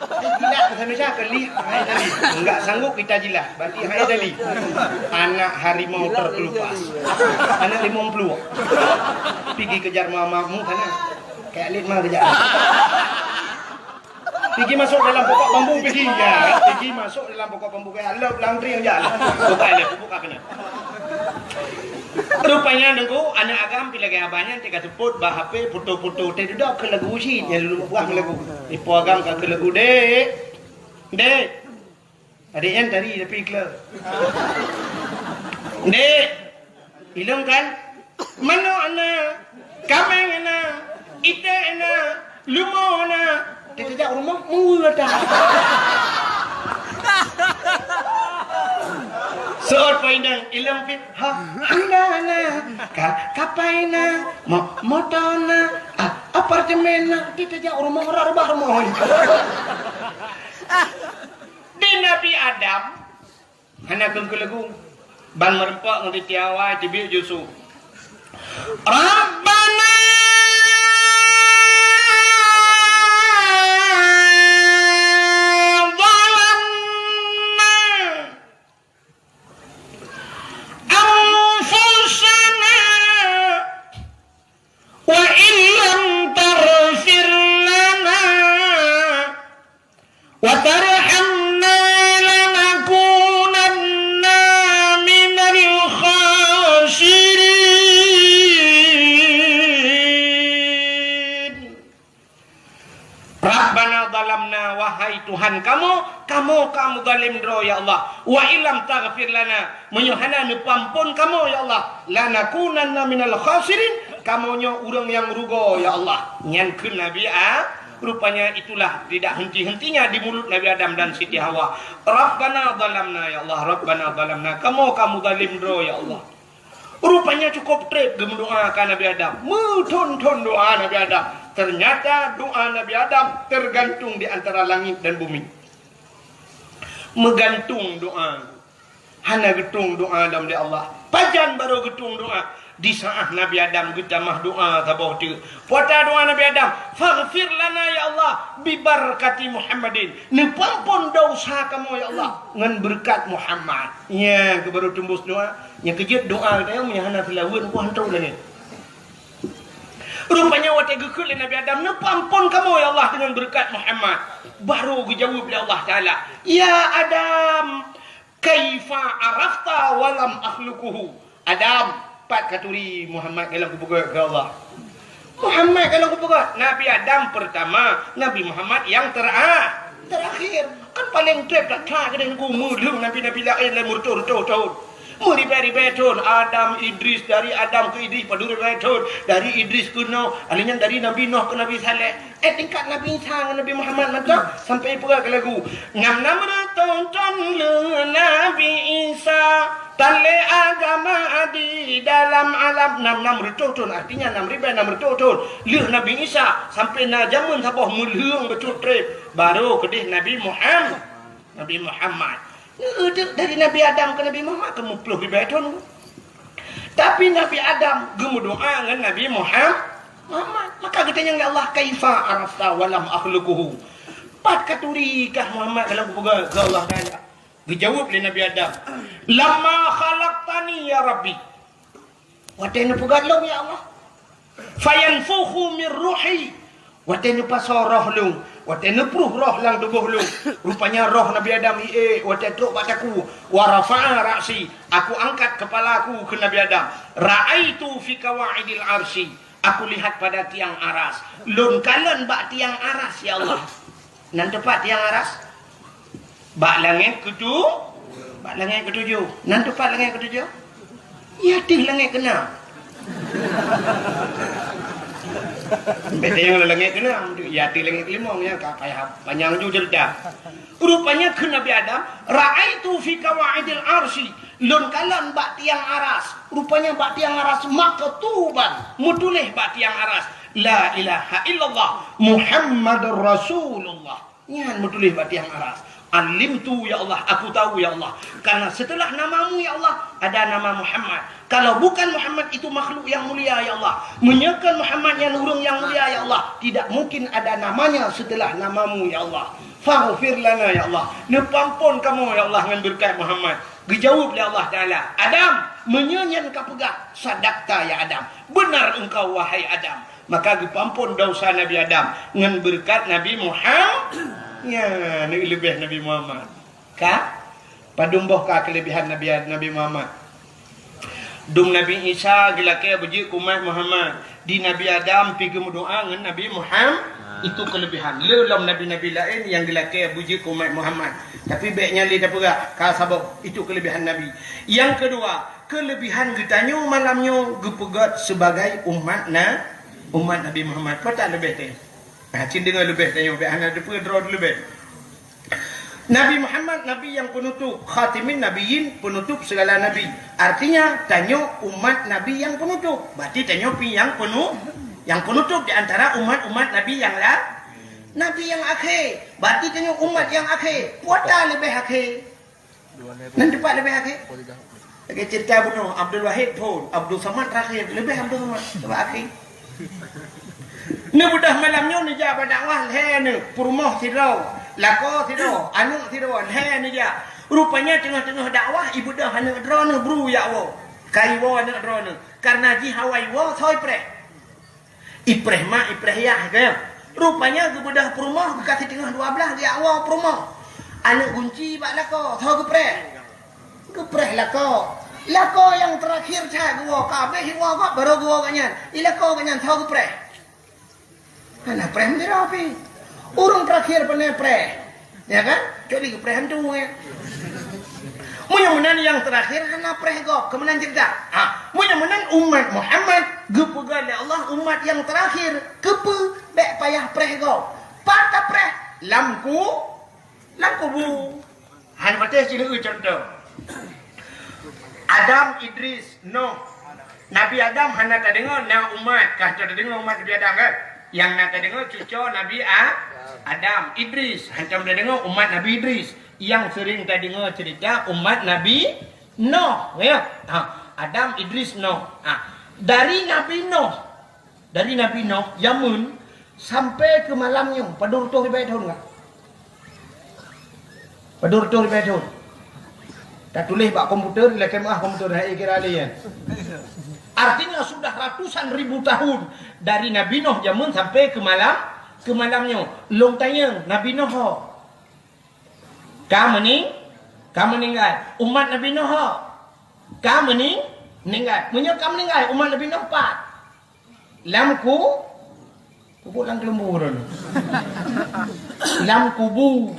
Eh, jilat tu sampai siapa? Li, hai dali. Enggak sanggup kita jilat. Berarti hai dali. Anak harimau terkelupas. Anak limong puluh. Pigi kejar mamamu sana. Kayak lit mah kejar. Pigi masuk dalam pokok bambu, pigi. Ya, pigi masuk dalam pokok bambu, kayak lop lam tring aja. Buka le, buka kena. Rupanya nunggu anak agam pi lagèe abah nyan teuka seupôt bak H P foto-foto teh dudoe keu lagu uji nyan lulus buah lagu. Ipo agam ka keu lagu, "Dek. Dek." Adik nyan tadi tapi iklan. "Dek, ilong kan? Manok na, kameng na, iték na, lumo na." Teuka jak rumoh, meuwe dah. Seuôt poh inong, ilong pih, ha, handa na, ka, kapai na, mo-, moto na, a-, apartemen na, teuka jak rumoh, rubah rumoh. Di Nabi Adam, hana keuneuk keu lagu. Ban meureumpok ngon Siti Hawa, teubiet Yusuf. Rabbana zalamna anfusana wa illam taghfir lana wa tarhamna lanakunanna minal khasirin. Rabbana zalamna, wahai Tuhan kamoe, kamoe ka meuzalim droe, ya Allah. Wa illam taghfir lana, meunyoe hana neupeuampôn kamoe, ya Allah, lanakunanna minal khasirin, kamoe nyoe ureuëng nyang rugoe, ya Allah. Nyan kheun Nabi A-, rupanya itulah tidak henti-hentinya di mulut Nabi Adam dan Siti Hawa. Rabbana zalamna, ya Allah, Rabbana zalamna, kamoe ka meuzalim droe, ya Allah. Rupanya cukup treb geumeudoa ka Nabi Adam. Meuthon-thon doa Nabi Adam. Ternyata doa Nabi Adam tergantung di antara langit dan bumi. Meugantung doa. Hana geutueng doa lom lé Allah. Pajan barô geutueng doa? Di saat Nabi Adam geutamah doa saboh teuk. Peue ata doa Nabi Adam? "Faghfir lana ya Allah, bi barakati Muhammadin." Neupeuampôn desya kamoe ya Allah ngon beureukat Muhammad. Nyan keuh barô teumbus doa. Nyang keujeuet doa geutanyoe meunyo hana seulaweuet, nyan hantom lagée. Rupanya watée geukheun lé Nabi Adam, "Neupeuampôn kamoe ya Allah deungon beureukat Muhammad." Barô geujaweueb lé Allah Taala, "Ya Adam, kaifa arafta wa lam akhluquhu?" Adam, pat katuri Muhammad golom kupeugét keu Allah? Muhammad golom kupeugét. Nabi Adam pertama, Nabi Muhammad nyang tera-, terakhir. Kan paleng treb that-that keudeh Teungku, meulheueng nabi-nabi laén lé meureutôh-reutôh thon. Meuribée-ribée thon. Adam, Idris, dari Adam keu Idris padum ribée thon. Dari Idris keu Noh, alheuh nyan dari Nabi Noh keu Nabi Saleh. Eh, tingkat Nabi Isa ngon Nabi Muhammad mantong sampai peugah keu lagu, "Nam-nam reutôh thon lheueh Nabi Isa, tan lé agama di dalam alam." Nam-nam reutôh thon, artinya nam ribée nam reutôh thon lheueh Nabi Isa, sampai na jameun saboh meulheueng bacut treb, barô keudeh Nabi Muhammad. Nabi Muhammad. Neudeuk dari Nabi Adam keu Nabi Muhammad keu meuploh ribée thon. Tapi Nabi Adam geumeudoa ngon Nabi Muham-, Muhammad. Maka geutanyong lé Allah, "Kaifa arafta wa lam akhluquhu?" Pat katuri kah Muhammad golom kupeugét keu Allah Taala? Geujaweueb lé Nabi Adam, "Lamma khalaqtani ya Rabbi." Watée neupeugét lôn, ya Allah. "Fayanfukhu min ruhi." Watée neupasoe roh lôn, watée neupruh roh lam tuboh lôn. Rupanya roh Nabi Adam iék watée trok bak takue. "Wa rafa'a ra'si." Aku angkat kepala aku keu Nabi Adam. "Ra'aitu fi qawaidil arsy." Aku lihat pada tiang aras. Lôn kalon bak tiang aras, ya Allah. Nan teupat tiang aras? Bak langét keutu-, bak langét keutujoh. Nan teupat langét keutujoh? Ya, teuh langét keunam. Beda nyang langét keunam, ya, teuh langét keulimong, ya, ka payah panyang ju cerita. Rupanya kheun Nabi Adam, "Ra'aitu fi qawaidil arsy." Lôn kalon bak tiang aras. Rupanya bak tiang aras maktuban, meutuléh bak tiang aras, "La ilaha illallah Muhammadur Rasulullah." Nyan meutuléh bak tiang aras. Alimtu, ya Allah, aku tahu, ya Allah. Karena setelah namamu, ya Allah, ada nama Muhammad. Kalau bukan Muhammad, itu makhluk yang mulia, ya Allah. Meunyoe kon Muhammad nyan ureuëng nyang mulia, ya Allah, tidak mungkin ada namanya setelah namamu, ya Allah. Faghfir lana, ya Allah. Neupeuampôn kamoe, ya Allah, ngon beureukat Muhammad. Geujaweueb lé Allah Taala, "Adam, meunyoe nyan kapeugah, sadaqta ya Adam. Benar engkau, wahai Adam." Maka geupeuampôn desya Nabi Adam ngon beureukat Nabi Muhammad. Nyan leubeh Nabi Muhammad. Ka? Padum boh ka keuleubehan Nabi, Nabi Muhammad? Dum Nabi Isa geulakée beujeuet keu umat Muhammad. Di Nabi Adam pi geumeudoá ngon Nabi Muhammad. Itu keuleubehan. Le lom nabi-nabi laén nyang geulakée beujeuet keu umat Muhammad. Tapi bék nyan lé tapeugah, ka saboh. Itu keuleubehan Nabi. Nyang keudua, keuleubehan geutanyoe malam nyoe geupeugét sibagai umat na, umat Nabi Muhammad. Peue that leubeh teuh? Nah, cit deungoe leubeh tanyoe, bék hana teupeue droe leubeh. Nabi Muhammad, Nabi nyang peunutôp, khatimin nabiyyin, peunutôp segala nabi. Artinya, tanyoe umat Nabi nyang peunutôp. Berarti tanyoe pi nyang peunu-, nyang peunutôp di antara umat-umat Nabi nyang la-, Nabi nyang akhé. Berarti tanyoe umat nyang akhé. Peue that leubeh akhé? Nan teumpat leubeh akhé? Lagée cerita bunoe, Abdul Wahid phon, Abdul Samad terakhir, leubeh Abdul Samad, teumpat akhé. Neubeudoh malam nyoe neujak bak dakwah lhée neuh, peurumoh sidroe, lakoe sidroe, aneuk sidroe, lhée neujak. Rupanya teungoh-teungoh dakwah, ibeudoh aneuk droeneuh bru jak woe. Ka iwoe aneuk droeneuh. Karena jih awai woe, soe ipreh? Ipreh mak, ipreh yah, kan? Rupanya geubeudoh peurumoh, geukasih teungoh dua blaih, geujak woe peurumoh. Aneuk gunci bak lakoe, soe geupreh? Geupreh lakoe. Lakoe nyang terakhir that geuwoe, ka habéh iwoe gob, barô geuwoe gobnyan. I lakoe gobnyan, soe geupreh? Hana preh meudroe pih. Ureuëng terakhir pane preh. Ya kan? Kecuali geupreh hantu, ya. Meunyoe meunan nyang terakhir hana preh gob, keu meunan cerita. Ha, meunyoe meunan umat Muhammad geupeugah lé Allah umat nyang terakhir. Keupeue bék payah preh gob? Pat tapreh? Lam ku-, lam kubu. Hana patéh sineuk contoh. Adam, Idris, Noh. Nabi Adam hana tadeungoe na umat, ka hana tadeungoe umat Nabi Adam kan? Nyang na tadeungoe cucoe Nabi A-, Adam, Idris, hana tadeungoe umat Nabi Idris. Nyang sering tadeungoe cerita umat Nabi Noh, ya. Ha, Adam, Idris, Noh. Ha, dari Nabi Noh Dari Nabi Noh jameun sampai keu malam nyoe, padum reutôh ribèe thôn ka? Padum reutôh ribèe thôn. Tatuléh bak komputer, lakèe meu'ah komputer, hai kira lé nyan. Artinya sudah ratusan ribu tahun dari Nabi Noh jameun sampai keu malam, keu malam nyoe. Lôn tanyong, Nabi Noh ho? Ka meuning-, ka meuninggai. Umat Nabi Noh ho? Ka meuning-, meuninggai. Meunyoe ka meuninggai, umat Nabi Noh pat? Lam ku-, kubu lam keuleumbô ureueng. Lam kubu.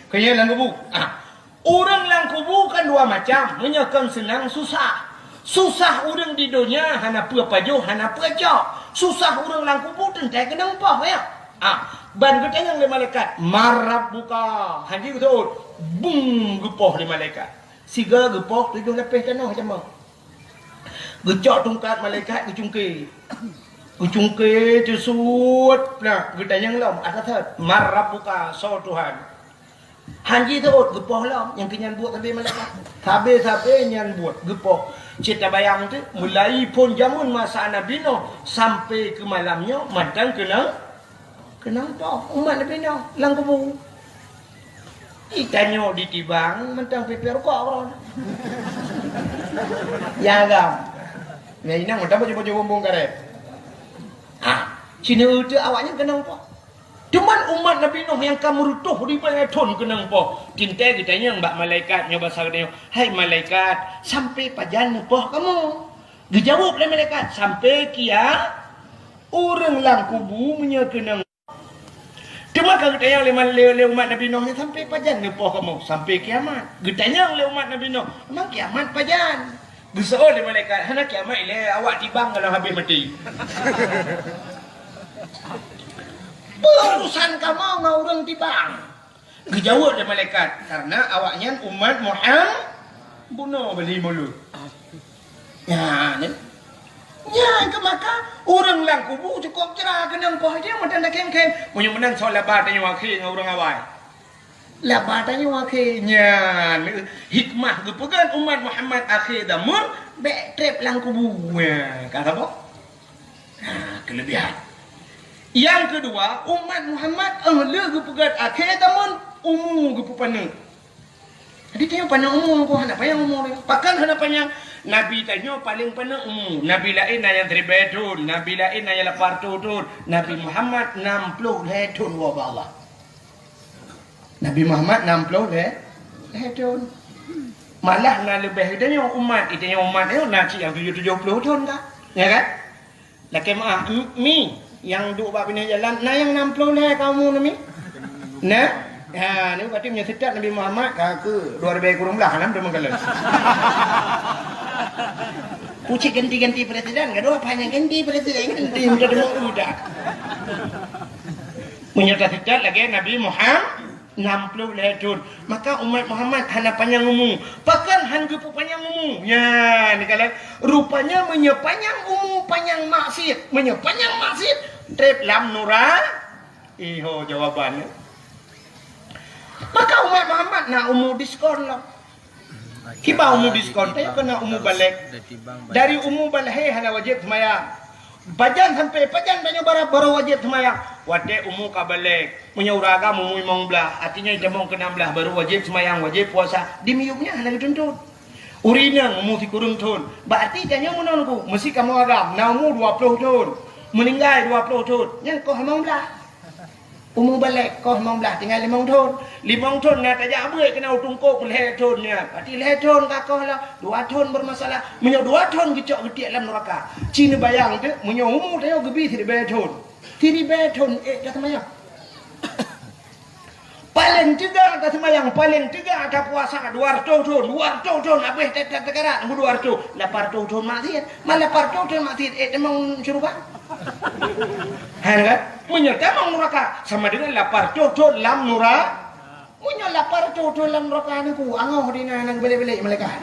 Keu nyan lam kubu. Ah. Ureueng lam kubu kan dua macam. Meunyoe kon seunang susah. Susah ureueng di donya hana peue pajoh, hana peue cok. Susah ureueng lam kubu teuntèe keunong poh, ya. Ah, ban geutanyong lé malaikat, "Man rabbuka?" Hana geuseuôt. Bung geupoh lé malaikat. Sigoe geupoh tujoh lapéh tanoh jameun. Geucok tungkat malaikat geucungké. Geucungké teusuet na geutanyong lom, "Ata that, man rabbuka, soe Tuhan?" Hana jiseuôt geupoh lom, nyang keu nyan buet sabe malaikat. Sabe-sabe nyan buet geupoh. Cit tabayang teuh, mulai phon jameun masa Nabi Noh sampai keu malam nyoe mantong keunong, keunong poh umat Nabi Noh lam kubu. Itanyoe ditibang mantong pipéh rukok. Ya agam. Nyan inong mantong baju-baju bumbong karet. Ha, sineuk teuh awaknyan keunong poh. Cuman umat Nabi Nuh nyang ka meurutoh ribèe thon keunong poh. Teuntèe geutanyong bak malaikat nyoe basa geutanyoe, "Hai malaikat, sampai pajan neupoh kamoe?" Geujaweueb lé malaikat, "Sampai kia-, ureueng lam kubu meunyoe keunong." Teuma ka geutanyong lé mal-, lé, lé umat Nabi Nuh nyan, "Sampai pajan neupoh kamoe?" "Sampai kiamat." Geutanyong lé umat Nabi Nuh, "Memang kiamat pajan?" Geuseuôt lé malaikat, "Hana kiamat ilèe, awak tibang ka lheueh habéh maté." Peue urusan kamoe ngon ureueng tibang? Geujaweueb lé malaikat, "Karena awaknyan umat Muham-, bunoe bali mulut." Nyan, nyan keu maka ureueng lam kubu cukôp jra keunong poh jih mantong dakeng-keng. Meunyoe meunan soe laba tanyoe akhé ngon ureueng awai. Laba tanyoe akhé nyan hikmah geupeugét umat Muhammad akhé zaman bék treb lam kubu. Nya, ka saboh? Ha, keulebihan. Nyang keudua, umat Muhammad, eh, le geupeugét akhé zaman umu geupeupaneuk. Jadi tanyoe paneuk umu, ko hana panyang umu. Pakon hana panyang? Nabi tanyoe paleng paneuk umu. Nabi laén na nyang siribée thon, nabi laén na nyang lapan reutôh thon, Nabi Muhammad nam ploh lhée thon woe bak Allah. Nabi Muhammad nam ploh lhée, lhée thon. Malah na leubeh geutanyoe umat, geutanyoe umat nyoe na cit nyang tujoh, tujoh ploh thon ka. Ya kan? Lakée meu'ah, m-, mi, nyang duek bak binéh jalan, na nyang nam ploh lhée ka umu nyoe mi? Na? Ha, nyoe berarti meunyoe seutôt Nabi Muhammad, ka keu dua ribée kureueng blah, nam teuma kalon. Pucit ganti-ganti presiden, gadoh apa nyang ganti presiden, ganti, udah demo udah. Meunyoe taseutôt lagée Nabi Muhammad, nam ploh lhée thon. Maka umat Muhammad hana panyang umu. Pakon han geupeu panyang umu? Nya, neukalon. Rupanya meunyoe panyang umu, panyang maksiet. Meunyoe panyang maksiet, treb lam nura-, iho jawaban. Maka umat Muhammad na umu diskon lah. Kiban umu diskon, tapi keuneuk umu balek. Dari umu balek hana wajéb seumayang. Pajan sampai pajan tanyoe bara-, baru wajéb seumayang? Watée umu ka balek. Meunyoe ureuëng agam umu limong blaih, artinya jitamong keu enam blaih baru wajéb seumayang, wajéb puasa. Di miyueb nyan hana geutuntut. Ureuëng inong umu sikureueng thon. Berarti tanyoe meunan ku, meusi kamoe agam na umu dua ploh thon. Meuninggai dua ploh thon. Nyan koh limong blaih. Umu balek koh limong blaih tinggai limong thon. Limong thon na tajak beuet keunan u teungku peuet lhée thon nyan. Berarti lhée thon ka koh lah, dua thon bermasalah. Meunyoe dua thon geucok geutiek lam nuraka. Ci neubayang teuk, meunyoe umu tanyoe geubi siribée thon. Siribée thon ék taseumayang. Paleng teuga taseumayang, paleng teuga tapuasa dua reutôh thon, dua reutôh thon habéh ta-, ta-, takarat ngon dua reutôh, lapan reutôh thon maksiet. Man lapan reutôh thon maksiet ék tamong syeuruga. Hana kan? Meunyoe tamong nuraka, sama dengan lapan reutôh thon lam nura-, meunyoe lapan reutôh thon lam nuraka nyan ku, angoh di na, na geubalek-balek malaikat.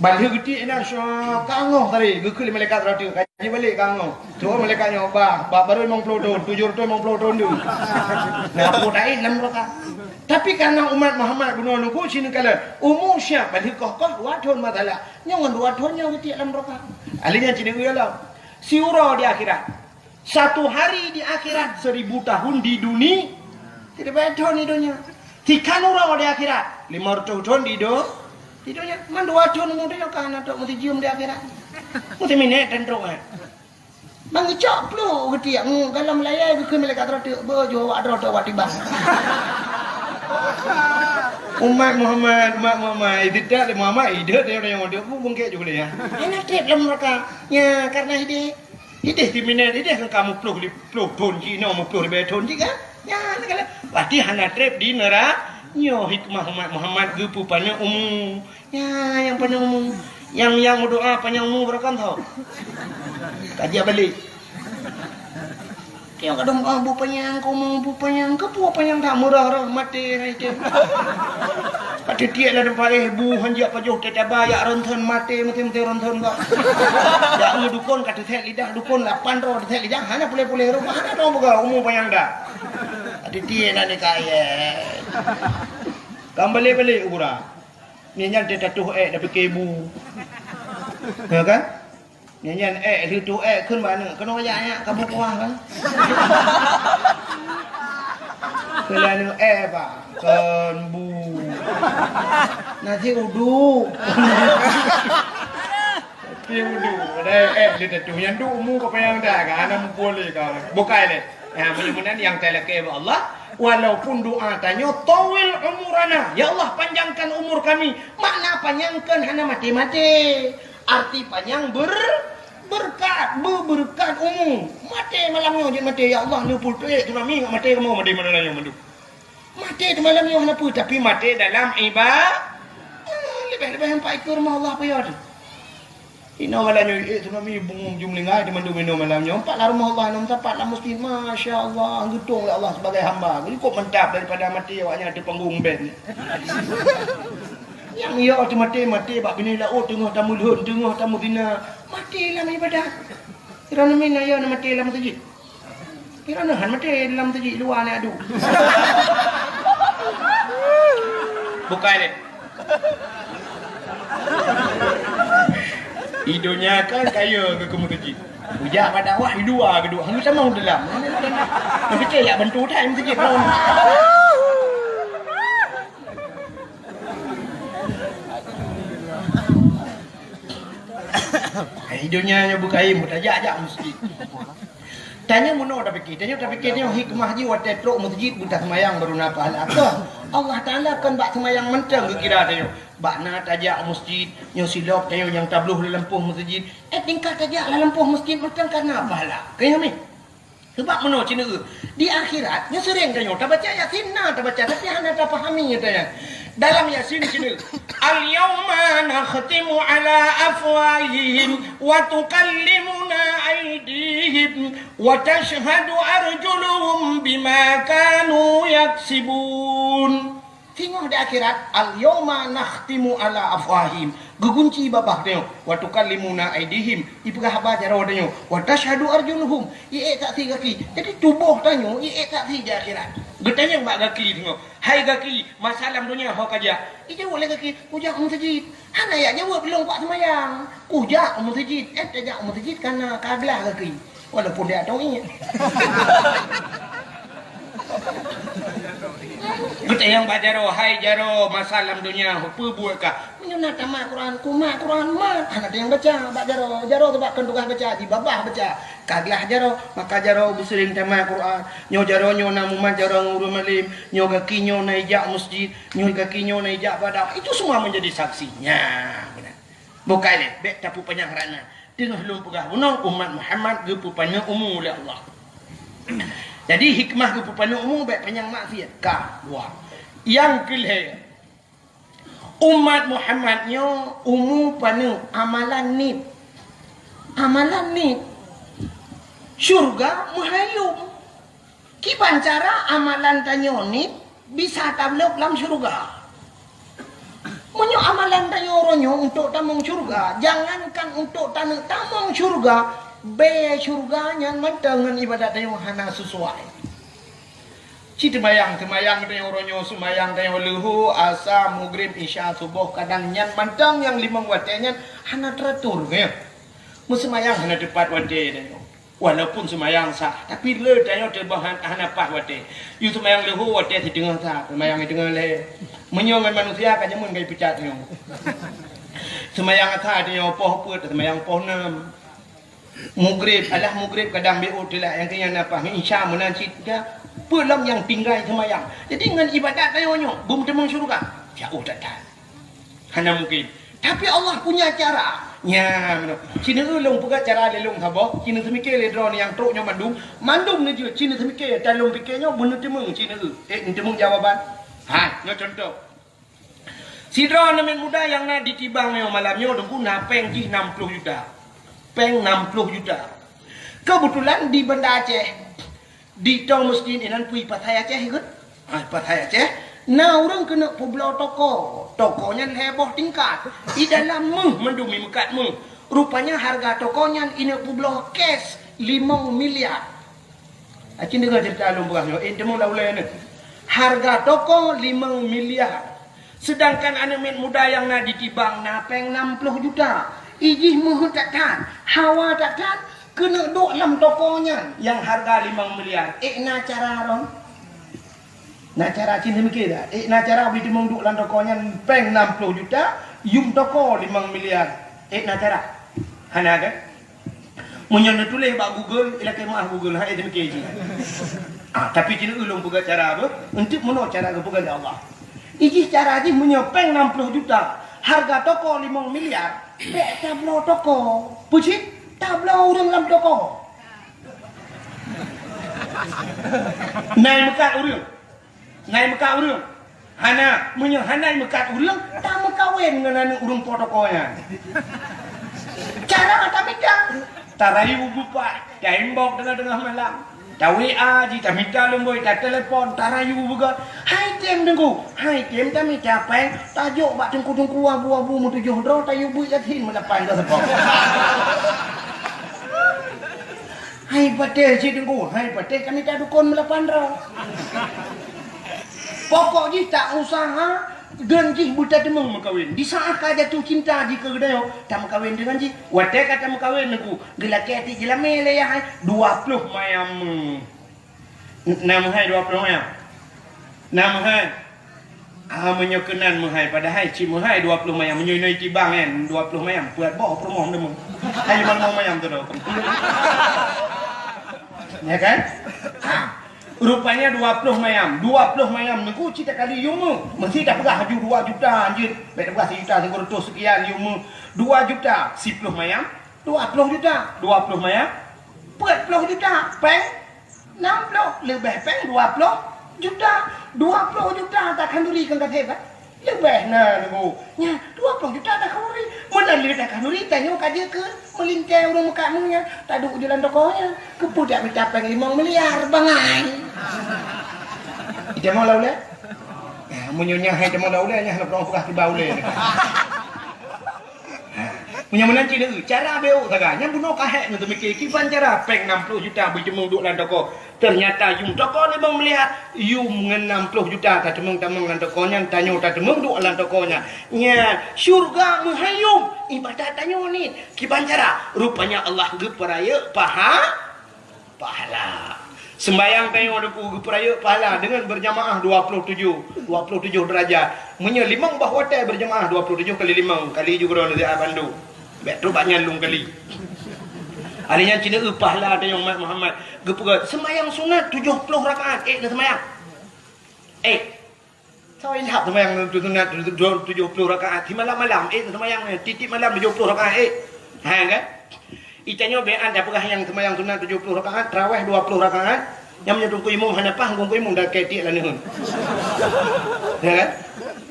Ban lheueh geutiek inan, syok, ka angoh tadi, geukheun lé malaikat rot, ka jibalek ka angoh. Troh malaikat nyoe, bah, bah baru limong ploh thon, tujoh reutôh limong ploh thon tu. Nah, peue taéh lam nuraka. Tapi karena umat Muhammad bunoe nunggu sini kala, umu siap, ban lheueh koh-koh, dua thon masalah. Nyoe ngon dua thon nyoe geutiek lam nuraka. Ahli nyan cina uya lah. Siuroe di akhirat. Satu hari di akhirat, seribu tahun di duni-, tidak banyak tahun di dunia. Tiga nurung di akhirat, lima ratus tahun di do-, di dunia. Man dua tahun mu dunia kan atau mesti cium di akhirat. Mesti minat dan teruk, eh. Mengecok pelu ketiak mu dalam layar ke malaikat terdetik, beuh, jauh awak droe tu awak tiba. Umat Muhammad, umat Muhammad, tidak Muhammad, hidup dia orang yang hidup, bungkit juga ya. Ini trip dalam neraka. Ya, karena ini Ideh timinét, ideh ka muploh li-, ploh thon jih, inoe muploh ribée thon jih kan? Nyan kan? Pasti hana treb di neura-, nyoe hikmah umat Muhammad geupeupaneuk umu. Nyan nyang paneuk umu. Nyang, nyang meudoa panyang umu beureukan tho. Ka jak balek. Nyang kadang, "Ah, bu panyang, keu umu bu panyang, keu peue panyang that meurah-rah maté ngai teuh." Ka teutiek lam teumpat, eh, bu hanjeuet pajoh teuh taba, jak ronthon maté, maté-maté ronthon bak. Jak ngon dukon ka teuthek lidah dukon lapan droe teuthek lidah, hana puléh-puléh rupa, hana droe buka umu panyang dah. Ka teutiek na nikah, eh. Kan balek-balek u gura. Ni nyan teuh tatuh ék dah pike bu. Ya kan? Nyan, nyan, ék, lheueh tu ék, kheun bak aneuk, keunoe jak nyak ka bu kuah kan? Keu lheueh aneuk ék, Pak, kon bu. Nasi uduk. Nasi uduk. Padahai ék, lheueh tatuh nyan duek umu ka panyang dah kan, hana muphom lé kan. Bukai lé. Ha, meunyoe meunan nyang talakée bak Allah, walaupun doa tanyoe, "Tawil umurana," ya Allah, panjangkan umur kami. Makna panjangkan hana maté-maté. Arti panyang ber-, berkat, beubeureukat umu. Maté malam nyoe jeuet maté, "Ya Allah, neupeutuek tsunami ngat maté kamoe maté malam nyoe mandum." Maté teuh malam nyoe hana peue, tapi maté dalam iba-, ah, leubeh-leubeh empat ikor rumoh Allah payah teuh. Inoe malam nyoe, eh, tsunami bungong jumlinggai teumandum inoe malam nyoe. Empat lam rumoh Allah, enam sapat lam masjid. Masya Allah, geutong lé Allah sebagai hamba. Cukup mantap daripada maté awak nyan ateueh panggong band. Nyang yo teumaté, maté bak binéh laôt, teungoh tameulhon, teungoh tameutina. Maté lam ibadat. Kira nami na yo na maté lam masjid. Kira na han maté lam masjid luwa na adu. Bukai lé. Di donya kan kaya keu meuseujid. Ujak bak dakwah di luwa geuduek, hana sama u dalam. Neupike jak bantu that meuseujid lom. Di donya nyoe bukai, meutajak-jak meuseujid. Tanyoe meunoe tapike, tanyoe tapike nyoe hikmah jih watée trok meuseujid beutaseumayang baru na pahala. Keu Allah Taala kon bak seumayang mantong geukira tanyoe. Bak na tajak meuseujid, nyoe silop tanyoe nyang tabloh lam lampôh meuseujid. Eh, tingkat tajak lam lampôh meuseujid mantong ka na pahala. Keu nyoe mi. Sebab meunoe ceuneuk di akhirat, nyoe seuréng tanyoe tabaca Yasin na tabaca, tapi hana tapahami tanyoe. Dalam Yasin ceuneuk, "Al-yauma nakhtimu ala afwahihim wa tukallimuna aidihim wa tashhadu arjuluhum bima kanu yaksibun." Singoh di akhirat, "Al-yauma nakhtimu ala afwahihim." Geugunci babah tanyoe, "Wa tukallimuna aidihim." Ipeugah haba jaroe tanyoe, "Wa tashhadu arjuluhum." Iék saksi gaki. Jadi tuboh tanyoe iék saksi di akhirat. Geutanyong bak gaki singoh, "Hai gaki, masa lam donya ho kajak?" Ijaweueb lé gaki, "Kujak u meuseujid." Hana jak jaweueb lôn bak seumayang. "Kujak u meuseujid." Eh, tajak u meuseujid ka na ka glah gaki. Walaupun dia tauhid. Geutanyong bak jaroe, "Hai jaroe, masa lam donya ho peue buet kah?" "Meunyoe na tamat Quran, kumat Quran mat." Hana teueng baca bak jaroe. Jaroe teuh bak kon tugaih baca, jibabah baca. Ka glah jaroe, maka jaroe beuseuring tamat Quran. Nyoe jaroe nyoe na mumat jaroe ngon ureuëng malem. Nyoe gaki nyoe na ijak meuseujid. Nyoe gaki nyoe na ijak bak dakwah. Itu semua menjadi saksi. Nyan, beuna. Bukai lé, bék tapeupanyang rana. Teungoh lôn peugah bunoe, umat Muhammad geupeupaneuk umu lé Allah. Jadi, hikmah geupeupaneuk umu bék panyang maksiat. Ka, dua. Nyang keu lhée, umat Muhammad nyoe umu paneuk amalan nit. Amalan nit. Syurga meuhayom. Kiban cara amalan tanyoe nit bisa tabloe lam syeuruga? Meunyoe amalan tanyoe uroe nyoe untuk tamong syeuruga, jangankan untuk taneuk tamong syeuruga, bée syeuruga nyan mantong ngon ibadat tanyoe hana sesuai. Ci teumayang, teumayang tanyoe uroe nyoe, seumayang tanyoe leuho, asa, mugrib, isya, suboh, kadang nyan mantong nyang limong watée nyan hana teratur, ya. Meuseumayang hana teupat watée tanyoe. Walaupun seumayang sah, tapi le tanyoe teuboh han-, hana paih watée. Yue seumayang leuho watée siteungoh sa, seumayang siteungoh lhée. Meunyoe ngon manusia ka jameun ka jipecat nyoe. Seumayang asa tanyoe poh peuet, seumayang poh nam. Mugrib, alah mugrib kadang beu telat, nyang keu nyan na paih, isya meunan cit ka. Peue lom nyang tinggai seumayang. Jadi ngon ibadat tanyoe nyoe, beumeuteumong syeuruga. Jauh that-that. Hana mungkin. Tapi Allah punya cara. Nya, meunoe. Ci neueu lôn peugah cara lé lôn saboh, ci neuseumiké lé droeneuh nyang trok nyoe mandum, mandum neujeuet, ci neuseumiké, tan lôn piké nyoe beuneuteumong ci neueu. Eh, neuteumeung jawaban. Ha, nyoe contoh. Sidroe aneuk muda nyang na di Tibang nyoe malam nyoe teungku na péng jih nam ploh juta. Péng nam ploh juta. Keubeutulan di Banda Aceh, di tong meuseujid inan peue pasai Aceh ikot. Ha, pasai Aceh, na ureuëng keuneuk peubloe toko. Toko nyan lhée boh tingkat. Di dalam méuh mandum imeukat méuh. Rupanya hareuga toko nyan ineuk peubloe cash limong miliar. Acin deungoe ceurita lôn peugah nyoe, eh, teumong lam ulée nyoe. Hareuga toko limong miliar. Seudangkan aneuk miet muda nyang na di Tibang na péng nam ploh juta. Ijih meuheuet that-that, hawa that-that, keuneuk duek lam toko nyan nyang hareuga limong miliar. Eh, na cara ron? Na cara cit neumikir that? Eh, na cara beuteumong duek lam toko nyan péng nam ploh juta, yum toko limong miliar. Eh, na cara? Hana kan? Meunyoe neutuléh bak Google, ilakée meuah Google, hai teumikir cit. Ah, tapi cit ulôn peugah cara apa? Enteuk meunoe cara geupeugah lé Allah. Ijih cara jih meunyoe péng nam ploh juta, hareuga toko limong miliar, bék tabloe toko. Peue cit? Tabloe ureuëng lam toko. Nai meukat ureuëng. Nai meukat ureuëng. Hana, meunyoe hana meukat ureuëng, tameukawen ngon aneuk ureuëng po toko nyan. Cara tamita, tarayu beupat, taimbok teungoh-teungoh malam. Ta-WA jih, tamita lumboi, tatelepon, tarayu beugot. Hai tem teungku, hai tem tamita péng, tajok bak teungku-teungku abu-abu meutujoh droe, tayue beuet Yasin meulapan droe seupôt. Hai patéh cit teungku, hai patéh tamita dukon meulapan droe. Pokok jih tak usaha, Deungon jih beutateumeung meukawen. Di saát ka jatuh cinta jih keu geutanyoe, tameukawen deungon jih. Watée ka tameukawen Teungku, geulakée tiek jeulamé lé yah hai, dua ploh mayam. N-, na meuhai dua ploh mayam? Na meuhai? Ah, meunyoe keunan meuhai, padahai cit meuhai dua ploh mayam. Meunyoe inoe itibang nyan, dua ploh mayam, peuet boh peurumoh deungon. Hai, lima mayam tu dah. Ya kan? Ha. Rupanya dua ploh mayam. Dua ploh mayam Teungku cit takali yum meu. Meusti tapeugah laju dua juta jeuet. Bèk tapeugah sijuta sigoe reutôh seukian yum meu. Dua juta siploh mayam, dua ploh juta. Dua ploh mayam, peuet ploh juta. Péng nam ploh, leubeh péng dua ploh juta. Dua ploh juta takhanduri keu gasép, eh? Leubeh na Teungku. Nyan, dua ploh juta takhanduri. Meunan lé takhanduri, tanyoe ka jeuet keu meulintèe ureueng meukat meunan. Taduek u jalan toko nyan. Keupeue dak mita péng limong miliar, bangai. Itamong lam ulèe? Nah, meunyoe nyan hai tamong lam ulèe, nyan hana peurong peugah kiban ulèe. Meunyoe meunan cit, cara beuh sagai. Nyan bunoe ka hék ngon teumiké kiban cara péng nam ploh juta beuteumeung duek lam toko. Teunyata yum toko limong miliar, yum ngon nam ploh juta tateumeung-teumeung lam toko nyan, tanyoe tateumeung duek lam toko nyan. Nyan, syeuruga meuhai yum, ibadat tanyoe nit. Kiban cara, rupanya Allah geupeurayeuk paha-, pahala. Seumbayang tanyoe Teungku geupeurayeuk pahala deungon berjamaah dua ploh tujoh, dua ploh tujoh derajat. Meunyoe limong boh watèe berjamaah, dua ploh tujoh kali limong, kali ju keudroe neusiat bandu. Bèk trok bak nyan lôn kali. Hari nyan cit neueu pahala tanyoe umat Muhammad. Geupeugah, seumbayang sunat tujoh ploh rakaat, ék neuseumayang. Ék. Soe ilham seumbayang sunat tujoh ploh rakaat, simalam-malam, ék neuseumayang, tiep-tiep malam tujoh ploh rakaat, ék. Ha, kan? Itanyoe bèk an tapeugah nyang seumbayang sunat tujoh ploh rakaat, tarawih dua ploh rakaat, nyang meunyoe teungku imum hana paih, teungku imum dak kèe tiek laneuen. Ya, kan?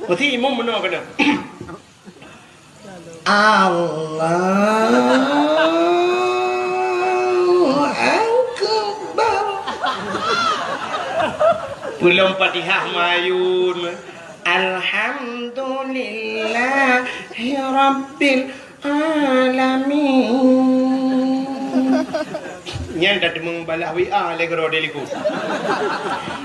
Meusti imum meunoe keunoe. Allahu Akbar. Peulom Fatihah mayun. Alhamdulillahi Rabbil Alamin. Nyan dah deungon balah W A lé keudroe di likot.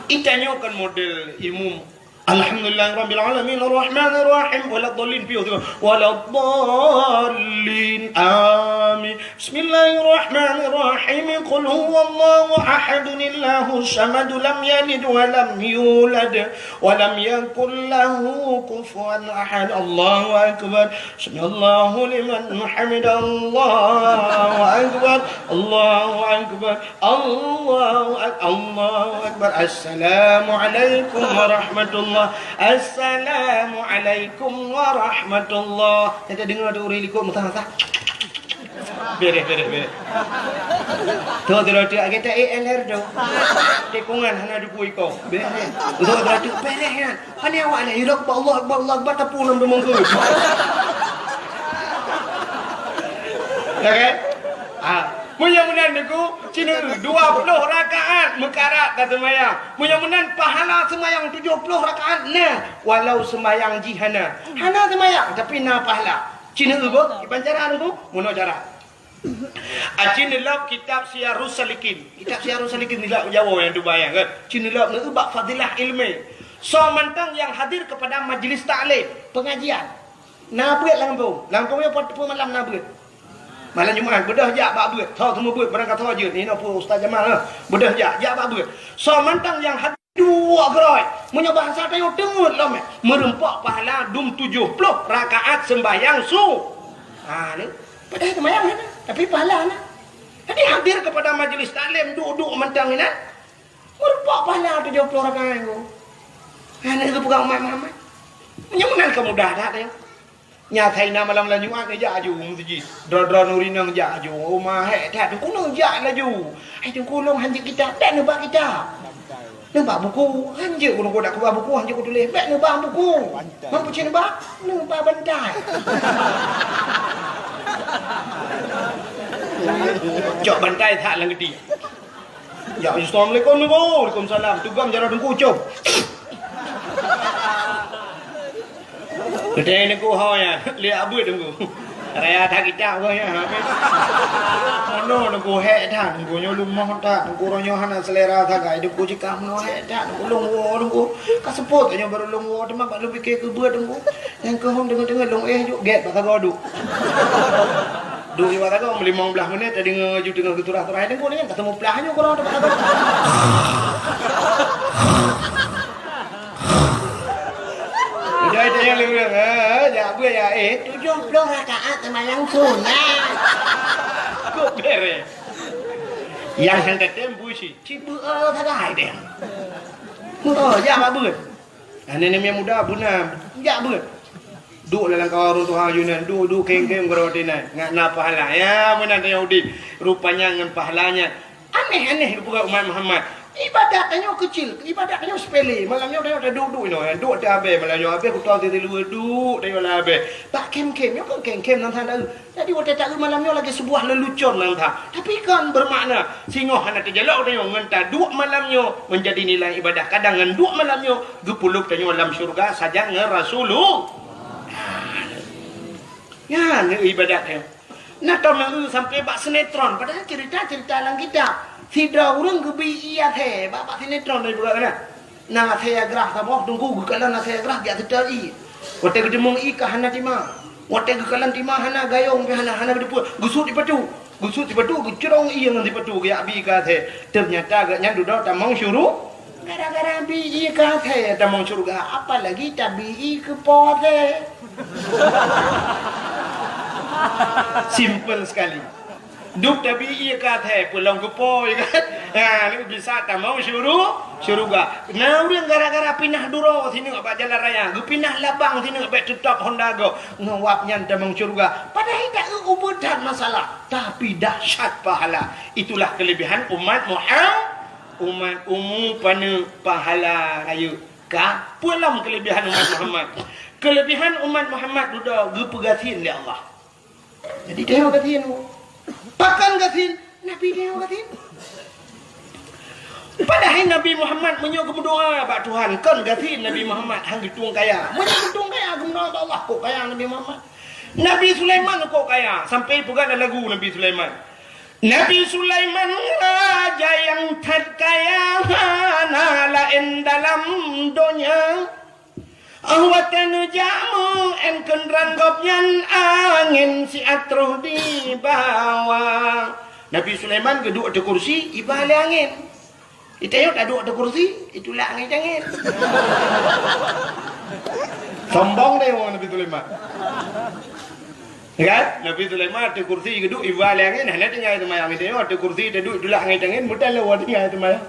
Itanyoe kan model imum. Alhamdulillahirabbil alamin, arrahmanir rahim, waladdallin, piôh tu. Waladdallin, amin. Bismillahirrahmanirrahim. Qul huwallahu ahad, Allahus samad, lam yalid wa lam yulad, wa lam yakul lahu kufuwan ahad. Allahu akbar. Sami'allahu liman hamidah. Allahu akbar. Allahu akbar. Allahu ak-, Allahu akbar. Assalamualaikum warahmatullah. Assalamualaikum warahmatullah. Teudeungoe tu ureueng likot meusaha-saha. Bereh, bereh, bereh. Tu, tu, tu, tu, kita E L R tu. Tikungan hana duku iko. Bereh. Tu, tu, tu, bereh kan. Pane awak nyan, "Ya Allah Akbar, Allah Akbar, tapi ulôn deungon keu." Ya kan? Ah, meunyoe meunan Teungku, cina dua ploh rakaat meukarat ka seumayang. Meunyoe meunan pahala seumayang tujoh ploh rakaat na, walau seumayang jih hana. Hana seumayang, tapi na pahala. Cina beuh, kiban cara Teungku, meunoe cara. Aci neulok kitab Siyarus Salikin. Kitab Siyarus Salikin neulok Jawoe nyang tubai nyan kan. Ci neulok neu bak fadilah ilmu. Soe mantong nyang hadir kepada majlis taklim, pengajian. Na beuet lam gampông. Lam gampông nyoe pat-, pat malam na beuet. Malam Jumat beudôh jak bak beuet. Soe teuma beuet barangkasoe jeuet. Nyoe peue Ustaz Jamal, ha. Beudôh jak, jak bak beuet. Soe mantong nyang hadir Duek keudroe. Meunyoe bahasa tanyoe teungeut lom, eh. Meureumpok pahala dum tujoh ploh rakaat seumbahyang su-, ha, ni. Padahai seumbahyang hana, tapi pahala na. Jadi hadir kepada majlis taklim, duek-duek mantong inan. Meureumpok pahala tujoh ploh rakaat nyoe. Ha, ni geupeugah umat Muhammad. Meunyoe meunan ka mudah that, eh. Nyan asai na malam lam Jumat neujak aju u meuseujid. Droe-droe nuri neujak aju. Oh, mahek that. Teungku neujak laju. Hai Teungku, lôn hanjeuet kitab. Bèk neubak kitab. Neubak buku. Hanjeuet Teungku dak keubah buku, hanjeuet kutuléh. Bèk neubak buku. Bantai. Mampu cit neubak? Neubak bantai. Cok bantai that lam geuti. Ya, assalamualaikum, Teungku. Waalaikumsalam. Tugam jaroe Teungku, com. Geutanyoe Teungku ho nyan, lé abeuet Teungku. Raya that kitab keu nyan, habéh. Meunoe Teungku, hék that Teungku, nyoe leumoh that Teungku, uroe nyoe hana seulera sagai Teungku, jikah meunoe hék that Teungku, lôn woe Teungku. Ka seupôt nyoe barô lôn woe, teuma bak lôn pike keu beuet Teungku. Nyang keuhom deungon-deungon lôn éh jok gét bak sagoe duek. Duek bak sagoe limong blaih menit, tadeungoe laju teungoh geuturah-turah Teungku, nyan ka teumuplah nyoe keudroe bak sagoe. Udah itu yang lurus, ha, jak beuet ya, eh, tujuh puluh rakaat sembahyang sunat. Kok beres? Yang hang katem busi, ci beuet sagai deh. Oh, jak bak beuet. Aneuk-aneuk muda beuna, jak beuet. Duek lam kawan ureueng tuha yunan, duek-duek keng-keng geuroe tinan, ngat na pahala. Ya, meunan Yahudi. Rupanya ngon pahalanya. Aneh-aneh geupeugah umat Muhammad. Ibadat tanyoe keucil, ibadat tanyoe sepele. Malam nyoe tanyoe taduek-duek inoe, duek teuhabéh. Malam nyoe habéh kuto teuteulue duek tanyoe lam habéh. Bak kem-kem, nyoe kan kem-kem nan hana. Jadi watée taeu malam nyoe lagée sebuah lelucon nan that. Tapi kan bermakna singoh hana teujalok tanyoe ngon taduek malam nyoe menjadi nilai ibadah. Kadang ngon duek malam nyoe geupeuleub tanyoe lam syurga sajan ngon Rasulullah. Nyan ibadat nyoe. Na tom neu sampai bak sinetron, padahal cerita-cerita lam kitab. Sidroe ureuëng geubi ié athée bak, bak sinetron dari buka kana. Na athée grah saboh, Teungku geukalon athée grah jak seutôt ié. Watée geuteumeung ié ka hana tima. Watée geukalon tima hana, gayong pih hana, hana geuteupeue. Geusut sipatu. Geusut sipatu, geucurong ié ngon sipatu, geujak bi ié keu athée. Teunyata gobnyan dudoe tamong syuru-, gara-gara bi ié keu athée tamong syurga, apalagi tabi ié keu po athée. Simple sekali. Dub tabi ié keu athée, peulom keu po, ya kan? Ha, bisa tamong syuru-, syurga. Na ureuëng gara-gara pinah duroe sineuk bak jalan raya, geupinah labang sineuk bak teutap Honda gob, ngon wab nyan tamong syurga. Padahai taeu ubeut that masalah, tapi dahsyat pahala. Itulah kelebihan umat Muhammad, umat umu paneuk pahala rayeuk. Ka peulom kelebihan umat Muhammad. Kelebihan umat Muhammad dudoe geupeugasien lé Allah. Jadi tanyoe gasien. Pakon gasien? Nabi tanyoe gasien. Padahai Nabi Muhammad meunyoe geumeudoa bak Tuhan, kon gasien Nabi Muhammad, han geutueng kaya. Meunyoe geutueng kaya, geumeudoa bak Allah, kok kaya Nabi Muhammad. Nabi Sulaiman kok kaya, sampai peugah lam lagu Nabi Sulaiman. Nabi Sulaiman raja nyang that kaya, hana laén dalam donya. Óh watée neujak meu-én keundrang gobnyan, angén siat troh dibawa. Nabi Sulaiman geuduek ateueh kursi, iba lé angén. Itanyoe taduek ateueh kursi, itulak angén cangén. Sombong deh wong Nabi Sulaiman. Kan? Nabi Sulaiman ateueh kursi geuduek, iba lé angén, hana tinggai seumayang. Itanyoe ateueh kursi taduek, itulak angén cangén, mudah lé wong tinggai seumayang.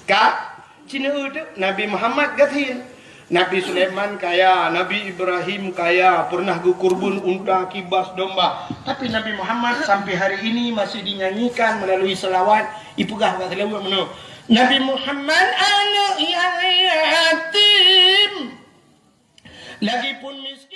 Ka? Cina teuk Nabi Muhammad gasien. Nabi Sulaiman kaya, Nabi Ibrahim kaya, pernah geukurban unta, kibas, domba. Tapi Nabi Muhammad sampai hari ini masih dinyanyikan melalui selawat, ipeugah bak salawat meunoe, "Nabi Muhammad aneuk nyang yatim, lagipun miskin."